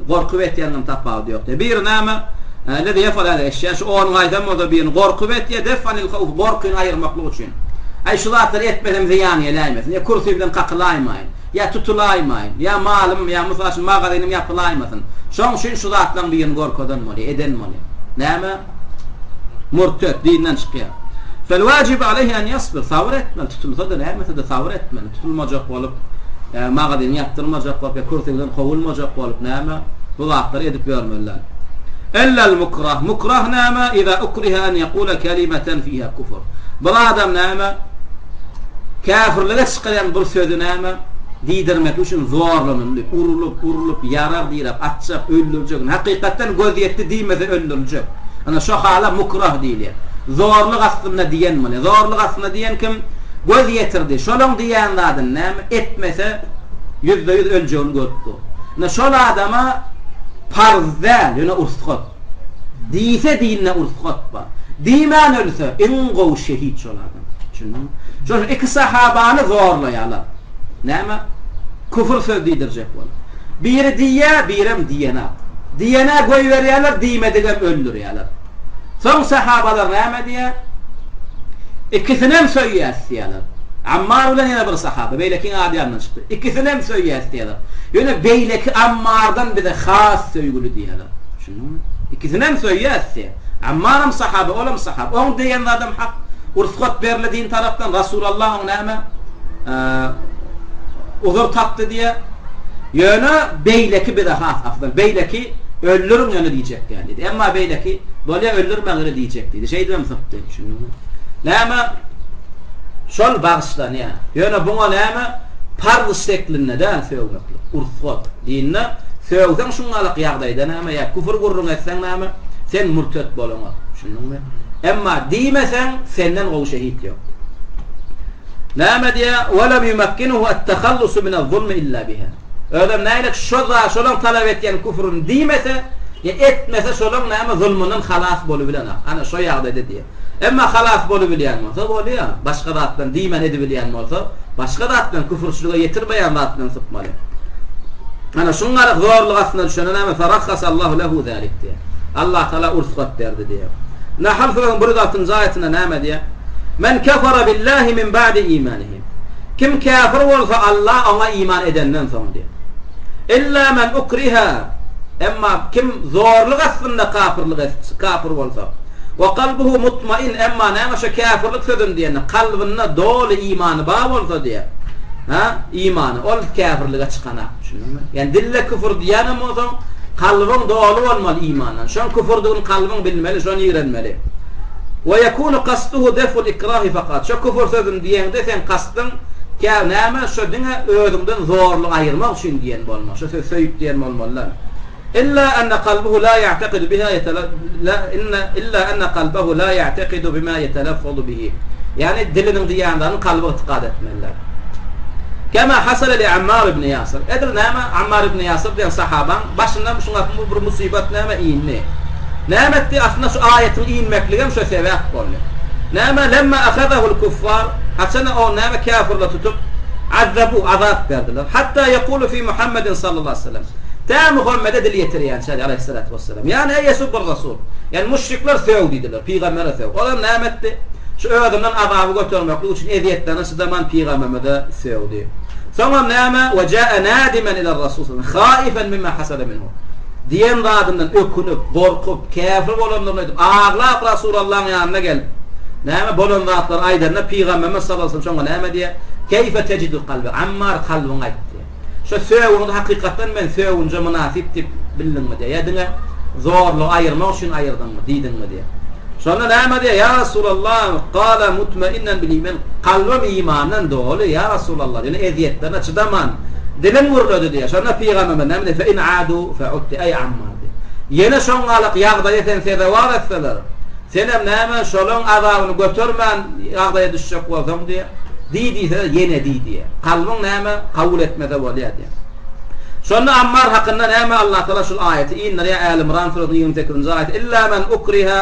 gorkup etýäniňem tapawudy ýok diýýär. Biri näme? Lezi ýef'al hâzil eşýa, şu onuň aýdan bolsa birini gorkup etýär, def'an lil hawf, gorkyny aýyrmaklyk üçin. Aý şu zatlary etmesem zyýan geläýmesin, ýa kürsi bilen kakylaýmaýyn, ýa tutulaýmaýyn, ýa malym, ýa mysal üçin magazynym ýapylaýmasyn. Şoň üçin şu zatlaryň birini gorkadan bolýar, eden bolýar. Näme? Murtet, dinden çykýar. Fel wajibu aleýhi en ýasbir, sabyr etmeli, tutulsa-da, näme-de sabyr etmeli. Tutulmajak bolup, magazyny ýapdyrmajak bolup ýa kürsüden kowulmajak bolup näme, bu zatlary edip ýörmeliler. Illel mukrah, mukrah näme, iza ukriha en ýekule kelimeten fiha kufr. Bir adam näme, käfirlige çykarýan bir sözi näme, diýdirmek üçin zorlanyldy, urulyp, urulyp, ýarag diräp, atjak, öldürjek, hakykatdan göz ýetdi diýmese öldüriljek. Ana şo hala mukrah diýilýär. Zorluk astynda diýen bolýar. Zorluk astynda diýen kim? Göz ýetirdi. Şolaň diýýän zadyny näme, etmese, ýüzde-ýüz öljegini görüp dur. Ine, şol adama parz däl, ýöne ursgat. Diýse dinde ursgat bar. Diýmän ölse, iň gowy şehit şol adam. Düşündiňmi? Şonuň üçin iki sahabany zorlaýarlar. Näme? Küfür söz diýdirjek bolup. Biri diýýär, birem diýenak. Diýene goýberýärler, diýmedigem öldürýärler. Soň sahabalar näme diýýär? Ikisinem söýýäs diýýärler. Ammar bilen ýene bir sahaba, beýlekiň ady ýadymdan çykdy. Ikisinem söýýäs diýýärler. Ýöne beýleki Ammardan bize has söýgüli diýýärler. Düşündiňmi? Ikisinem söýýäs diýýär. Ammaram sahaba, olam sahaba. Oň diýen zadam hak. Rugsat berildi din tarapdan. Rasulallah oň näme? Uzur tapdy diýýär. Ýöne beýleki bize has afdal. Beýleki öldüriň ýöne diýjek däl diýdi. Emma beýleki bolýa öldürmäň ýöne diýjek diýdi. Şeýdibem sypdy. Düşündiňmi? Näme? Şol bagyşlanýar. Ýöne buňa näme? Parz şeklinde däl sögmeklik. Ursgat. Dinde sögseň şuňňalak ýagdaýda näme? Ýa küfür gürrüň etseň näme? Sen mürtet bolaňok. Düşündiňmi? Emma diýmeseň senden gowy şehit ýok. Näme diýýär? Welem ýumekkinuhu et-tehallusu minez-zulmi illa biha. Özem nägilek şo zat, şolaň talap etýän küfrüni diýmese, ýa etmese şolaň näme zulmundan halas bolubilenok. Ana şo ýagdaýda diýýär. Emma halas bolubilýän bolsa bolýar. Başga zat bilen diýmän edibilýän bolsa, başga zat bilen küfürçilige ýetirmeýän zat bilen sypmaly. Ana şuňňalyk zorluk astyna düşende näme farahhasallahu lehu zalik diýýär. Allah Taala ursgat berdi diýýär. Nahl surasynyň 106-njy aýatynda näme diýýär? Men kefara billahi min ba'di imanihi. Kim käfir bolsa Allah oňa iman edenden soň diýýär. Illa men ukriha Emma kim zorluk astynda kapyrlyk etse, kapyr bolsa, we kalbuhu mutmain emma näme şo käfirlik sözüni diýende kalbynda doly imany bar bolsa diýýär. Ha, imany ol käfirlige çykanak, düşündiňmi? Ýani dilde küfür diýýänem bolsaň, kalbyň doly bolmaly imandan. Şoň küfürdigini kalbyň bilmeli, şony ýigrenmeli. We ýekunu kasduhu deful ikrahi fakat. Şo küfür sözüni diýeňde seň kasdyň kä näme şo diňe özüňden zorlugy aýyrmak üçin diýen bolma. Şo söz söýüp diýen bolmalylar. Illa enne kalbuhu la ýa'tekidu biha ýetele inne illa enne kalbahu la ýa'tekidu bima ýeteleffazu bihi. Ýagny diliniň diýýän zadyny kalby ygtykad etmelidir. Kema hasala li Ammar ibn Ýasir. Edil näme Ammar ibn Ýasir diýen sahabaň başyndan şuňa bu bir musybat näme indi. Näme etdi? Aslynda şu aýatyň inmekligem şo sebäp boldy. Näme lemma ahazahul kuffar haçanda ony näme käfirler tutup azzabu azap berdiler. Hatta ýekulu fi Muhammedin sallallahu aleyhi ve sellem. Tä Muhammede dil ýetirýänçä, aleýhissalatu wessalam. Ýagny, eý ýesubbur rasul. Ýagny, müşrikler sög diýdiler, pygambere sög. Olam näme etdi? Şu özünden azaby götermeklik üçin ezýetlerine çydaman pygamberimize sögdi. Soňam näme? We jaa nadimen iler rasul haifen mimma hasala minhu. Diýen zadyndan ökünip, gorkup, käfir bolandygyny aýdyp, aglap Rasulallaň ýanyna gelip, näme bolan zatlary aýdanda pygamberimiz sallallahu aleyhi ve sellem şoňa näme diýýär? Keýfe tejidu kalbe? Ammar kalbyňy aýt diýýär. Şo sögüňizi hakykatdan men sögünje mynasyp diýip bildiňmi diýýär. Ýa diňe zorlugy aýyrmak üçin aýyrdyňmy, diýdiňmi diýýär. Şonda näme diýýär, Ýa Resulallah, gala mutmainnen bil iman, kalbym imandan doly, ýa Resulallah, ýöne ezýetlerine çydaman, dilim gürledi diýýär. Şonda Pygamberimiz näme diýýär, Fe in adu fe ud diýýär, eý Ammar diýýär. Ýene şoňňalyk ýagdaýa seni sezewar etseler, senem näme şolaň azabyny götermän ýagdaýa düşjek bolsaň diýýär. Diý diýse, ýene diý diýýär. Kalbyň näme, kabul etmese bolýar diýýär. Şonda Ammar hakynda näme Allah Tagala şul aýaty indirýär, Äl-Imran surasynyň 28-nji aýaty, Illa men ukriha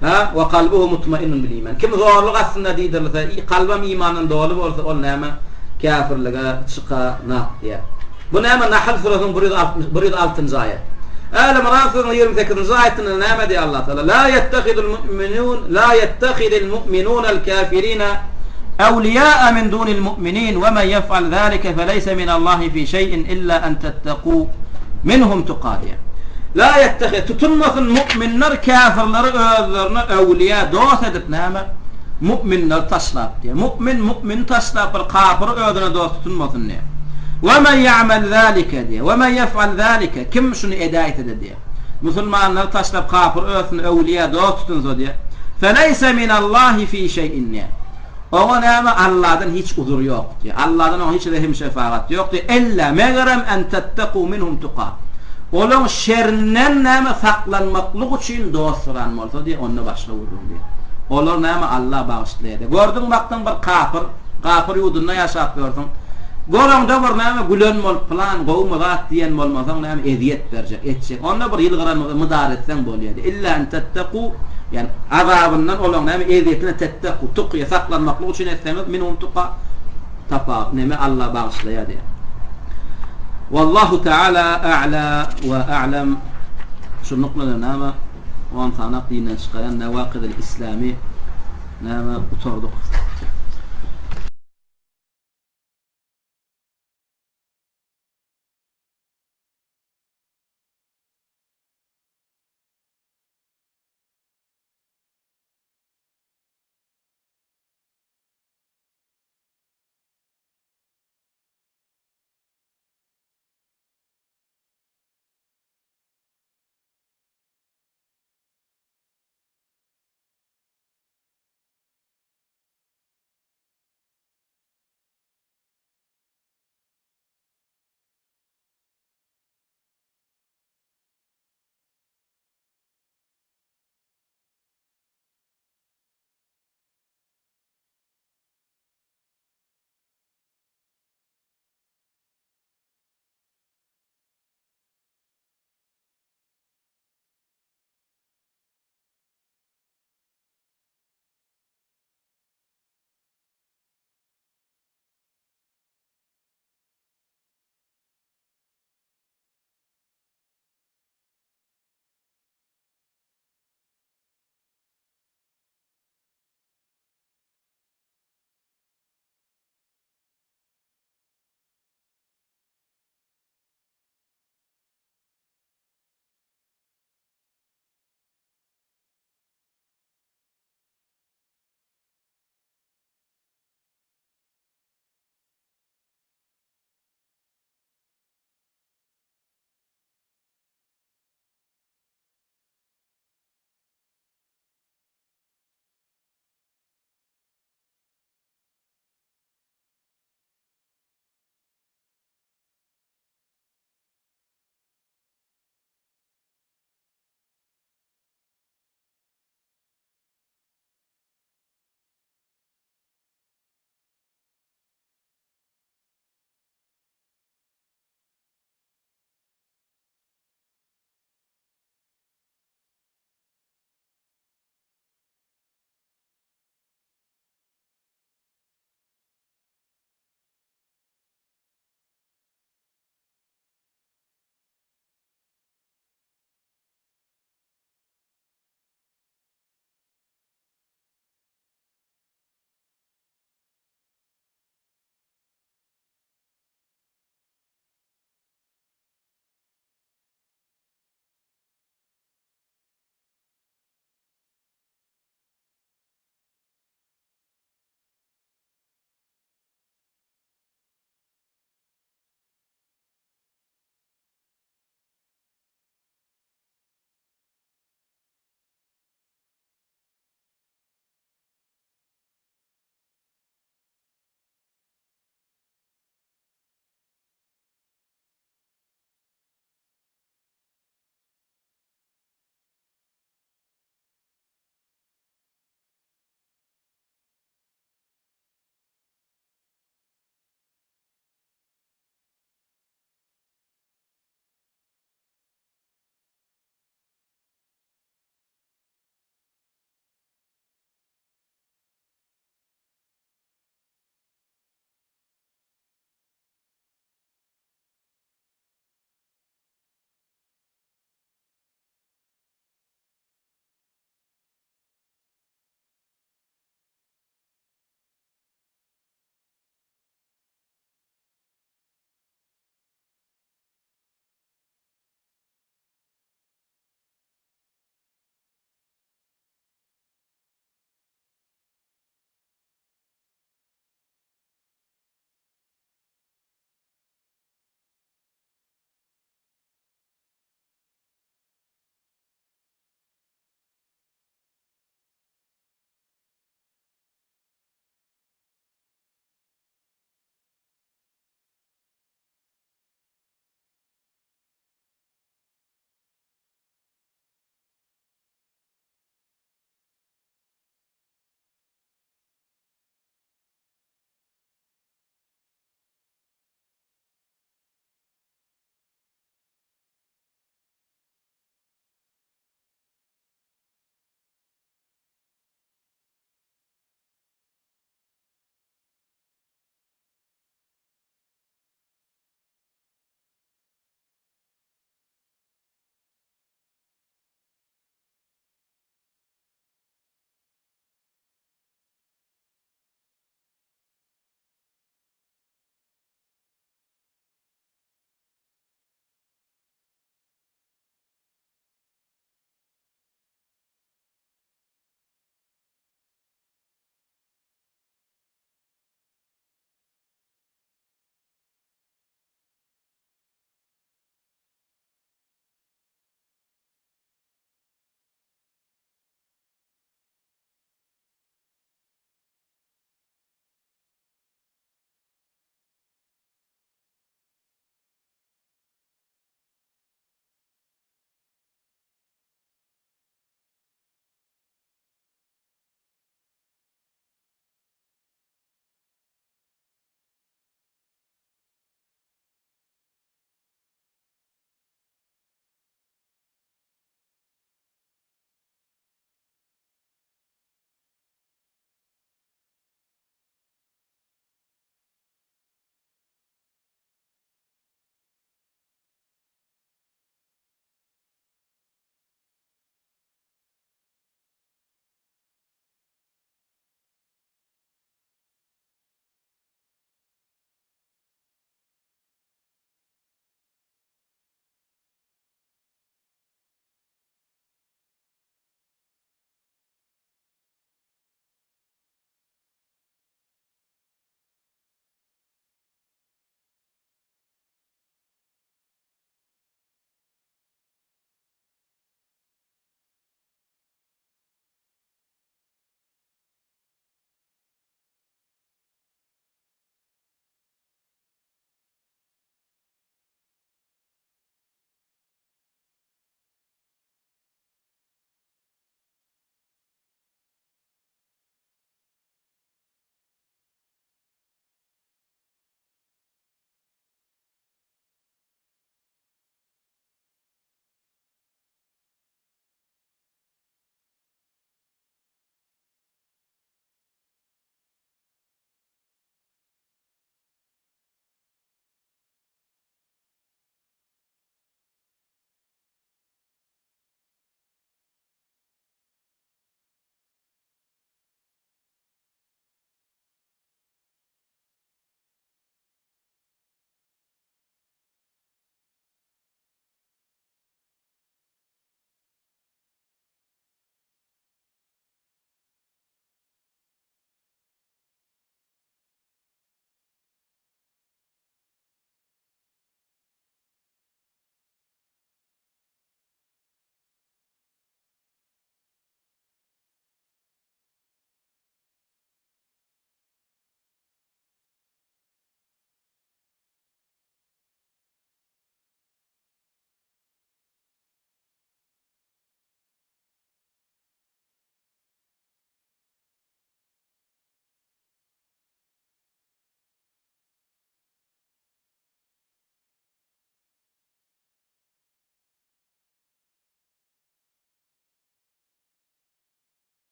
ha we kalbuhu mutmainnun bil iman. Kim zorluk astynda diýdirilse, kalbam imandan doly bolsa, ol näme käfirlige çykanak diýýär. Bu näme Nahl surasynyň 106-njy aýat. Äl-Imran surasynyň 28-nji aýatynda näme diýýär Allah Tagala? La ýettehidul mu'minun la ýettehidil mu'minunal kafirina awliýaa min dunil mu'minin we men ýef'al zalike feleýse minallahi fi şeý'in illa en tetteku minhum tuka diýýär. La ýettehid tutunmasyn mu'minler käfirleri özlerine öwliýa dost edip näme? Mu'minleri taşlap diýýär. Mu'min mu'mini taşlap bir kapyry özüne dost tutunmasyn diýýär. We men ýa'mel zalike diýýär. We men ýef'al zalike kim şuny edäýse-de diýýär. Musulmanlary taşlap kapyr özüne öwliýa dost tutunsa diýýär. Feleýse minallahi fi şeý'in diýýär. Oňa näme Alladan hiç uzur ýok diýýär. Alladan oňa hiç rehim-şefagat ýok diýýär. Ella, megerem en tetteku minhum tuka. Olaň şerinden näme saklanmaklyk üçin dostsyran bolsa diýýär, onda başga gürrüň diýýär. Olar näme Alla bagyşlaýar diýýär. Gördüň bakdyň bir kapyr, kapyr ýurdunda ýaşap ýörsüň. Göreňde bir näme gülen bolup pylan gowumy zat diýen bolmasaň näme ezýet berjek, etjek. Onda bir ýylgyranyňy mydar etseň bolýar diýýär. Illa en tetteku, ýagny azabyndan olaň näme ezýetine Tetteku, tukyýa, saklanmaklyk üçin etseňiz, minhum tuka, tapa, neme Alla bagyşlaýar diýýär. Wallahu taala a'la we a'lam. Şunluk bilen näme? On sanak dinden çykaran Nawakidil Islami näme gutardyk.